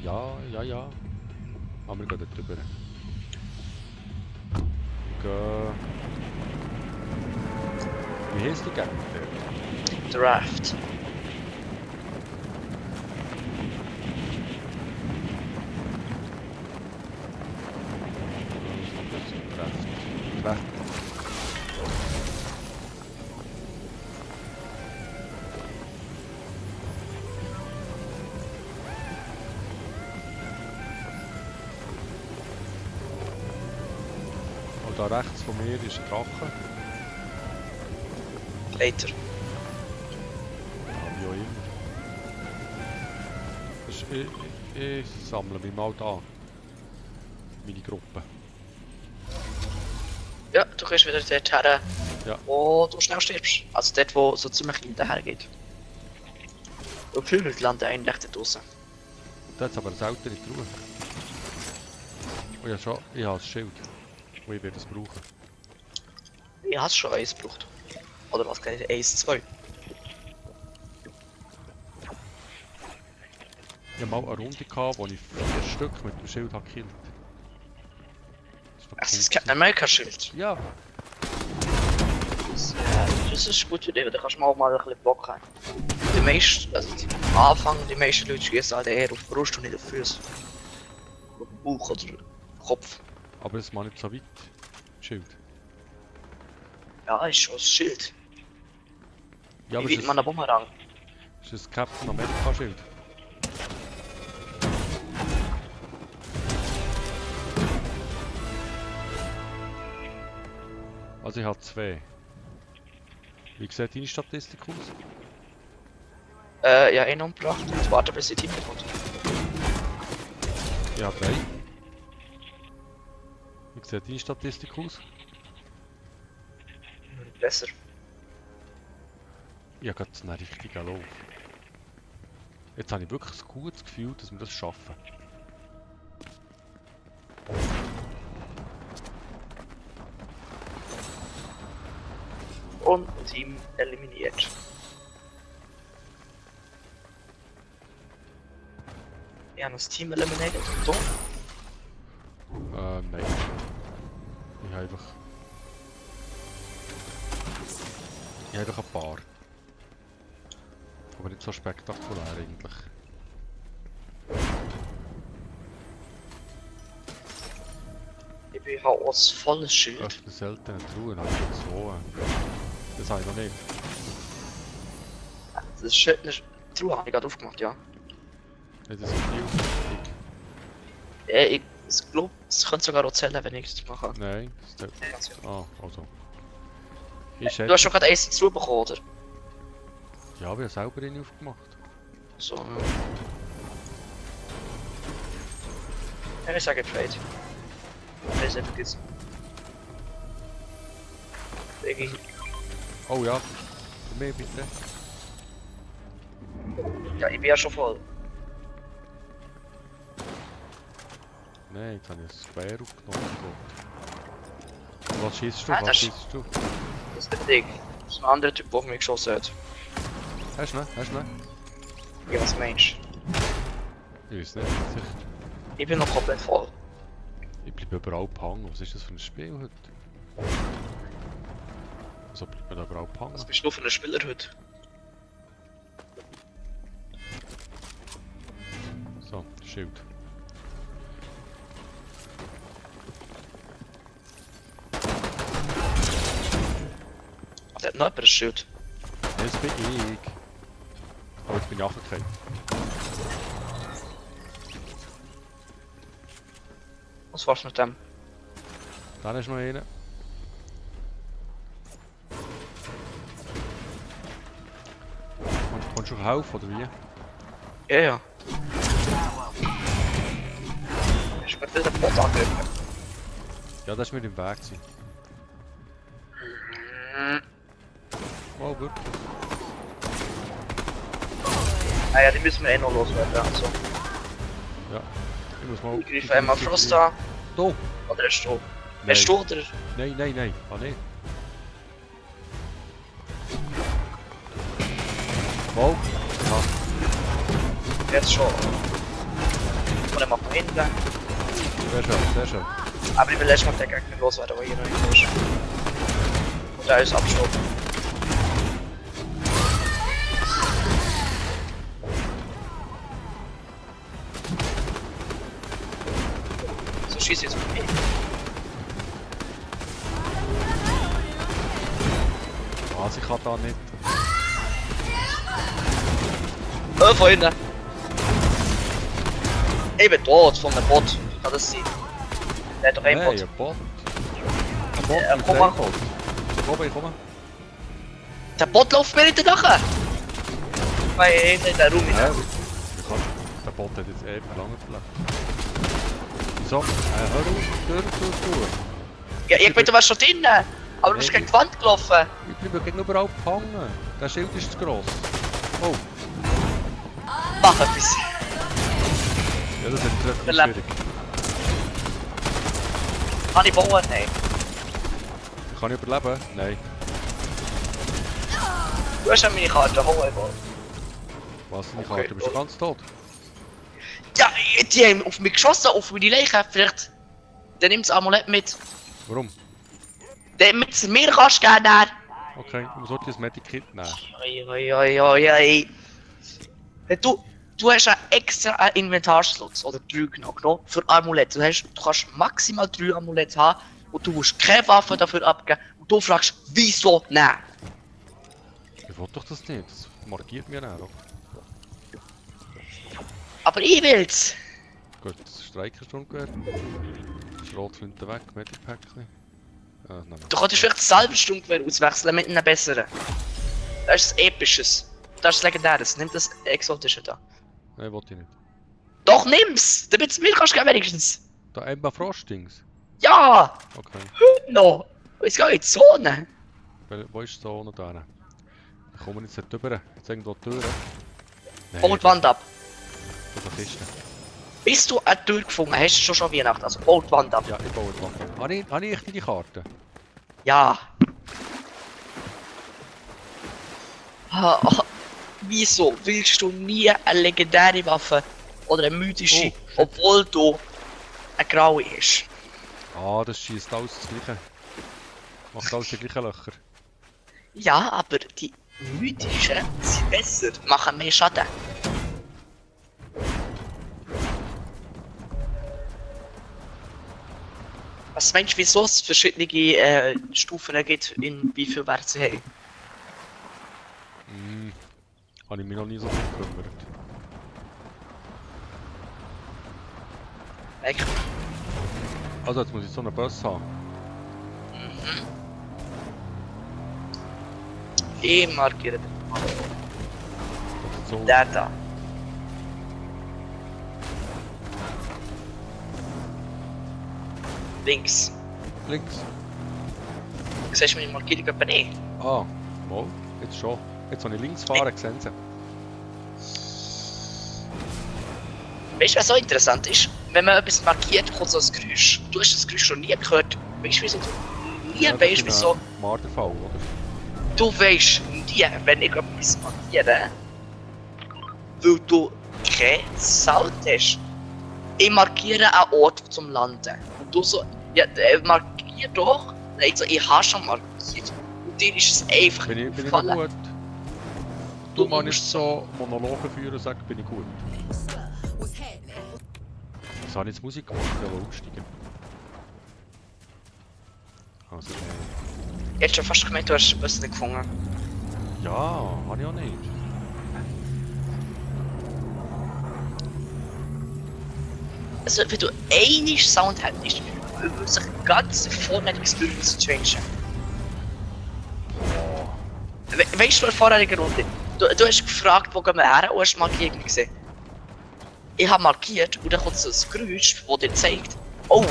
S1: Ja. Aber wir gehen dort rüber. Wir gehen... Wie heisst die Gegend dort?
S2: Draft.
S1: Recht. Und da rechts von mir ist ein Drache.
S2: Later.
S1: Ja, wie auch immer. Das ist, ich sammle mich mal da. Meine Gruppe.
S2: Ja, du kannst wieder dort her,
S1: Ja.
S2: wo du schnell stirbst. Also dort, wo so ziemlich hinterher geht. Und viele Leute landen eigentlich dort draussen.
S1: Da hat es aber eine seltene Truhe. Oh ja, schon. Ich habe das Schild. Und ich werde es brauchen.
S2: Ich hast schon eins gebraucht. Oder was kann ich? Eins, zwei.
S1: Ich hatte mal eine Runde gehabt, wo ich 4 Stück mit dem Schild habe gekillt. Das war
S2: Das
S1: cool
S2: ist Captain
S1: gewesen.
S2: America Schild.
S1: Ja,
S2: Das ist eine gute Idee, da kannst du mal ein bisschen Bock haben. Die meisten, also am Anfang, die meisten Leute schießen halt eher auf die Brust und nicht auf die Füße. Oder auf den Bauch oder den Kopf.
S1: aber das mal nicht so weit. Schild.
S2: Ja, ist schon ein Schild.
S1: Ja, aber
S2: Wie
S1: ist
S2: weit man
S1: es
S2: einen Bumerang?
S1: ist ein Captain America Schild? Also ich habe 2. Wie sieht deine Statistik aus?
S2: Ja, einen umgebracht und warte bis die Team kommt.
S1: Ich habe 3. Wie sieht deine Statistik aus?
S2: Besser.
S1: Ich habe gerade einen richtigen Lauf. Jetzt habe ich wirklich ein gutes Gefühl, dass wir das schaffen.
S2: Und Team eliminiert. Wir haben das Team eliminiert und so.
S1: Nein. Ich habe einfach... Ich habe einfach ein paar. Aber nicht so spektakulär eigentlich.
S2: Ich bin halt auch ein volles Schild.
S1: Öffne seltene Truhen, habe ich jetzt so. Das habe ich noch nicht.
S2: Das Schild, eine Truhe habe ich gerade aufgemacht, ja.
S1: Nicht, das ist nicht wichtig.
S2: Ich glaube, es könnte sogar auch zählen, wenn ich es mache.
S1: Nein, das zählt.
S2: Ja, ganz ja.
S1: Ah, also. Ich
S2: Du hast schon gerade eins dazu bekommen, oder?
S1: Ja, wir haben selber ihn aufgemacht.
S2: So, ja. Ja, ich sage Trade. Ich weiß nicht vergessen. Biggie.
S1: Oh ja, für mich bitte.
S2: Ja, ich bin ja schon voll.
S1: Nein, jetzt habe ich ein Square aufgenommen. Was schießt du?
S2: Ah,
S1: Was
S2: das-
S1: schießt du?
S2: Das ist der Ding. Das ist ein anderer Typ, der auf mich geschossen hat.
S1: Hast du ihn? Hast du ihn?
S2: Ja, was meinst
S1: Ich weiß nicht, sicher.
S2: du? Ich bin noch komplett voll.
S1: Ich bleibe überall hängen. Was ist das für ein Spiel heute? Wieso bleibt man da überall hängen?
S2: Was bist du für ein Spieler heute?
S1: So, Schild.
S2: Der hat noch jemand ein Schild.
S1: Jetzt bin ich. Aber jetzt bin ich runtergefallen.
S2: Was war's mit dem?
S1: Dann ist noch einer. Kommst du schon helfen oder wie?
S2: Ja, ja. Ich bin wieder den Bot angegriffen.
S1: Ja, das ist mir im Weg gewesen. Oh, wirklich?
S2: Ah ja, die müssen wir eh noch loswerden. Also.
S1: Ja. Ich muss mal...
S2: Ich greife einmal Frost an.
S1: Da!
S2: Oder ist du?
S1: Nein.
S2: Hast du oder?
S1: Nein, nein, nein. Ah, nicht. Wow. Ja,
S2: Jetzt schon. Oder mal von hinten.
S1: sehr schön, sehr schön.
S2: Aber ich will erstmal den Gegner loswerden, der hier noch nicht ist. Und der ist abgeschoben. So schießt jetzt mit mir.
S1: Also ich kann da nicht...
S2: Von hinten. Ich bin tot von einem Bot. Wie kann das sein? Der hat doch einen
S1: Nein,
S2: Bot.
S1: ein Bot. Ein Bot
S2: Ja,
S1: mit
S2: komm
S1: einem
S2: mal.
S1: Bot. Ich komme.
S2: Der Bot läuft mir nicht nachher. Weil ich in der Raum
S1: Ja,
S2: hinein.
S1: wie kannst du... Der Bot hat jetzt ewig lange verletzt. Wieso? Hör auf, durch.
S2: Ja, ich bin da schon drinnen. Aber du bist gegen die Wand gelaufen.
S1: Ich bleibe gegenüber auch gehangen. Der Schild ist zu gross. Oh,
S2: Mach etwas.
S1: ja, das ist jetzt relativ
S2: Verlepp.
S1: schwierig.
S2: Kann ich bauen? Nein.
S1: Kann ich überleben? Nein.
S2: Du hast ja meine Karte, hol einfach.
S1: Was, deine
S2: Okay,
S1: Karte? Bist du ganz tot?
S2: Ja, die haben auf mich geschossen, auf meine Leiche. Vielleicht. Dann nimm das Amulett mit.
S1: Warum?
S2: Dann mit mir kannst du gerne.
S1: Okay, ich muss heute das Medikit nehmen.
S2: Oi. Du hast einen extra einen Inventarslot oder 3 genommen für Amulette. Du kannst maximal 3 Amulette haben und du musst keine Waffe dafür abgeben. Und du fragst, wieso nein?
S1: Ich will doch das nicht, das markiert mir auch.
S2: Aber ich will's.
S1: Gut, das Streikersturmgewehr. Schrotflinte weg, Medipäckchen. Nein.
S2: Du könntest vielleicht das Salbensturmgewehr auswechseln mit einem besseren. Das ist das Episches. Das ist das Legendäres. Nimm das Exotische da.
S1: Nein, wollte ich nicht.
S2: Doch, nimm's! Damit es mir kannst du geben, wenigstens.
S1: Da Emma Frostings.
S2: Ja!
S1: Okay.
S2: No! Es geht in die Zone.
S1: Wo ist die Zone da? Da kommen wir jetzt nicht rüber. Jetzt irgendwo die Tür. Nein,
S2: Bau die Wand ab.
S1: das ist eine Kiste.
S2: Bis du eine Tür gefunden hast, ist schon Weihnachten. Also bau die Wand ab.
S1: Ja, ich baue die Wand ab. Habe ich echt die Karte?
S2: Ja. Wieso willst du nie eine legendäre Waffe oder eine mythische,
S1: Oh, shit.
S2: obwohl du eine graue hast?
S1: Ah, das schießt alles das Gleiche. Macht alles die gleichen Löcher.
S2: Ja, aber die mythischen sind besser, machen mehr Schaden. Was meinst du, wieso es verschiedene Stufen gibt, in wie viel Wert sie haben?
S1: Habe ich mich noch nie so viel gekümmert.
S2: Weg.
S1: Also jetzt muss ich so einen Bus haben.
S2: Ich markiere den.
S1: Das ist so.
S2: Der da. Links.
S1: Links.
S2: Siehst du meine Markierung etwa nicht?
S1: Ah, mal. Jetzt schon. Jetzt habe ich links fahren gesehen.
S2: Weißt du, was so interessant ist? Wenn man etwas markiert, kommt so ein Geräusch. Du hast das Geräusch schon nie gehört. Weißt du, wieso du nie weißt, wieso?
S1: Marderfall, oder?
S2: Du weißt nie, wenn ich etwas markiere, weil du kein Sound hast. Ich markiere einen Ort zum Landen. Und du so, ja, markier doch. Nein, so, ich habe schon markiert. Und dir ist es einfach
S1: Bin ich noch
S2: gefallen.
S1: gut? Du mal nicht so Monologe führen und sagen, bin ich gut. Was habe ich jetzt Musik gemacht? Ich will umsteigen. Also,
S2: Ich hätte schon fast gemeint, du hast es nicht gefunden.
S1: ja, habe ich auch nicht.
S2: Also, wenn du einen Sound hättest, würde sich ganz vorne die Experience changen. Weißt du, in der vorherigen Runde? Du hast gefragt, wo gehen wir her und hast Markierung gesehen. Ich habe markiert und dann kommt so ein Geräusch, das dir zeigt, oh,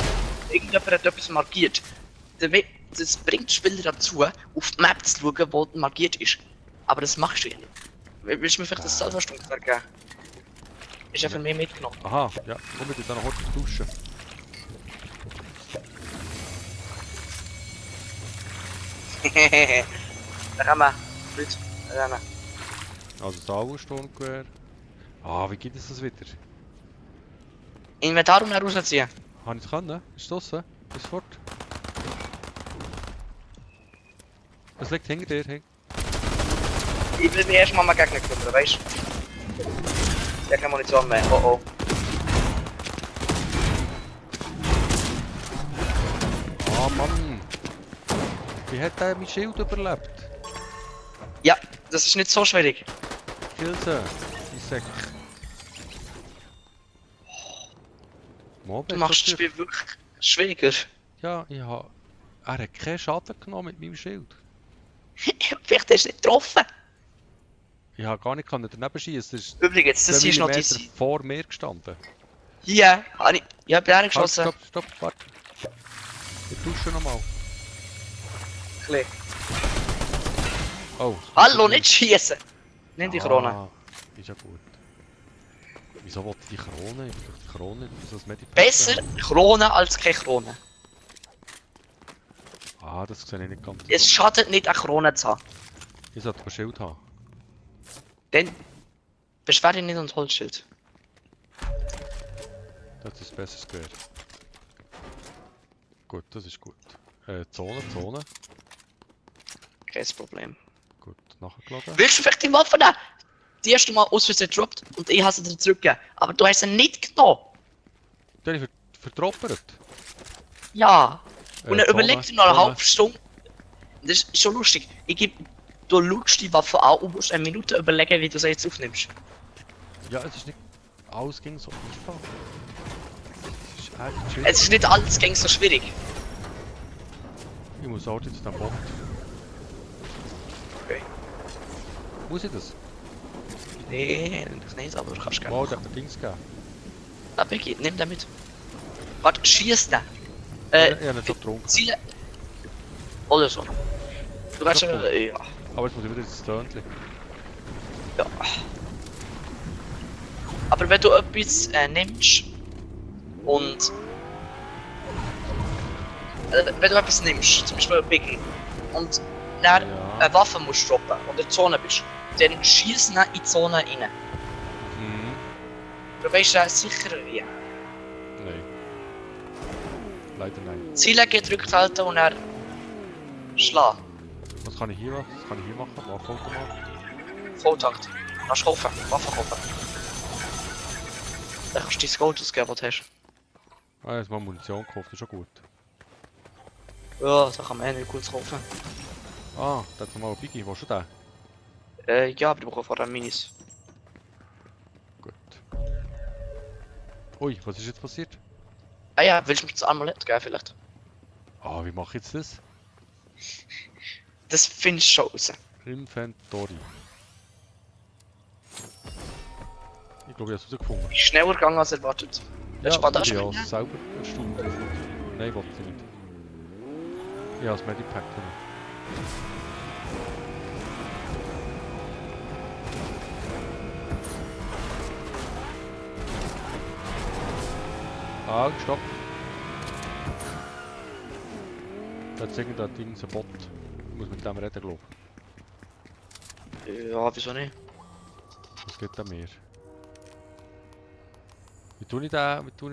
S2: irgendjemand hat etwas markiert. Das bringt die Spieler dazu, auf die Map zu schauen, wo markiert ist. Aber das machst du ja nicht. Willst du mir vielleicht das Salversturmgewehr geben? Ist ja von mir mitgenommen.
S1: Aha, ja, komm mit dann noch kurz duschen.
S2: Da kann man. Gut, da kann man.
S1: Also Sauersturmgewehr. Ah, wie geht es das wieder?
S2: Inventar und rausziehen.
S1: Habe ich es können? Ist das draussen? Ist fort? Es liegt hinter dir, hey.
S2: Ich will mich erstmal mal Gegner kümmern, weißt du? Ich habe keine Munition mehr. Oh oh.
S1: Ah, Mann! Wie hat der mein Schild überlebt?
S2: Ja, das ist nicht so schwierig.
S1: Kill sie, die Säcke.
S2: Du machst das Spiel wirklich schwieriger.
S1: Ja, ich habe... Er hat keinen Schaden genommen mit meinem Schild.
S2: Vielleicht hast du nicht getroffen.
S1: Ich habe gar nicht daneben schießen. Es ist
S2: Übrigens, das
S1: 2
S2: ist noch
S1: Millimeter
S2: die.
S1: vor mir gestanden.
S2: Hier, habe ich habe einen
S1: Halt,
S2: geschossen.
S1: stopp, warte. Ich dusche nochmal.
S2: Klar.
S1: Oh.
S2: Hallo, nicht schießen! Nimm die Krone.
S1: Ah, ist ja gut. Wieso wollte ich die Krone? Ich will doch die Krone, wieso das Medipack
S2: Besser
S1: haben?
S2: Krone als keine Krone.
S1: Ah, das sehe ich nicht ganz.
S2: Es schadet nicht, eine Krone zu haben.
S1: Ich sollte ein Schild haben.
S2: Dann beschwer dich nicht um das Holzschild.
S1: Das ist besser Square. Gut, das ist gut. Zone.
S2: Kein Problem.
S1: Gut, nachgeladen.
S2: Willst du vielleicht die Waffe nehmen? Die erste Mal aus Versehen gedroppt und ich habe sie dir zurückgegeben. Aber du hast sie nicht genommen.
S1: Den habe ich vertroppert.
S2: Ja. Und dann
S1: Zone,
S2: überlegst du noch eine
S1: Zone.
S2: halbe Stunde. Das ist schon lustig. Du schaust die Waffe an und musst eine Minute überlegen, wie du sie jetzt aufnimmst.
S1: Ja, es ist nicht... Alles ging so einfach. Es ist echt chill.
S2: Es ist nicht alles gängig so schwierig.
S1: Ich muss auch jetzt den Bot.
S2: Okay.
S1: Muss ich das?
S2: Nee, das nicht, aber du kannst gerne.
S1: Wow, der hat mir Dings gegeben.
S2: Ah, Becky, nimm den mit. Warte, schieß den.
S1: Ich habe ihn schon getrunken.
S2: Ziele. Oder so. Du kannst
S1: Ist doch cool.
S2: ja.
S1: Aber jetzt muss ich wieder ins Tönchen.
S2: Ja. Aber wenn du etwas nimmst und wenn du etwas nimmst, zum Beispiel ein Biggie, und dann
S1: Ja.
S2: eine Waffe musst droppen und in der Zone bist, dann schieß ihn in die Zone rein.
S1: Mhm.
S2: Du weißt ja sicher wie.
S1: Nein. Leider nein.
S2: Ziele gedrückt halten und dann schlagen.
S1: Was kann ich hier machen? Was kann ich hier machen? Waffenautomat?
S2: Volltakt. Kannst du kaufen, Waffen kaufen. Dann kannst du dein Gold ausgeben, was du hast.
S1: Ah, jetzt mal Munition gekauft, das ist schon gut.
S2: Ja, da kann man nicht gut kaufen.
S1: Ah, da hat nochmal ein Biggie, wo ist schon der?
S2: Ja, aber ich brauche vorher Minis.
S1: Gut. Ui, was ist jetzt passiert?
S2: Ah ja, willst du mir das Amulett geben vielleicht?
S1: Ah, wie mache ich jetzt das?
S2: Das findest du schon raus.
S1: Inventory. Ich glaube, ich habe es herausgefunden.
S2: Ist schneller gegangen als erwartet.
S1: Ja,
S2: Hast du Bandage
S1: ich bin
S2: mitgenommen?
S1: ja selber erstaunt. Nein, wollte ich nicht. Ich habe das Medipack genommen. Ah, stopp. Da hat irgendein Ding, ein Bot. Ich muss mit dem reden, glaube ich.
S2: Ja, wieso nicht?
S1: Was geht da mehr? Wie tue ich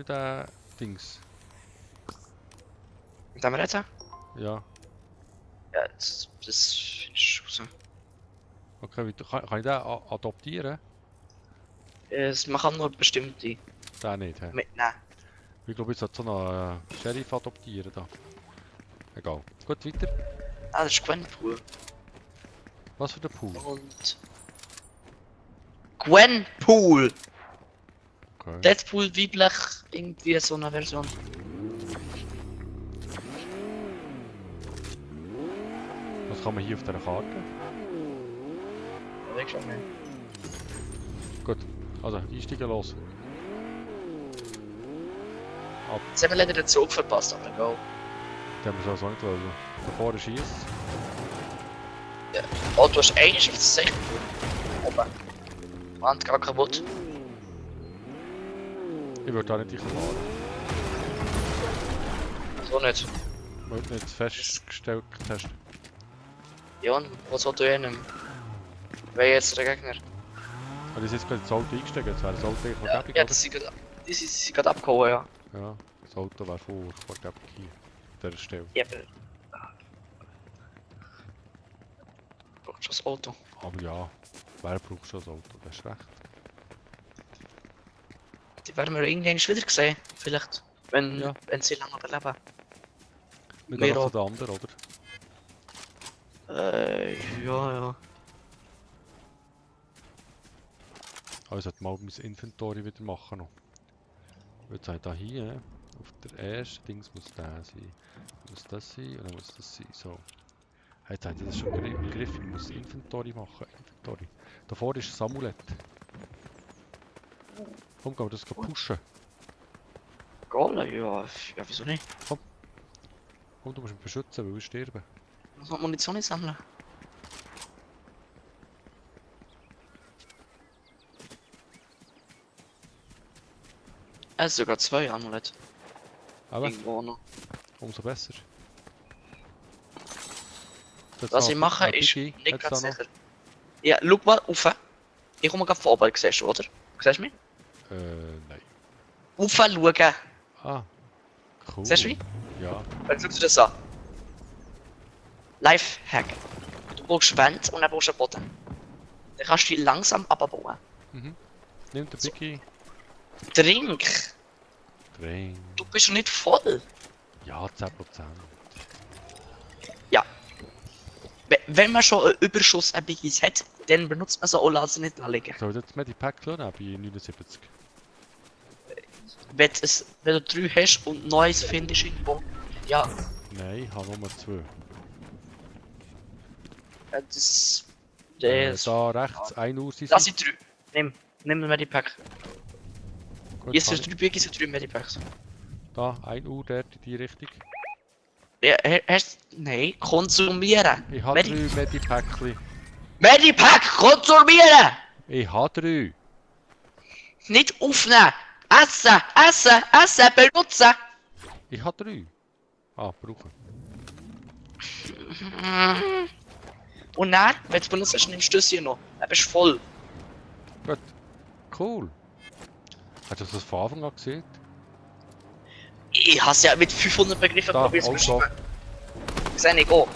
S1: den Dings?
S2: Mit dem Retten?
S1: Ja.
S2: Ja, das findest du raus.
S1: Okay, kann ich den adoptieren?
S2: Man kann nur bestimmte
S1: Den nicht, hä?
S2: mitnehmen.
S1: Ich glaube, ich sollte so einen Sheriff adoptieren da. Egal. Gut, weiter.
S2: Ah, das ist Gwenpool.
S1: Was für der Pool?
S2: Und... Gwenpool!
S1: Okay.
S2: Deadpool weiblich, irgendwie so eine Version.
S1: Was kann man hier auf dieser Karte?
S2: Ja, ich schon nicht.
S1: Gut, also einsteigen los.
S2: Jetzt haben wir leider den Zug verpasst, aber egal.
S1: Den haben wir so nicht wollen. Da vorne schießt.
S2: Oh, du hast eigentlich auf das Sicht. Oben. Wand gar kaputt.
S1: Ich würde da nicht fahren.
S2: So nicht.
S1: Weil du nicht festgestellt hast.
S2: Ja, und was soll du hin? Wer jetzt der Gegner?
S1: Aber das ist jetzt gerade ins Auto eingestiegen, jetzt wäre das Auto eigentlich
S2: Ja,
S1: vergeblich,
S2: ja
S1: oder?
S2: das sind gerade abgehauen, ja.
S1: Ja, das Auto wäre vergeblich hier. An dieser Stelle.
S2: Ja, aber... Brauchst du das Auto?
S1: Aber ja, wer braucht schon das Auto? Das ist recht.
S2: Die werden wir irgendwann wieder sehen. Vielleicht. Wenn,
S1: Ja.
S2: wenn sie lange überleben.
S1: Nicht
S2: Wir
S1: einfach
S2: auch.
S1: der andere, oder?
S2: Ja.
S1: Also ich sollte mal mein Inventory wieder machen noch. Jetzt habe ich da hier, auf der ersten Dings muss der sein. Muss das sein und dann muss das sein. So. Jetzt habe ich das schon im Griff, ich muss Inventory machen. Inventory. Da vorne ist ein Amulett. Komm, gehen wir das pushen.
S2: Goal? Ja, wieso nicht?
S1: Komm, du musst mich beschützen, weil wir sterben.
S2: Muss man Munition nicht sammeln? Es sind sogar 2 Amulett.
S1: Aber
S2: Irgendwo noch.
S1: umso besser.
S2: Was ich mache, ist
S1: Biggie,
S2: nicht
S1: hat's
S2: ganz
S1: da noch?
S2: sicher. Ja, schau mal rauf. Ich komme gerade von oben, siehst du, oder? Siehst du mich?
S1: Nein.
S2: Rauf schauen.
S1: Ah, cool.
S2: Siehst du mich?
S1: Ja.
S2: Dann schaust du das an. Lifehack. Du brauchst Wände und dann brauchst du einen Boden. Dann kannst du die langsam abbauen.
S1: Mhm. Nimm den
S2: So.
S1: Biggie.
S2: Trink!
S1: Drink.
S2: Du bist noch nicht voll.
S1: Ja, 10%.
S2: Ja. Wenn man schon einen Überschuss an Biggies hat, dann benutzt man so auch, lass sie nicht liegen.
S1: Soll ich jetzt Medipack nehmen bei 79?
S2: Wenn du 3 hast und Neues findest irgendwo. Ja,
S1: Nein, ich habe Nummer 2.
S2: das.
S1: Da rechts, 1 Uhr sind
S2: Das
S1: sie.
S2: sind 3. Nimm den Medipack.
S1: Gut,
S2: Jetzt
S1: kann
S2: sind
S1: ich.
S2: 3 Biggies und 3 Medipacks.
S1: Da, 1 Uhr dort in die Richtung.
S2: Ja, hast nein, konsumieren.
S1: Ich habe 3 Medipackli.
S2: Medipack, konsumieren!
S1: Ich habe 3.
S2: Nicht aufnehmen! Essen, essen, essen, benutzen!
S1: Ich habe 3. Ah, brauchen.
S2: Und dann, wenn du es benutzt hast, nimmst du das hier noch. Dann bist du voll.
S1: Gut. Cool. Hast du das von Anfang an gesehen?
S2: Ich habe es ja mit 500 Begriffen
S1: Da,
S2: probiert zu
S1: Auto.
S2: beschreiben. Ich sehe nicht, oh.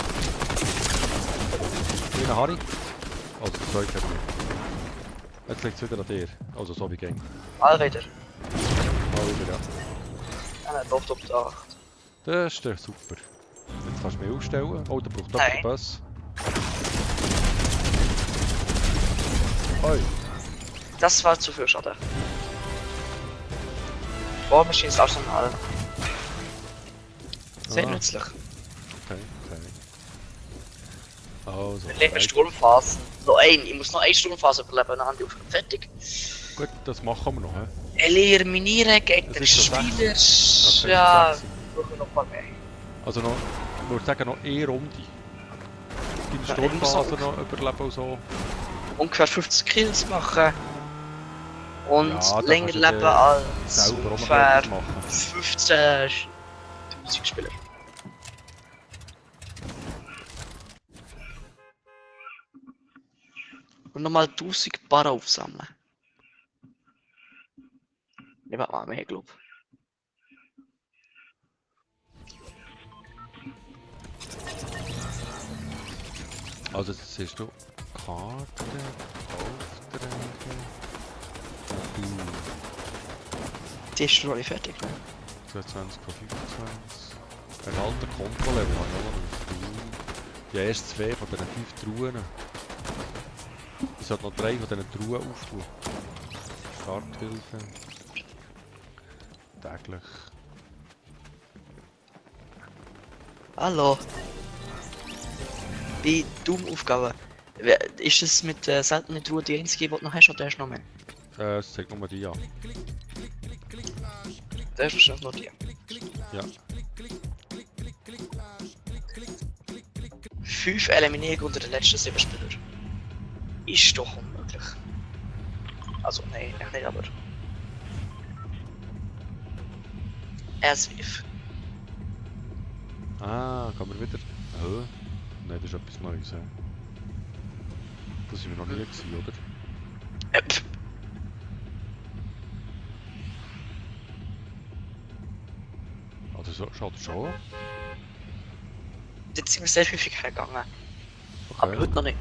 S1: Kleiner Harry. Also, das Zeug hat mir. Jetzt liegt es wieder an dir. Also, so wie gäng.
S2: Mal wieder.
S1: Mal wieder, ja.
S2: Ja, läuft auf die 8.
S1: Das ist doch super. Jetzt kannst du mich ausstellen. Oh, da braucht
S2: Nein.
S1: jemand den Bus. Oi.
S2: Das war zu viel Schaden. Bohrmaschine ist Arsenal. Sehr
S1: Ah.
S2: nützlich.
S1: Okay, okay. Also,
S2: Wir leben Sturmphasen. Noch ein. Ich muss noch eine Sturmphase überleben, dann haben die Aufgabe fertig.
S1: gut, das machen wir noch. He?
S2: Eliminieren Gegner,
S1: Das ist schon
S2: Spieler.
S1: Das könnte
S2: Ja,
S1: sechs sein.
S2: brauchen wir noch ein paar mehr.
S1: Also noch, ich würde sagen, noch eine Runde. Deine
S2: Ja,
S1: Sturmphase
S2: ich muss
S1: noch überleben und so.
S2: Ungefähr 50 Kills machen. Und
S1: Ja, da
S2: länger
S1: kannst du
S2: leben
S1: dir
S2: als
S1: Selber auch noch
S2: ungefähr
S1: etwas machen.
S2: 15.000 Spieler. Und nochmal 1000 Barren aufsammeln. Ich mach mal mehr, glaub.
S1: Also jetzt siehst du Karte, Aufträge.
S2: Die ist schon alle fertig, ne?
S1: 22 von 25. Ein alter Kontolevel habe ich auch noch. Ja, erst 2 von diesen 5 Truhen. Ich sollte noch 3 von diesen Truhen auftun. Starthilfe. Täglich.
S2: Hallo. Die Daumenaufgabe. Ist es mit seltenen Truhen die einzige, die du noch hast, oder hast du noch mehr?
S1: Es zeigt nur die an.
S2: Da ist wahrscheinlich noch die.
S1: Ja.
S2: 5 Eliminierungen unter den letzten 7 Spielern. Ist doch unmöglich. Also, nein, nicht, aber. As if.
S1: Ah, kann man wieder. Hä? Nein, das ist etwas Neues. He? Das sind wir noch nie gewesen, oder?
S2: Pff,
S1: Also so, schaut schon.
S2: Jetzt sind wir sehr häufig hergegangen. Aber
S1: Okay.
S2: heute noch nicht.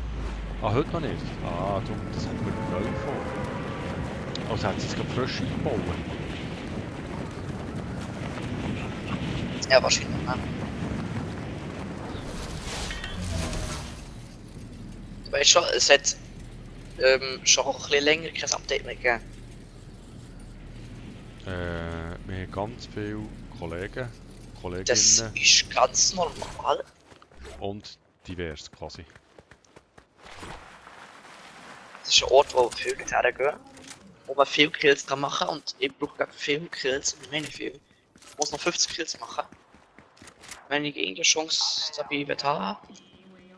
S1: Ah, heute noch nicht? Ah, darum, das kommt mir neu vor. Also hat sie es gerade frisch eingebaut.
S2: Ja, wahrscheinlich. Ne? Du weißt schon, es hat schon ein bisschen länger kein Update mehr gegeben.
S1: Wir haben ganz viele Kollegen,
S2: Das
S1: Kolleginnen
S2: ist ganz normal.
S1: und divers quasi.
S2: Das ist ein Ort, wo viele Leute hergehen, wo man viel Kills kann machen und ich brauche gerade viel Kills, und meine viel. Ich muss noch 50 Kills machen. Wenn ich irgendeine Chance dabei wird haben,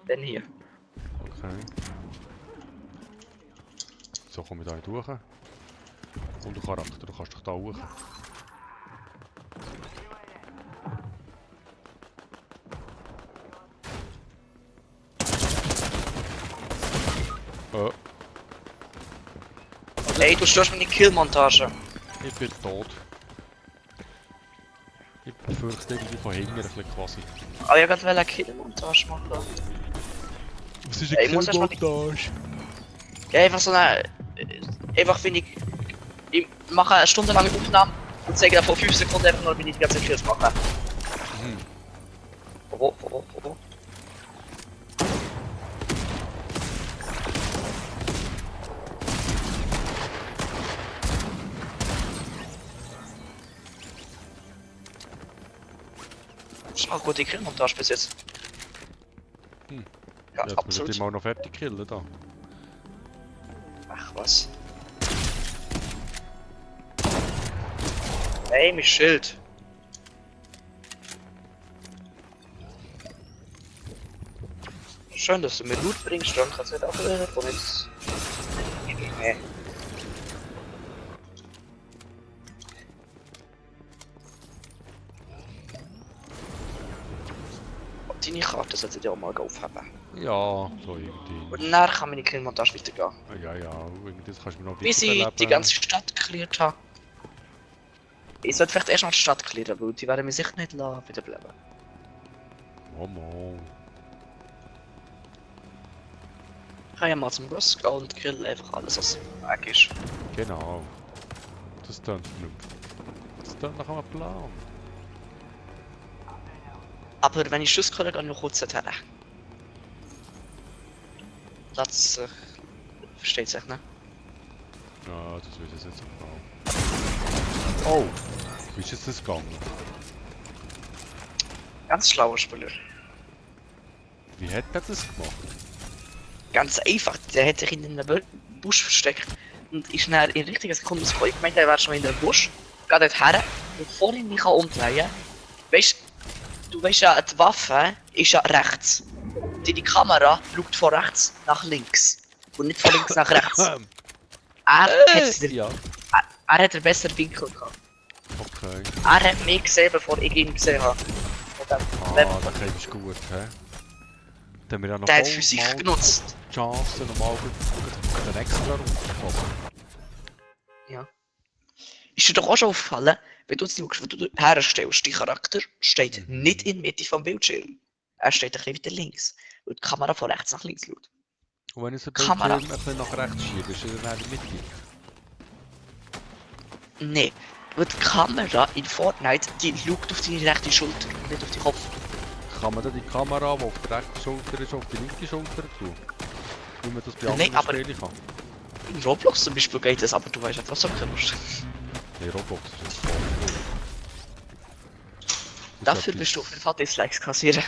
S2: dann hier.
S1: Okay. So komme ich da durch. Und der Charakter, du kannst dich da hoch. Oh,
S2: Ey, du störst meine Killmontage.
S1: ich bin tot. Ich befürchte irgendwie von hinten ein bisschen quasi.
S2: Aber ich wollte eine Killmontage machen.
S1: Was ist
S2: Ey, ich muss erst mal die-
S1: Killmontage?
S2: Ja, einfach so eine... Einfach wenn ich mache eine stundenlange Aufnahme und zeige dann vor 5 Sekunden einfach nur, wie ich die ganze Kills mache.
S1: Mhm.
S2: Wo? Das ist eine gute Killmontage bis jetzt.
S1: Hm.
S2: Ja,
S1: Jetzt muss ich
S2: absolut.
S1: die mal noch fertig killen da.
S2: Ach was. Ey, mein Schild. Schön, dass du mir Loot bringst, dann kannst du halt auch von jetzt. Nee. Deine Karte sollte ich auch mal aufheben.
S1: Ja, so irgendwie.
S2: Und dann kann meine Killmontage weitergehen.
S1: Ah, ja, irgendwie das kannst du mir noch
S2: Bis ich
S1: wiederbeleben.
S2: die ganze Stadt geklärt habe. Ich sollte vielleicht erst mal die Stadt klären, weil die werden mich sicher nicht wiederbleiben.
S1: Oh Mann.
S2: Ich kann ja mal zum Boss gehen und kill einfach alles, was weg ist.
S1: Genau. Das klingt vernünftig. Das klingt nach einem Plan.
S2: Aber wenn ich Schuss kann, gehe ich noch kurz dorthin. Das versteht sich, ne?
S1: Ja, das weiß ich jetzt auch. Oh! Wie ist jetzt das gegangen?
S2: Ganz schlauer Spieler.
S1: Wie hat er das gemacht?
S2: Ganz einfach, der hätte sich in den Busch versteckt und ist dann in richtiger Sekunde ins Kreuz gemeint, er wäre schon in der Busch, geht dort her und vorhin mich umdrehen. Weißt du, weißt ja, die Waffe ist ja rechts. Die Kamera schaut von rechts nach links und nicht von links nach rechts. Er
S1: Ja.
S2: hat einen besseren Winkel gehabt.
S1: Okay.
S2: Er hat mich gesehen, bevor ich ihn gesehen habe. Und dann,
S1: Ah, das ist gut, hä? Dann haben wir ja noch
S2: der hat
S1: voll
S2: Physik
S1: mal
S2: genutzt.
S1: die Chance, nochmal den extra runterzukommen.
S2: Ja. Ist dir doch auch schon aufgefallen, wenn du herstellst, dein Charakter steht nicht in der Mitte vom Bildschirm. Er steht ein bisschen weiter links, weil die Kamera von rechts nach links schaut.
S1: Und wenn ich so
S2: Kamera.
S1: ein bisschen nach rechts schiebe, ist er dann in der Mitte.
S2: Nee, weil die Kamera in Fortnite, die schaut auf deine rechte Schulter, nicht auf den Kopf.
S1: Kann man dann die Kamera, die auf der rechten Schulter ist, auf die linke Schulter tun? Wie man das bei
S2: Nee,
S1: anderen
S2: aber-
S1: Spielen kann?
S2: In Roblox zum Beispiel geht das, aber du weißt nicht, was du kannst.
S1: Nee, Roblox ist jetzt voll cool.
S2: Dafür bist du auf jeden Fall Dislikes kassieren.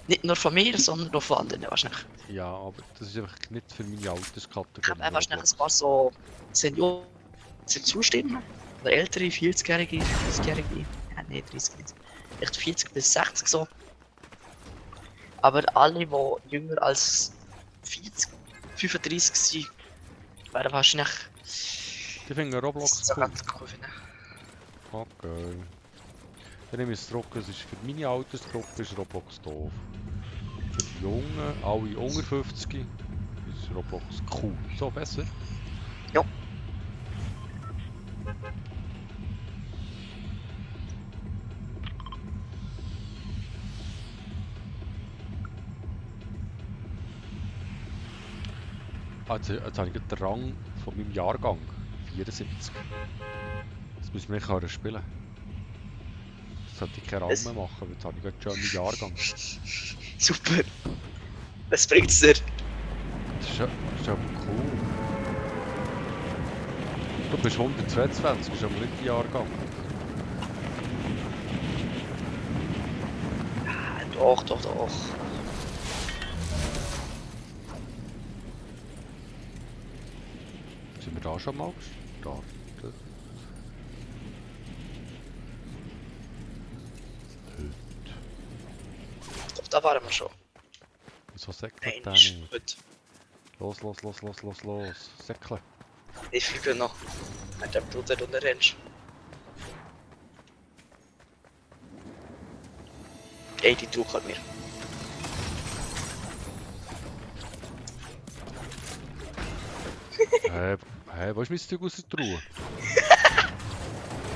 S2: Nicht nur von mir, sondern auch von anderen wahrscheinlich.
S1: Ja, aber das ist einfach nicht für meine
S2: Ich
S1: Alterskategorie.
S2: habe wahrscheinlich ein paar so Senioren die zustimmen. Oder ältere, 40-Jährige, 30-Jährige. Ja, nee, 30 nicht. Echt 40 bis 60 so. Aber alle, die jünger als 40, 35 sind, werden wahrscheinlich
S1: Die finden Roblox
S2: so
S1: cool.
S2: ganz cool finden.
S1: Okay. Dann nehme ich es zurück, es ist für meine Altersgruppe ist Roblox doof. Für die Jungen, alle unter 50, ist Roblox cool. So, besser?
S2: Ja.
S1: Also, jetzt habe ich gerade den Rang von meinem Jahrgang. 74. Jetzt müssen wir nicht spielen. Jetzt sollte ich keinen Rang
S2: Es-
S1: mehr machen, weil jetzt habe ich gerade schon meinen Jahrgang.
S2: Super. Was bringt's dir?
S1: Das ist aber cool. Du bist 122, bist aber nicht der Jahrgang.
S2: Doch.
S1: Sind wir da schon mal gestartet?
S2: Doch, da waren wir schon.
S1: Wieso säckelt
S2: Nein,
S1: der
S2: ist
S1: nicht?
S2: gut.
S1: Los. Säckle.
S2: Ich fliege noch. Mit dem Blut, der du nicht rennst. Ey, die Tuch hat mir.
S1: Wo ist mein Zeug aus der Truhe?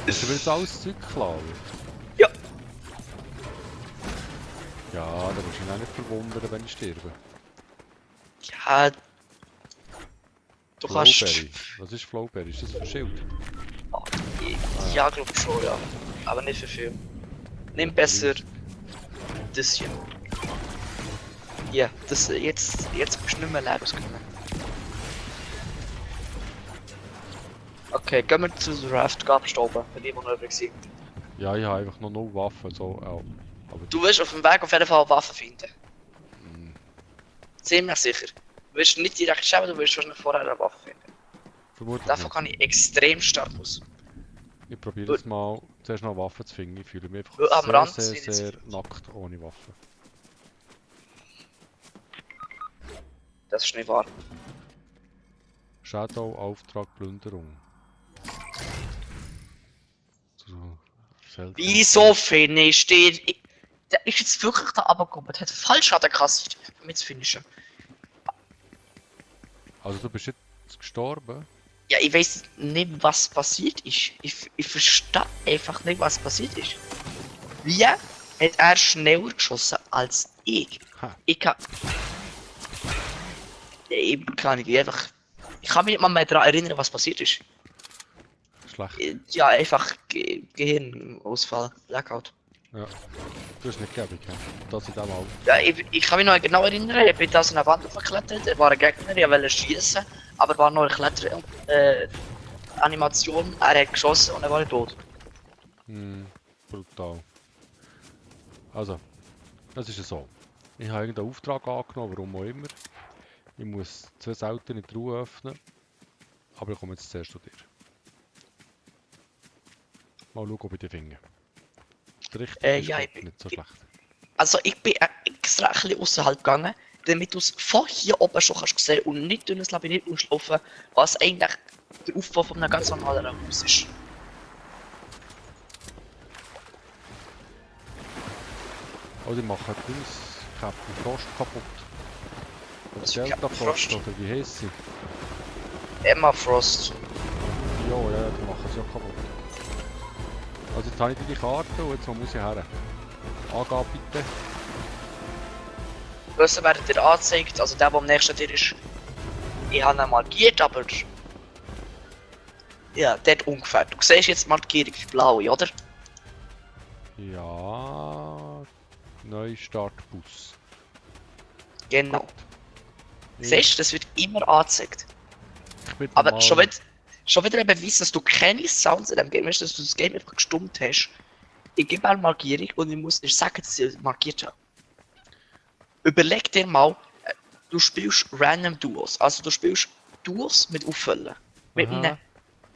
S1: Hast du mir jetzt alles Zeug klauen?
S2: Ja.
S1: Ja, da musst du mich auch nicht verwundern, wenn ich sterbe.
S2: Ja. Du kannst.
S1: Flowberry. Was ist Flowberry? Ist das für Schild?
S2: Ja, glaub schon, ja. Aber nicht für viel. Nimm besser das hier. Ja, das jetzt bist du nicht mehr leer ausgekommen. Okay, gehen wir zu der Raft abstauben, für die, die noch übrig sind.
S1: Ja, ich habe einfach noch 0 Waffen, so auch. Aber
S2: Du wirst auf dem Weg auf jeden Fall Waffen finden.
S1: Hm,
S2: Ziemlich sicher. Du wirst nicht direkt schauen, du wirst wahrscheinlich vorher eine Waffe finden.
S1: vermutlich
S2: Davon
S1: nicht.
S2: kann ich extrem stark aus.
S1: Ich probiere jetzt mal zuerst noch Waffen zu finden. Ich fühle mich einfach
S2: Am
S1: sehr,
S2: Rand
S1: sehr,
S2: sind jetzt
S1: sehr
S2: viele.
S1: nackt ohne Waffe.
S2: Das ist nicht wahr.
S1: Shadow, Auftrag, Plünderung. So, selten.
S2: Wieso finde ich steht. Der ist jetzt wirklich da runtergekommen. Der hat falsch an der Kasse für mich zu finishen.
S1: Also du bist jetzt gestorben?
S2: Ja, ich weiß nicht, was passiert ist. Ich verstehe einfach nicht, was passiert ist. Wie hat er schneller geschossen als ich?
S1: Ha.
S2: Ich kann. Ich kann nicht einfach. Ich kann mich nicht mal mehr daran erinnern, was passiert ist.
S1: Schlecht.
S2: Ja, einfach Gehirnausfall, Blackout.
S1: Ja. Du hast nicht gegeben, ja. Das in dem Alter.
S2: Ja, ich kann mich noch genau erinnern, ich bin da so eine Wand aufgeklettert, er war ein Gegner, ich wollte schießen, aber war noch eine Kletter-Animation, er hat geschossen und er war tot.
S1: Brutal. Also, es ist ja so. Ich habe irgendeinen Auftrag angenommen, warum auch immer. Ich muss 2 seltene Truhen öffnen. Aber ich komme jetzt zuerst zu dir. Mal schauen, ob ich die finde. Der richtige ist
S2: ja,
S1: glaub,
S2: ich-
S1: nicht so schlecht.
S2: Also ich bin extra ein bisschen außerhalb gegangen, damit du es von hier oben schon kannst sehen und nicht durch das Labyrinth auslaufen, was eigentlich der Aufbau von einem ganz normalen Haus ist.
S1: Oh, die machen Dings, Captain Frost kaputt. Oder
S2: Was ist
S1: Delta
S2: Captain
S1: Frost,
S2: Frost?
S1: oder wie heisst sie?
S2: Emma Frost.
S1: Ja, die machen sie ja kaputt. Also jetzt habe ich die Karte und jetzt muss ich her. Angabe bitte.
S2: Böse werden dir angezeigt, also der am nächsten dir ist. Ich habe ihn markiert, aber. Ja, dort ungefähr. Du siehst jetzt Markierung blau, oder?
S1: Ja. Neustartbus.
S2: Genau.
S1: Ich-
S2: Siehst du, das wird immer angezeigt.
S1: ich bin
S2: Aber
S1: normal-
S2: schon wieder ein Beweis, dass du keine Sounds in dem Game hast, dass du das Game einfach gestummt hast. Ich gebe eine Markierung und ich muss nicht sagen, dass ich markiert habe. Überleg dir mal, du spielst Random Duos. Also du spielst Duos mit Auffüllen. Mit
S1: Aha.
S2: einem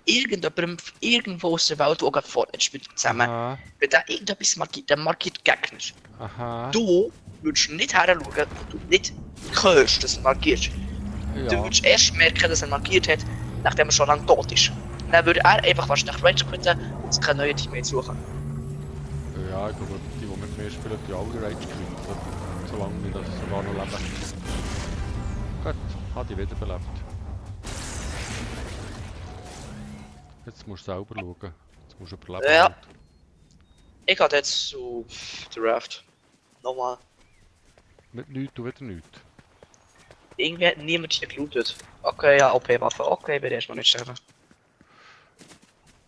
S2: irgendjemandem irgendwo aus der Welt, der gerade vorne spielt zusammen.
S1: Aha,
S2: Wenn der irgendetwas markiert, der markiert Gegner.
S1: aha.
S2: Du würdest nicht heranschauen, wenn du nicht hörst, dass er markiert. Du
S1: Ja,
S2: würdest erst merken, dass er markiert hat, nachdem er schon lange tot ist. Dann würde er einfach wahrscheinlich Rage quitten und sich kein neues Teammate suchen.
S1: ja, ich glaube, die mit mir spielen, die alle Rage gewinnen. Solange wir das sogar noch leben. Gut, hat die wiederbelebt. Jetzt musst du selber schauen. Jetzt musst du überleben.
S2: Ja.
S1: halt.
S2: Ich gehe jetzt zu der Raft. Nochmal.
S1: Mit nichts und wieder nichts.
S2: Irgendwie hat niemand hier gelootet. Okay, ja, OP-Waffe. Okay, bin erstmal nicht sterben.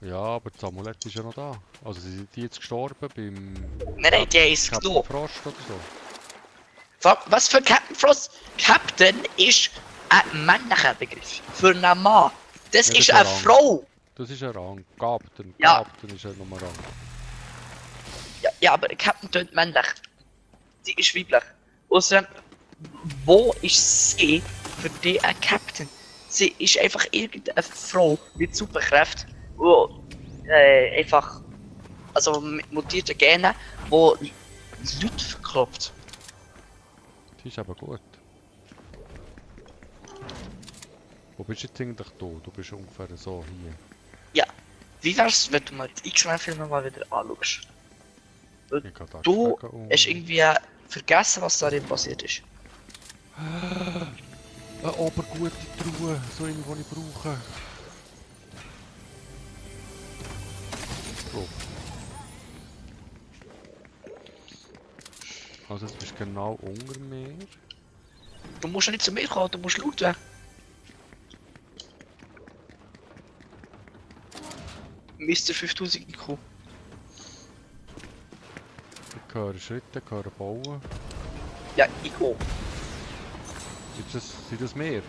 S1: Ja, aber das Amulett ist ja noch da. Also sind die jetzt gestorben beim
S2: Nein, der ist
S1: Captain
S2: gelobt.
S1: Frost oder so?
S2: Was für Captain Frost? Captain ist ein männlicher Begriff. Für einen Mann. Das
S1: Ja,
S2: ist
S1: das
S2: eine
S1: ist ein
S2: Frau.
S1: Das ist ein Rang. Captain.
S2: Ja.
S1: Captain ist ja nochmal Rang.
S2: Ja, aber Captain tönt männlich. Sie ist weiblich. Außerdem, wo ist sie für dich ein Captain? Sie ist einfach irgendeine Frau mit Superkräften, die einfach, also mit mutierten Genen, wo Leute verkloppt.
S1: Die ist aber gut. Wo bist du jetzt eigentlich da? Du bist ungefähr so hier.
S2: Wie wär's, wenn du mal die X-Men-Filme mal wieder anschaust?
S1: Ich kann da
S2: Du
S1: sagen,
S2: hast irgendwie vergessen, was darin passiert ist.
S1: Eine obergute Truhe, so eine, die ich brauche. So. Also jetzt bist du genau unter mir.
S2: Du musst ja nicht zu mir kommen, du musst laut werden. Mr. 5000 IQ.
S1: Ich höre Schritte, ich höre Bauen.
S2: Ja, IQ.
S1: Sind das mehr?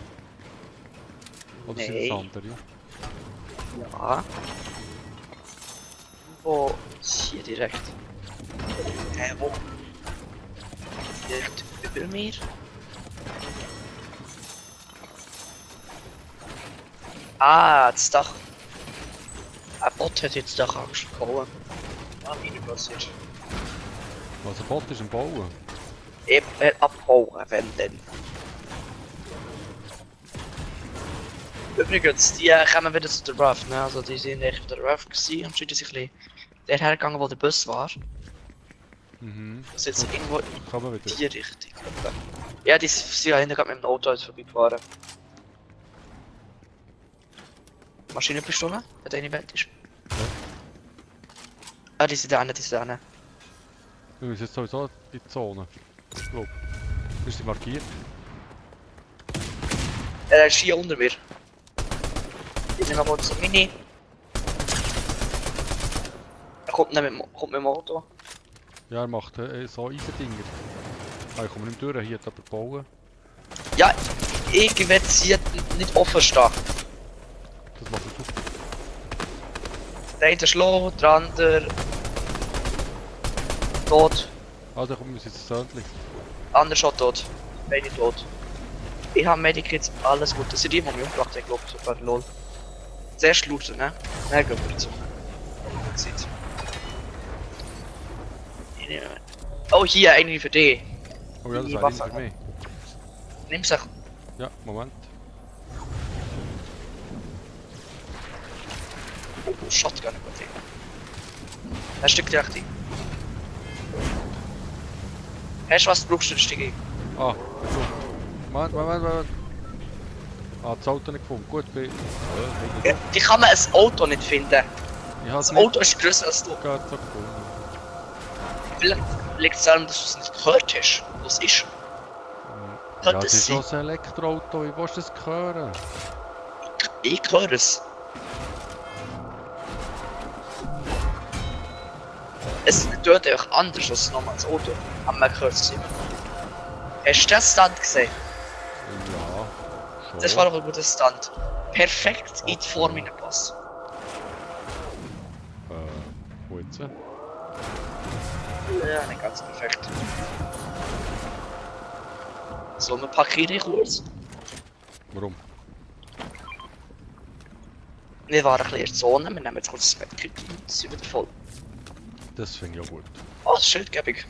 S1: Oder sind
S2: Nee.
S1: das andere?
S2: Ja. Wo? Hier direkt. Wo? Direkt über mir. Ah, das Dach. Ein Bot hat jetzt das Dach angesprochen. Ah, wie passiert.
S1: Was ein Bot ist im Bauen?
S2: Eben abhauen, wenn denn. Übrigens, die kommen wieder zu der Ruff, ne? Also die sind echt auf der Ruff gewesen und sind sich ein bisschen der hergegangen, wo der Bus war.
S1: Mhm.
S2: Das ist jetzt irgendwo in
S1: Kann man wieder.
S2: die Richtung. Ja, die sind ja hinten gerade mit dem Auto jetzt vorbeigefahren. Maschinenpistole, wenn der eine Welt ist.
S1: Ja.
S2: Ah, die sind da, die sind da.
S1: Wir müssen jetzt sowieso in die Zone. Ich glaube. Ist sie markiert?
S2: Er ist hier unter mir. Die sind noch kurz Mini. Er kommt nicht kommt mit dem Auto.
S1: Ja, er macht so Eisendinger. Ah, ich komme nicht durch, hier hat aber bauen.
S2: Ja, ich will hier nicht offen stehen.
S1: Das macht er.
S2: Der eine schlägt, der andere tot,
S1: Also komm, wir müssen jetzt söhnlich.
S2: der andere schon tot. Beide tot. Ich habe Medikits, alles gut. Das sind die, die mich umgebracht haben, glaube ich, sogar lol. Zuerst looten, ne? Dann gehen wir zu. Oh, hier, eine für dich.
S1: Oh ja, das
S2: Die
S1: war
S2: Waffe.
S1: einer für mich.
S2: Nimm's doch.
S1: Ja, Moment.
S2: Oh, Shotgun über dich. Ein Stück direkt hin. Hast du was, brauchst du ein Stück hin?
S1: Ah, so. Moment. Ah, das Auto nicht gefunden. Gut, bin
S2: Ja, wie kann man ein Auto nicht finden?
S1: ich habe es
S2: Das
S1: nicht
S2: Auto ist größer als du.
S1: gerade so gefunden.
S2: Vielleicht liegt es daran, dass du es nicht gehört hast. Was ist?
S1: Ja,
S2: Könnte
S1: es
S2: es
S1: ist
S2: sein?
S1: schon ein Elektroauto, wie willst du das hören?
S2: Ich höre es. Es tut einfach anders als ein normales Auto. Aber man hört es immer. Hast du den Stunt gesehen?
S1: Ja, schon.
S2: Das war doch ein guter Stunt. Perfekt in die Form hineingepasst.
S1: Wo jetzt?
S2: Ja, nicht ganz perfekt. So, wir parkieren kurz.
S1: Warum?
S2: Wir waren ein bisschen in der Zone, wir nehmen jetzt kurz das Medkit und sind wieder voll.
S1: Das finde ich auch gut.
S2: Oh, das ist schildgebig.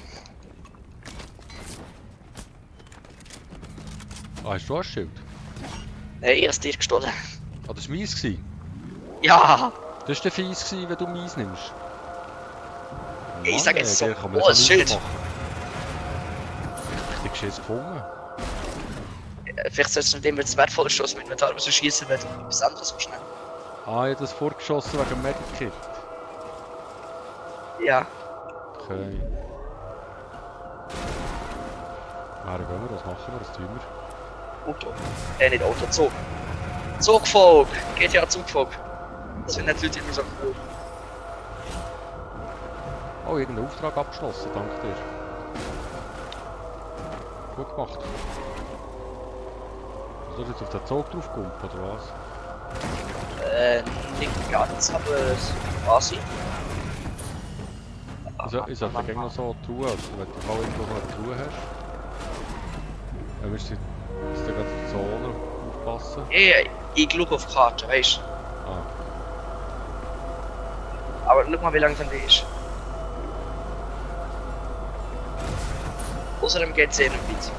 S1: Ah, hast du auch ein Schild?
S2: Nein, ich hab's dir gestohlen.
S1: Ah, das war meins gewesen.
S2: Ja!
S1: Das war fies gewesen, wenn du meins nimmst.
S2: Ich
S1: Mann,
S2: sag jetzt
S1: ey,
S2: so,
S1: kann man
S2: oh,
S1: das
S2: ein
S1: auch
S2: Schild.
S1: nicht machen. Richtig Schiss gefunden.
S2: Vielleicht sollst du mit dem jetzt wertvoller Schuss mit Metall so schießen, wenn du etwas anderes so schnell.
S1: Ah, ich habe das vorgeschossen wegen dem Medikit.
S2: Ja.
S1: Okay. Woher gehen wir? Was machen wir? Was tun wir?
S2: Auto. Nicht Auto, Zug. Zugfolg! GTA Zugfolg. Das sind nicht Leute immer so cool.
S1: Oh, irgendeinen Auftrag abgeschlossen, danke dir. Gut gemacht. Soll ich jetzt auf den Zug draufkommen, oder was?
S2: Nicht ganz, aber quasi.
S1: Ich sollte gerne noch so tun, als wenn du auch irgendwo noch eine Truhe hast. Dann müsst ihr jetzt gerade auf die Zone aufpassen.
S2: Ich schaue auf die Karte, weißt du.
S1: Ah,
S2: Aber schau mal, wie langsam die ist. Außerdem geht es eh nicht weit.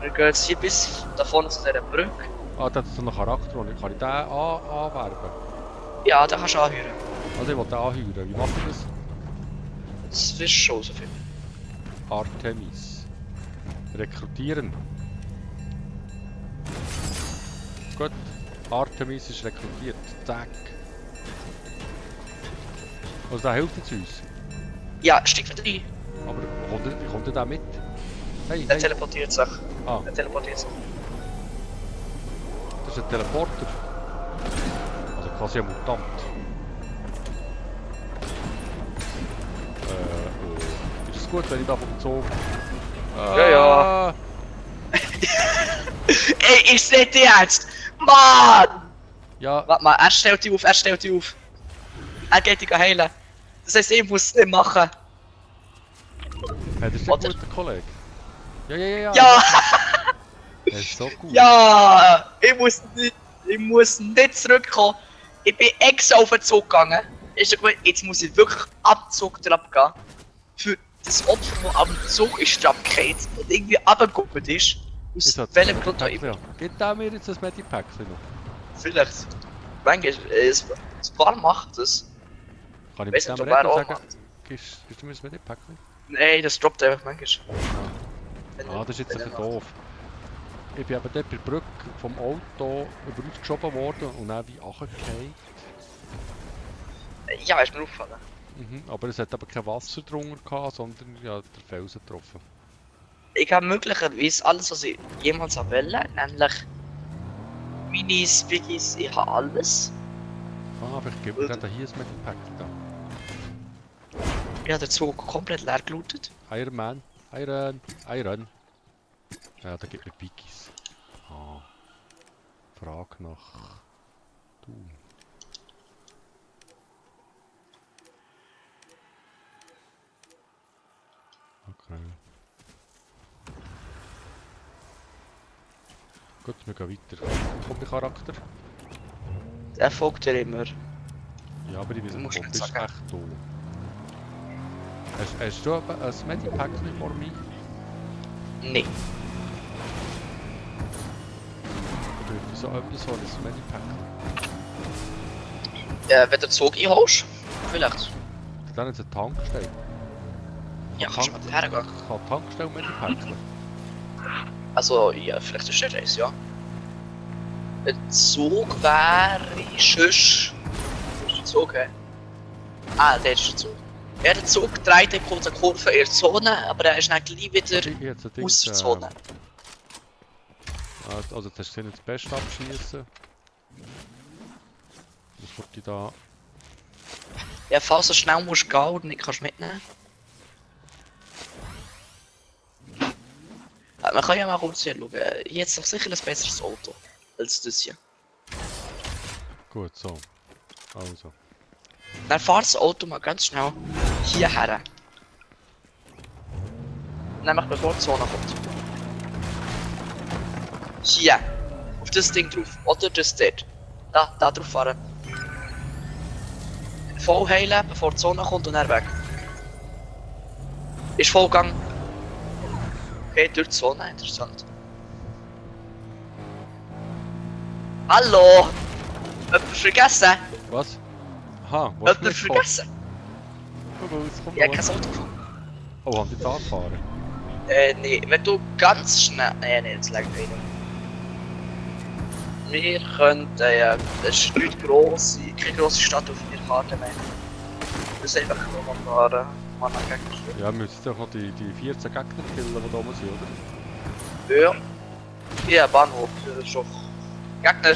S2: Wir gehen jetzt hier bis da vorne zu dieser Brücke.
S1: ah da hat es so einen Charakter, kann ich den anwerben?
S2: Ja, da kannst du anhören.
S1: Also ich will den anheuern, wie macht ihr das?
S2: Das ist schon so viel.
S1: Artemis. Rekrutieren. Gut. Artemis ist rekrutiert. Zack. Also der hilft jetzt uns.
S2: Ja, steig wieder rein.
S1: Aber wie kommt er da mit? Hey,
S2: Er
S1: hey.
S2: teleportiert sich.
S1: Ah,
S2: Er teleportiert sich.
S1: das ist ein Teleporter. Also quasi ein Mutant. Ist es gut, wenn ich da vom Zoo...
S2: Ja, ja. Ey, ich seh dich jetzt! Mann!
S1: Ja,
S2: Warte mal, er stellt dich auf, er stellt dich auf. Er geht dich heilen. Das heisst, ich muss es nicht machen.
S1: das ist ein
S2: Oder?
S1: guter Kollege. Ja.
S2: Ja!
S1: Das ist so gut.
S2: Ja! Ich muss nicht zurückkommen. Ich bin extra auf den Zug gegangen. Ist ja gut, jetzt muss ich wirklich ab Zug gehen. Für das Opfer, das am Zug ist abgekehrt und irgendwie runtergeguckt ist. Aus welchem Grund auch immer.
S1: Gibt da mir jetzt das Medipack noch?
S2: Vielleicht. Manchmal, ein paar macht das.
S1: Kann ich
S2: Weiss
S1: mit
S2: nicht,
S1: dem
S2: ob er
S1: reden und
S2: auch
S1: sagen,
S2: macht.
S1: gibst du mir das Medipack?
S2: Nein, das droppt einfach manchmal.
S1: Ah, das ist jetzt ein bisschen doof. Ich bin eben dort bei der Brücke vom Auto über uns geschoben worden und dann wie runtergefallen.
S2: Ja, ist mir aufgefallen.
S1: Aber es hat aber kein Wasser drunter gehabt, sondern ja, der Felsen getroffen.
S2: Ich habe möglicherweise alles, was ich jemals wollte, nämlich Minis, Biggies, ich habe alles.
S1: Ah, aber ich gebe mir gerade hier ein Medipack da.
S2: Ich habe den Zug komplett leer gelootet.
S1: Iron Man. Iron. Ja, da gibt mir Biggies. Ah. Frage nach... Du. Okay. Gut, wir gehen weiter. Kommt der Charakter?
S2: Der folgt dir immer.
S1: Ja, aber ich weiß
S2: Du
S1: nicht,
S2: musst
S1: wo
S2: nicht
S1: bist du
S2: sagen.
S1: echt da? Hast du ein Medipack vor mir?
S2: Nein.
S1: Oder wieso etwas so ein Medipack?
S2: Wenn du den Zug einholst, vielleicht.
S1: Dann ist eine Tankstelle.
S2: Ja, kannst du mal hergehen.
S1: Kann Tankstelle Medipack?
S2: Also, ja, vielleicht ist der Reis, ja. Ein Zug wäre sonst... Wo ist der Zug, hä? Ah, der ist der Zug. Ja, der Zug dreht in kurzer Kurve in der Zone, aber er ist dann gleich wieder aus der Zone.
S1: Also jetzt hast du das Beste abschießen. Das wird ich da...
S2: Ja, falls du schnell musst gehen und nicht kannst mitnehmen. Man kann ja mal kurz hier schauen. Hier hat doch sicher ein besseres Auto als das hier.
S1: Gut, so. Also.
S2: Dann fahrt das Auto mal ganz schnell hierher. Nämlich bevor die Zone kommt. Hier. Auf das Ding drauf. Oder das dort. Da drauf fahren. Voll heilen, bevor die Zone kommt und dann weg. Ist Vollgang. Okay, durch die Zone, interessant. Hallo! Jemand vergessen?
S1: Was? Aha, wo ist
S2: Jemand vergessen? Ja, kein Auto gefunden.
S1: Oh, haben die da gefahren?
S2: Nee, wenn du ganz schnell... Nee, das lag nicht. Wir könnten, das ist nicht grosse, keine grosse Stadt auf der Karte mehr. Das ist einfach nur mal fahren. Man hat Gegner.
S1: Ja, wir müssen doch noch die 14 Gegner killen, die da oben sind, oder?
S2: Ja. Ja, Bahnhof, das ist schon... Gegner,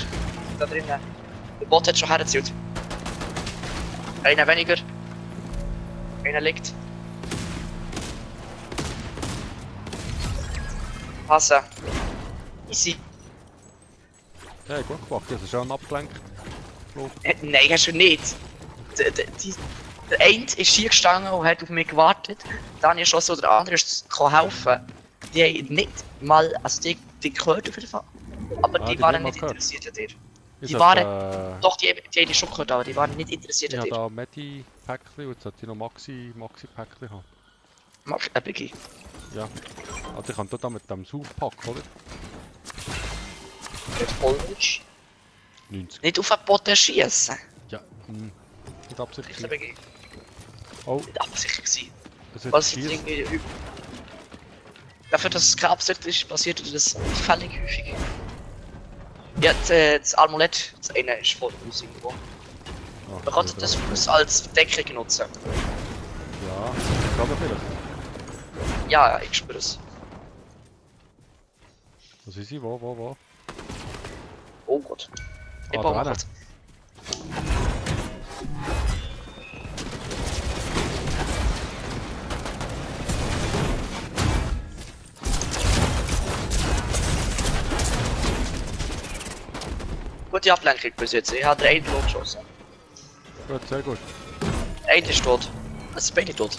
S2: da drinnen. Der Bot hat schon hergezielt. Einer weniger. Einer liegt. Passen. Easy.
S1: Ja, gut gemacht, das ist schon abgelenkt.
S2: Nein, hast du nicht. Der eine ist hier gestanden und hat auf mich gewartet. Dann ist schon so, der andere ist helfen. Die haben nicht mal, also die gehört auf jeden Fall. Aber die
S1: die
S2: waren
S1: haben
S2: nicht
S1: wir gehört.
S2: interessiert an dir.
S1: Ich
S2: Die
S1: sollte,
S2: waren, doch, die haben ich schon gehört, aber die waren nicht interessiert
S1: Ich
S2: an
S1: habe
S2: dir.
S1: da Medi-Päckchen und jetzt sollte ich noch Maxi-Päckchen haben.
S2: Machst du ein Biggie?
S1: Ja. Also ich kann da mit dem Saufpack, oder?
S2: Nicht voll willst.
S1: 90.
S2: Nicht auf den Boden schießen.
S1: Ja, nicht
S2: Ich ein
S1: absichtlich.
S2: Biggie.
S1: Oh,
S2: Nicht absichtlich gewesen.
S1: das wird
S2: Was ich
S1: schießen.
S2: irgendwie dafür, dass es keine Absicht ist, passiert das fällig häufig. Ja, das Amulett, das eine ist von uns irgendwo.
S1: Ah,
S2: Man kann
S1: ja,
S2: das
S1: drauf.
S2: als Deckung nutzen.
S1: Ja, kann man vielleicht.
S2: Ja, ich spüre es.
S1: Was ist sie? Wo?
S2: Oh Gott. Ich
S1: Ah,
S2: baue
S1: da
S2: mal
S1: hinten.
S2: kurz. Gute Ablenkung bis jetzt. Ich habe 3 tot geschossen.
S1: Gut, sehr gut.
S2: Einer ist tot. Es sind beide tot.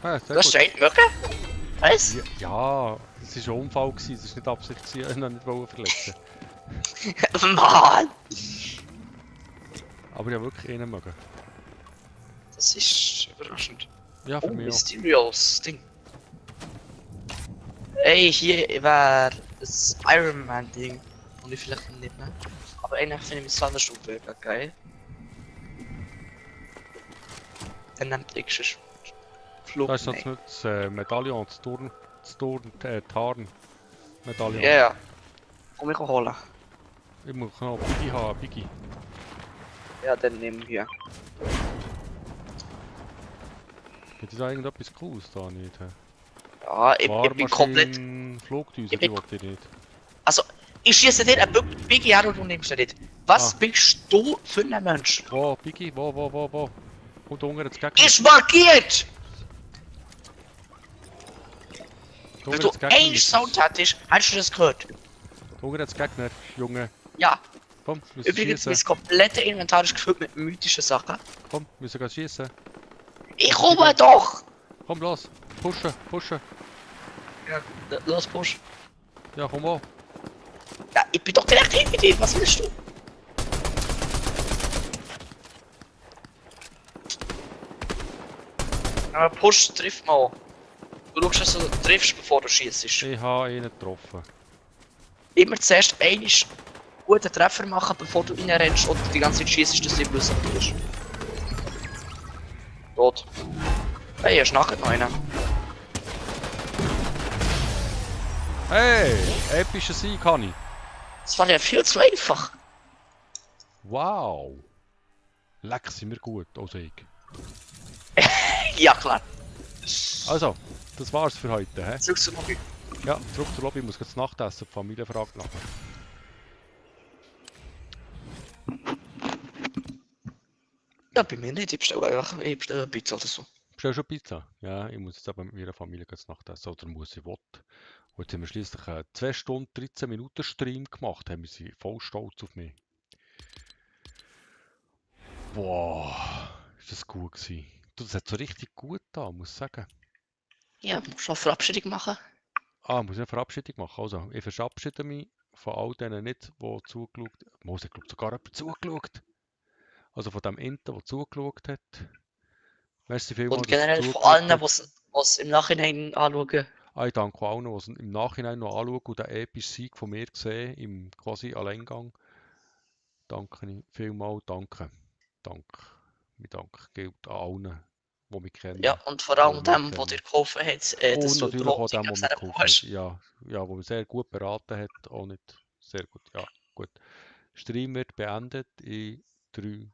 S1: Ah, sehr
S2: Du hast
S1: gut.
S2: einen wirklich? Was?
S1: Ja, ja, es war ein Unfall, es war nicht Absicht, ich noch nicht verletzen.
S2: Mann!
S1: Aber ich habe wirklich einen mögen.
S2: Das ist überraschend.
S1: Ja,
S2: Oh,
S1: für mich auch.
S2: Mysterious Ding. Ey, hier wäre das Iron Man Ding. Und ich vielleicht nicht mehr. Aber eigentlich finde ich das Sonderstufe geil. Dann nimmt ich schon Flug.
S1: Da ist noch das Medaillon, Tarn Medaillon.
S2: Ja, ja. Komm ich holen.
S1: Ich muss noch Biggie haben, Biggie.
S2: Ja, dann nehmen wir.
S1: Gibt es da irgendetwas Cooles da nicht? Hä?
S2: Ja, ich bin komplett.
S1: Fahrmaschinen, Flugdüsen,
S2: Ich
S1: die
S2: bin-
S1: wollte ich nicht.
S2: Also, ich schieße dir ein Big Arrow und du nimmst ihn nicht. Was
S1: Ah.
S2: bist du für ein Mensch?
S1: Wo, Biggie, wo? Und unten das Gegner.
S2: Ist markiert! Wenn
S1: Unten
S2: du
S1: das Gegner.
S2: einen Sound hattest, hast du das gehört?
S1: Unten das Gegner, Junge.
S2: Ja.
S1: Komm, müssen
S2: Übrigens, mein
S1: schießen.
S2: komplettes Inventar ist gefüllt mit mythischen Sachen.
S1: Komm, müssen gehen schießen.
S2: Ich komme doch!
S1: Komm, los. Pushen.
S2: Ja, los, Push.
S1: Ja, komm mal.
S2: Ja, ich bin doch direkt hinter dir, was willst du? Aber Push trifft mal. Du schaust, dass du triffst, bevor du schießt.
S1: Ich habe ihn getroffen.
S2: Immer zuerst einen guten Treffer machen, bevor du reinrennst und die ganze Zeit schießt, dass du bloß bist. Tot. Hey, hast nachher noch einen.
S1: Hey, epischer Sieg, Hani.
S2: Das war ja viel zu einfach.
S1: Wow. Leck, sind wir gut, also ich.
S2: Ja, klar.
S1: Also, das war's für heute, hä?
S2: Zurück zur Lobby.
S1: Ja, zurück zur Lobby, ich muss jetzt Nachtessen, die Familie fragt nachher.
S2: Ja, bei mir nicht. Ich bestelle eine Pizza oder so.
S1: Bestellst du schon Pizza? Ja, ich muss jetzt aber mit meiner Familie jetzt Nachtessen, oder muss ich will. Und jetzt haben wir schliesslich einen 2 Stunden 13 Minuten Stream gemacht, haben wir sie voll stolz auf mich. Boah, ist das gut gewesen. Du, das hat so richtig gut da, muss ich sagen.
S2: Ja, musst du noch Verabschiedung machen.
S1: Ah, muss ich eine Verabschiedung machen? Also, ich verabschiede mich von all denen nicht, die zugeschaut haben. Muss ich glaube sogar jemand zugeschaut. Also von dem Inter, der zugeschaut hat. Merci vielmals,
S2: Und
S1: dass ihr
S2: generell von
S1: zugeschaut
S2: allen,
S1: habt.
S2: die es im Nachhinein anschauen.
S1: Ich danke allen, die es im Nachhinein noch anschauen und den epischen Sieg von mir sehen, im quasi Alleingang. Danke ich vielmals, danke. Mein Dank gilt an allen, die mich kennen.
S2: Ja, und vor
S1: die
S2: allem
S1: mich
S2: dem, der
S1: kennen.
S2: dir geholfen hat, dass
S1: Und
S2: du
S1: natürlich auch dem,
S2: Drohung
S1: der mir geholfen hat. Ja, ja, der mich sehr gut beraten hat. Auch nicht sehr gut. Ja, gut. Stream wird beendet in 3,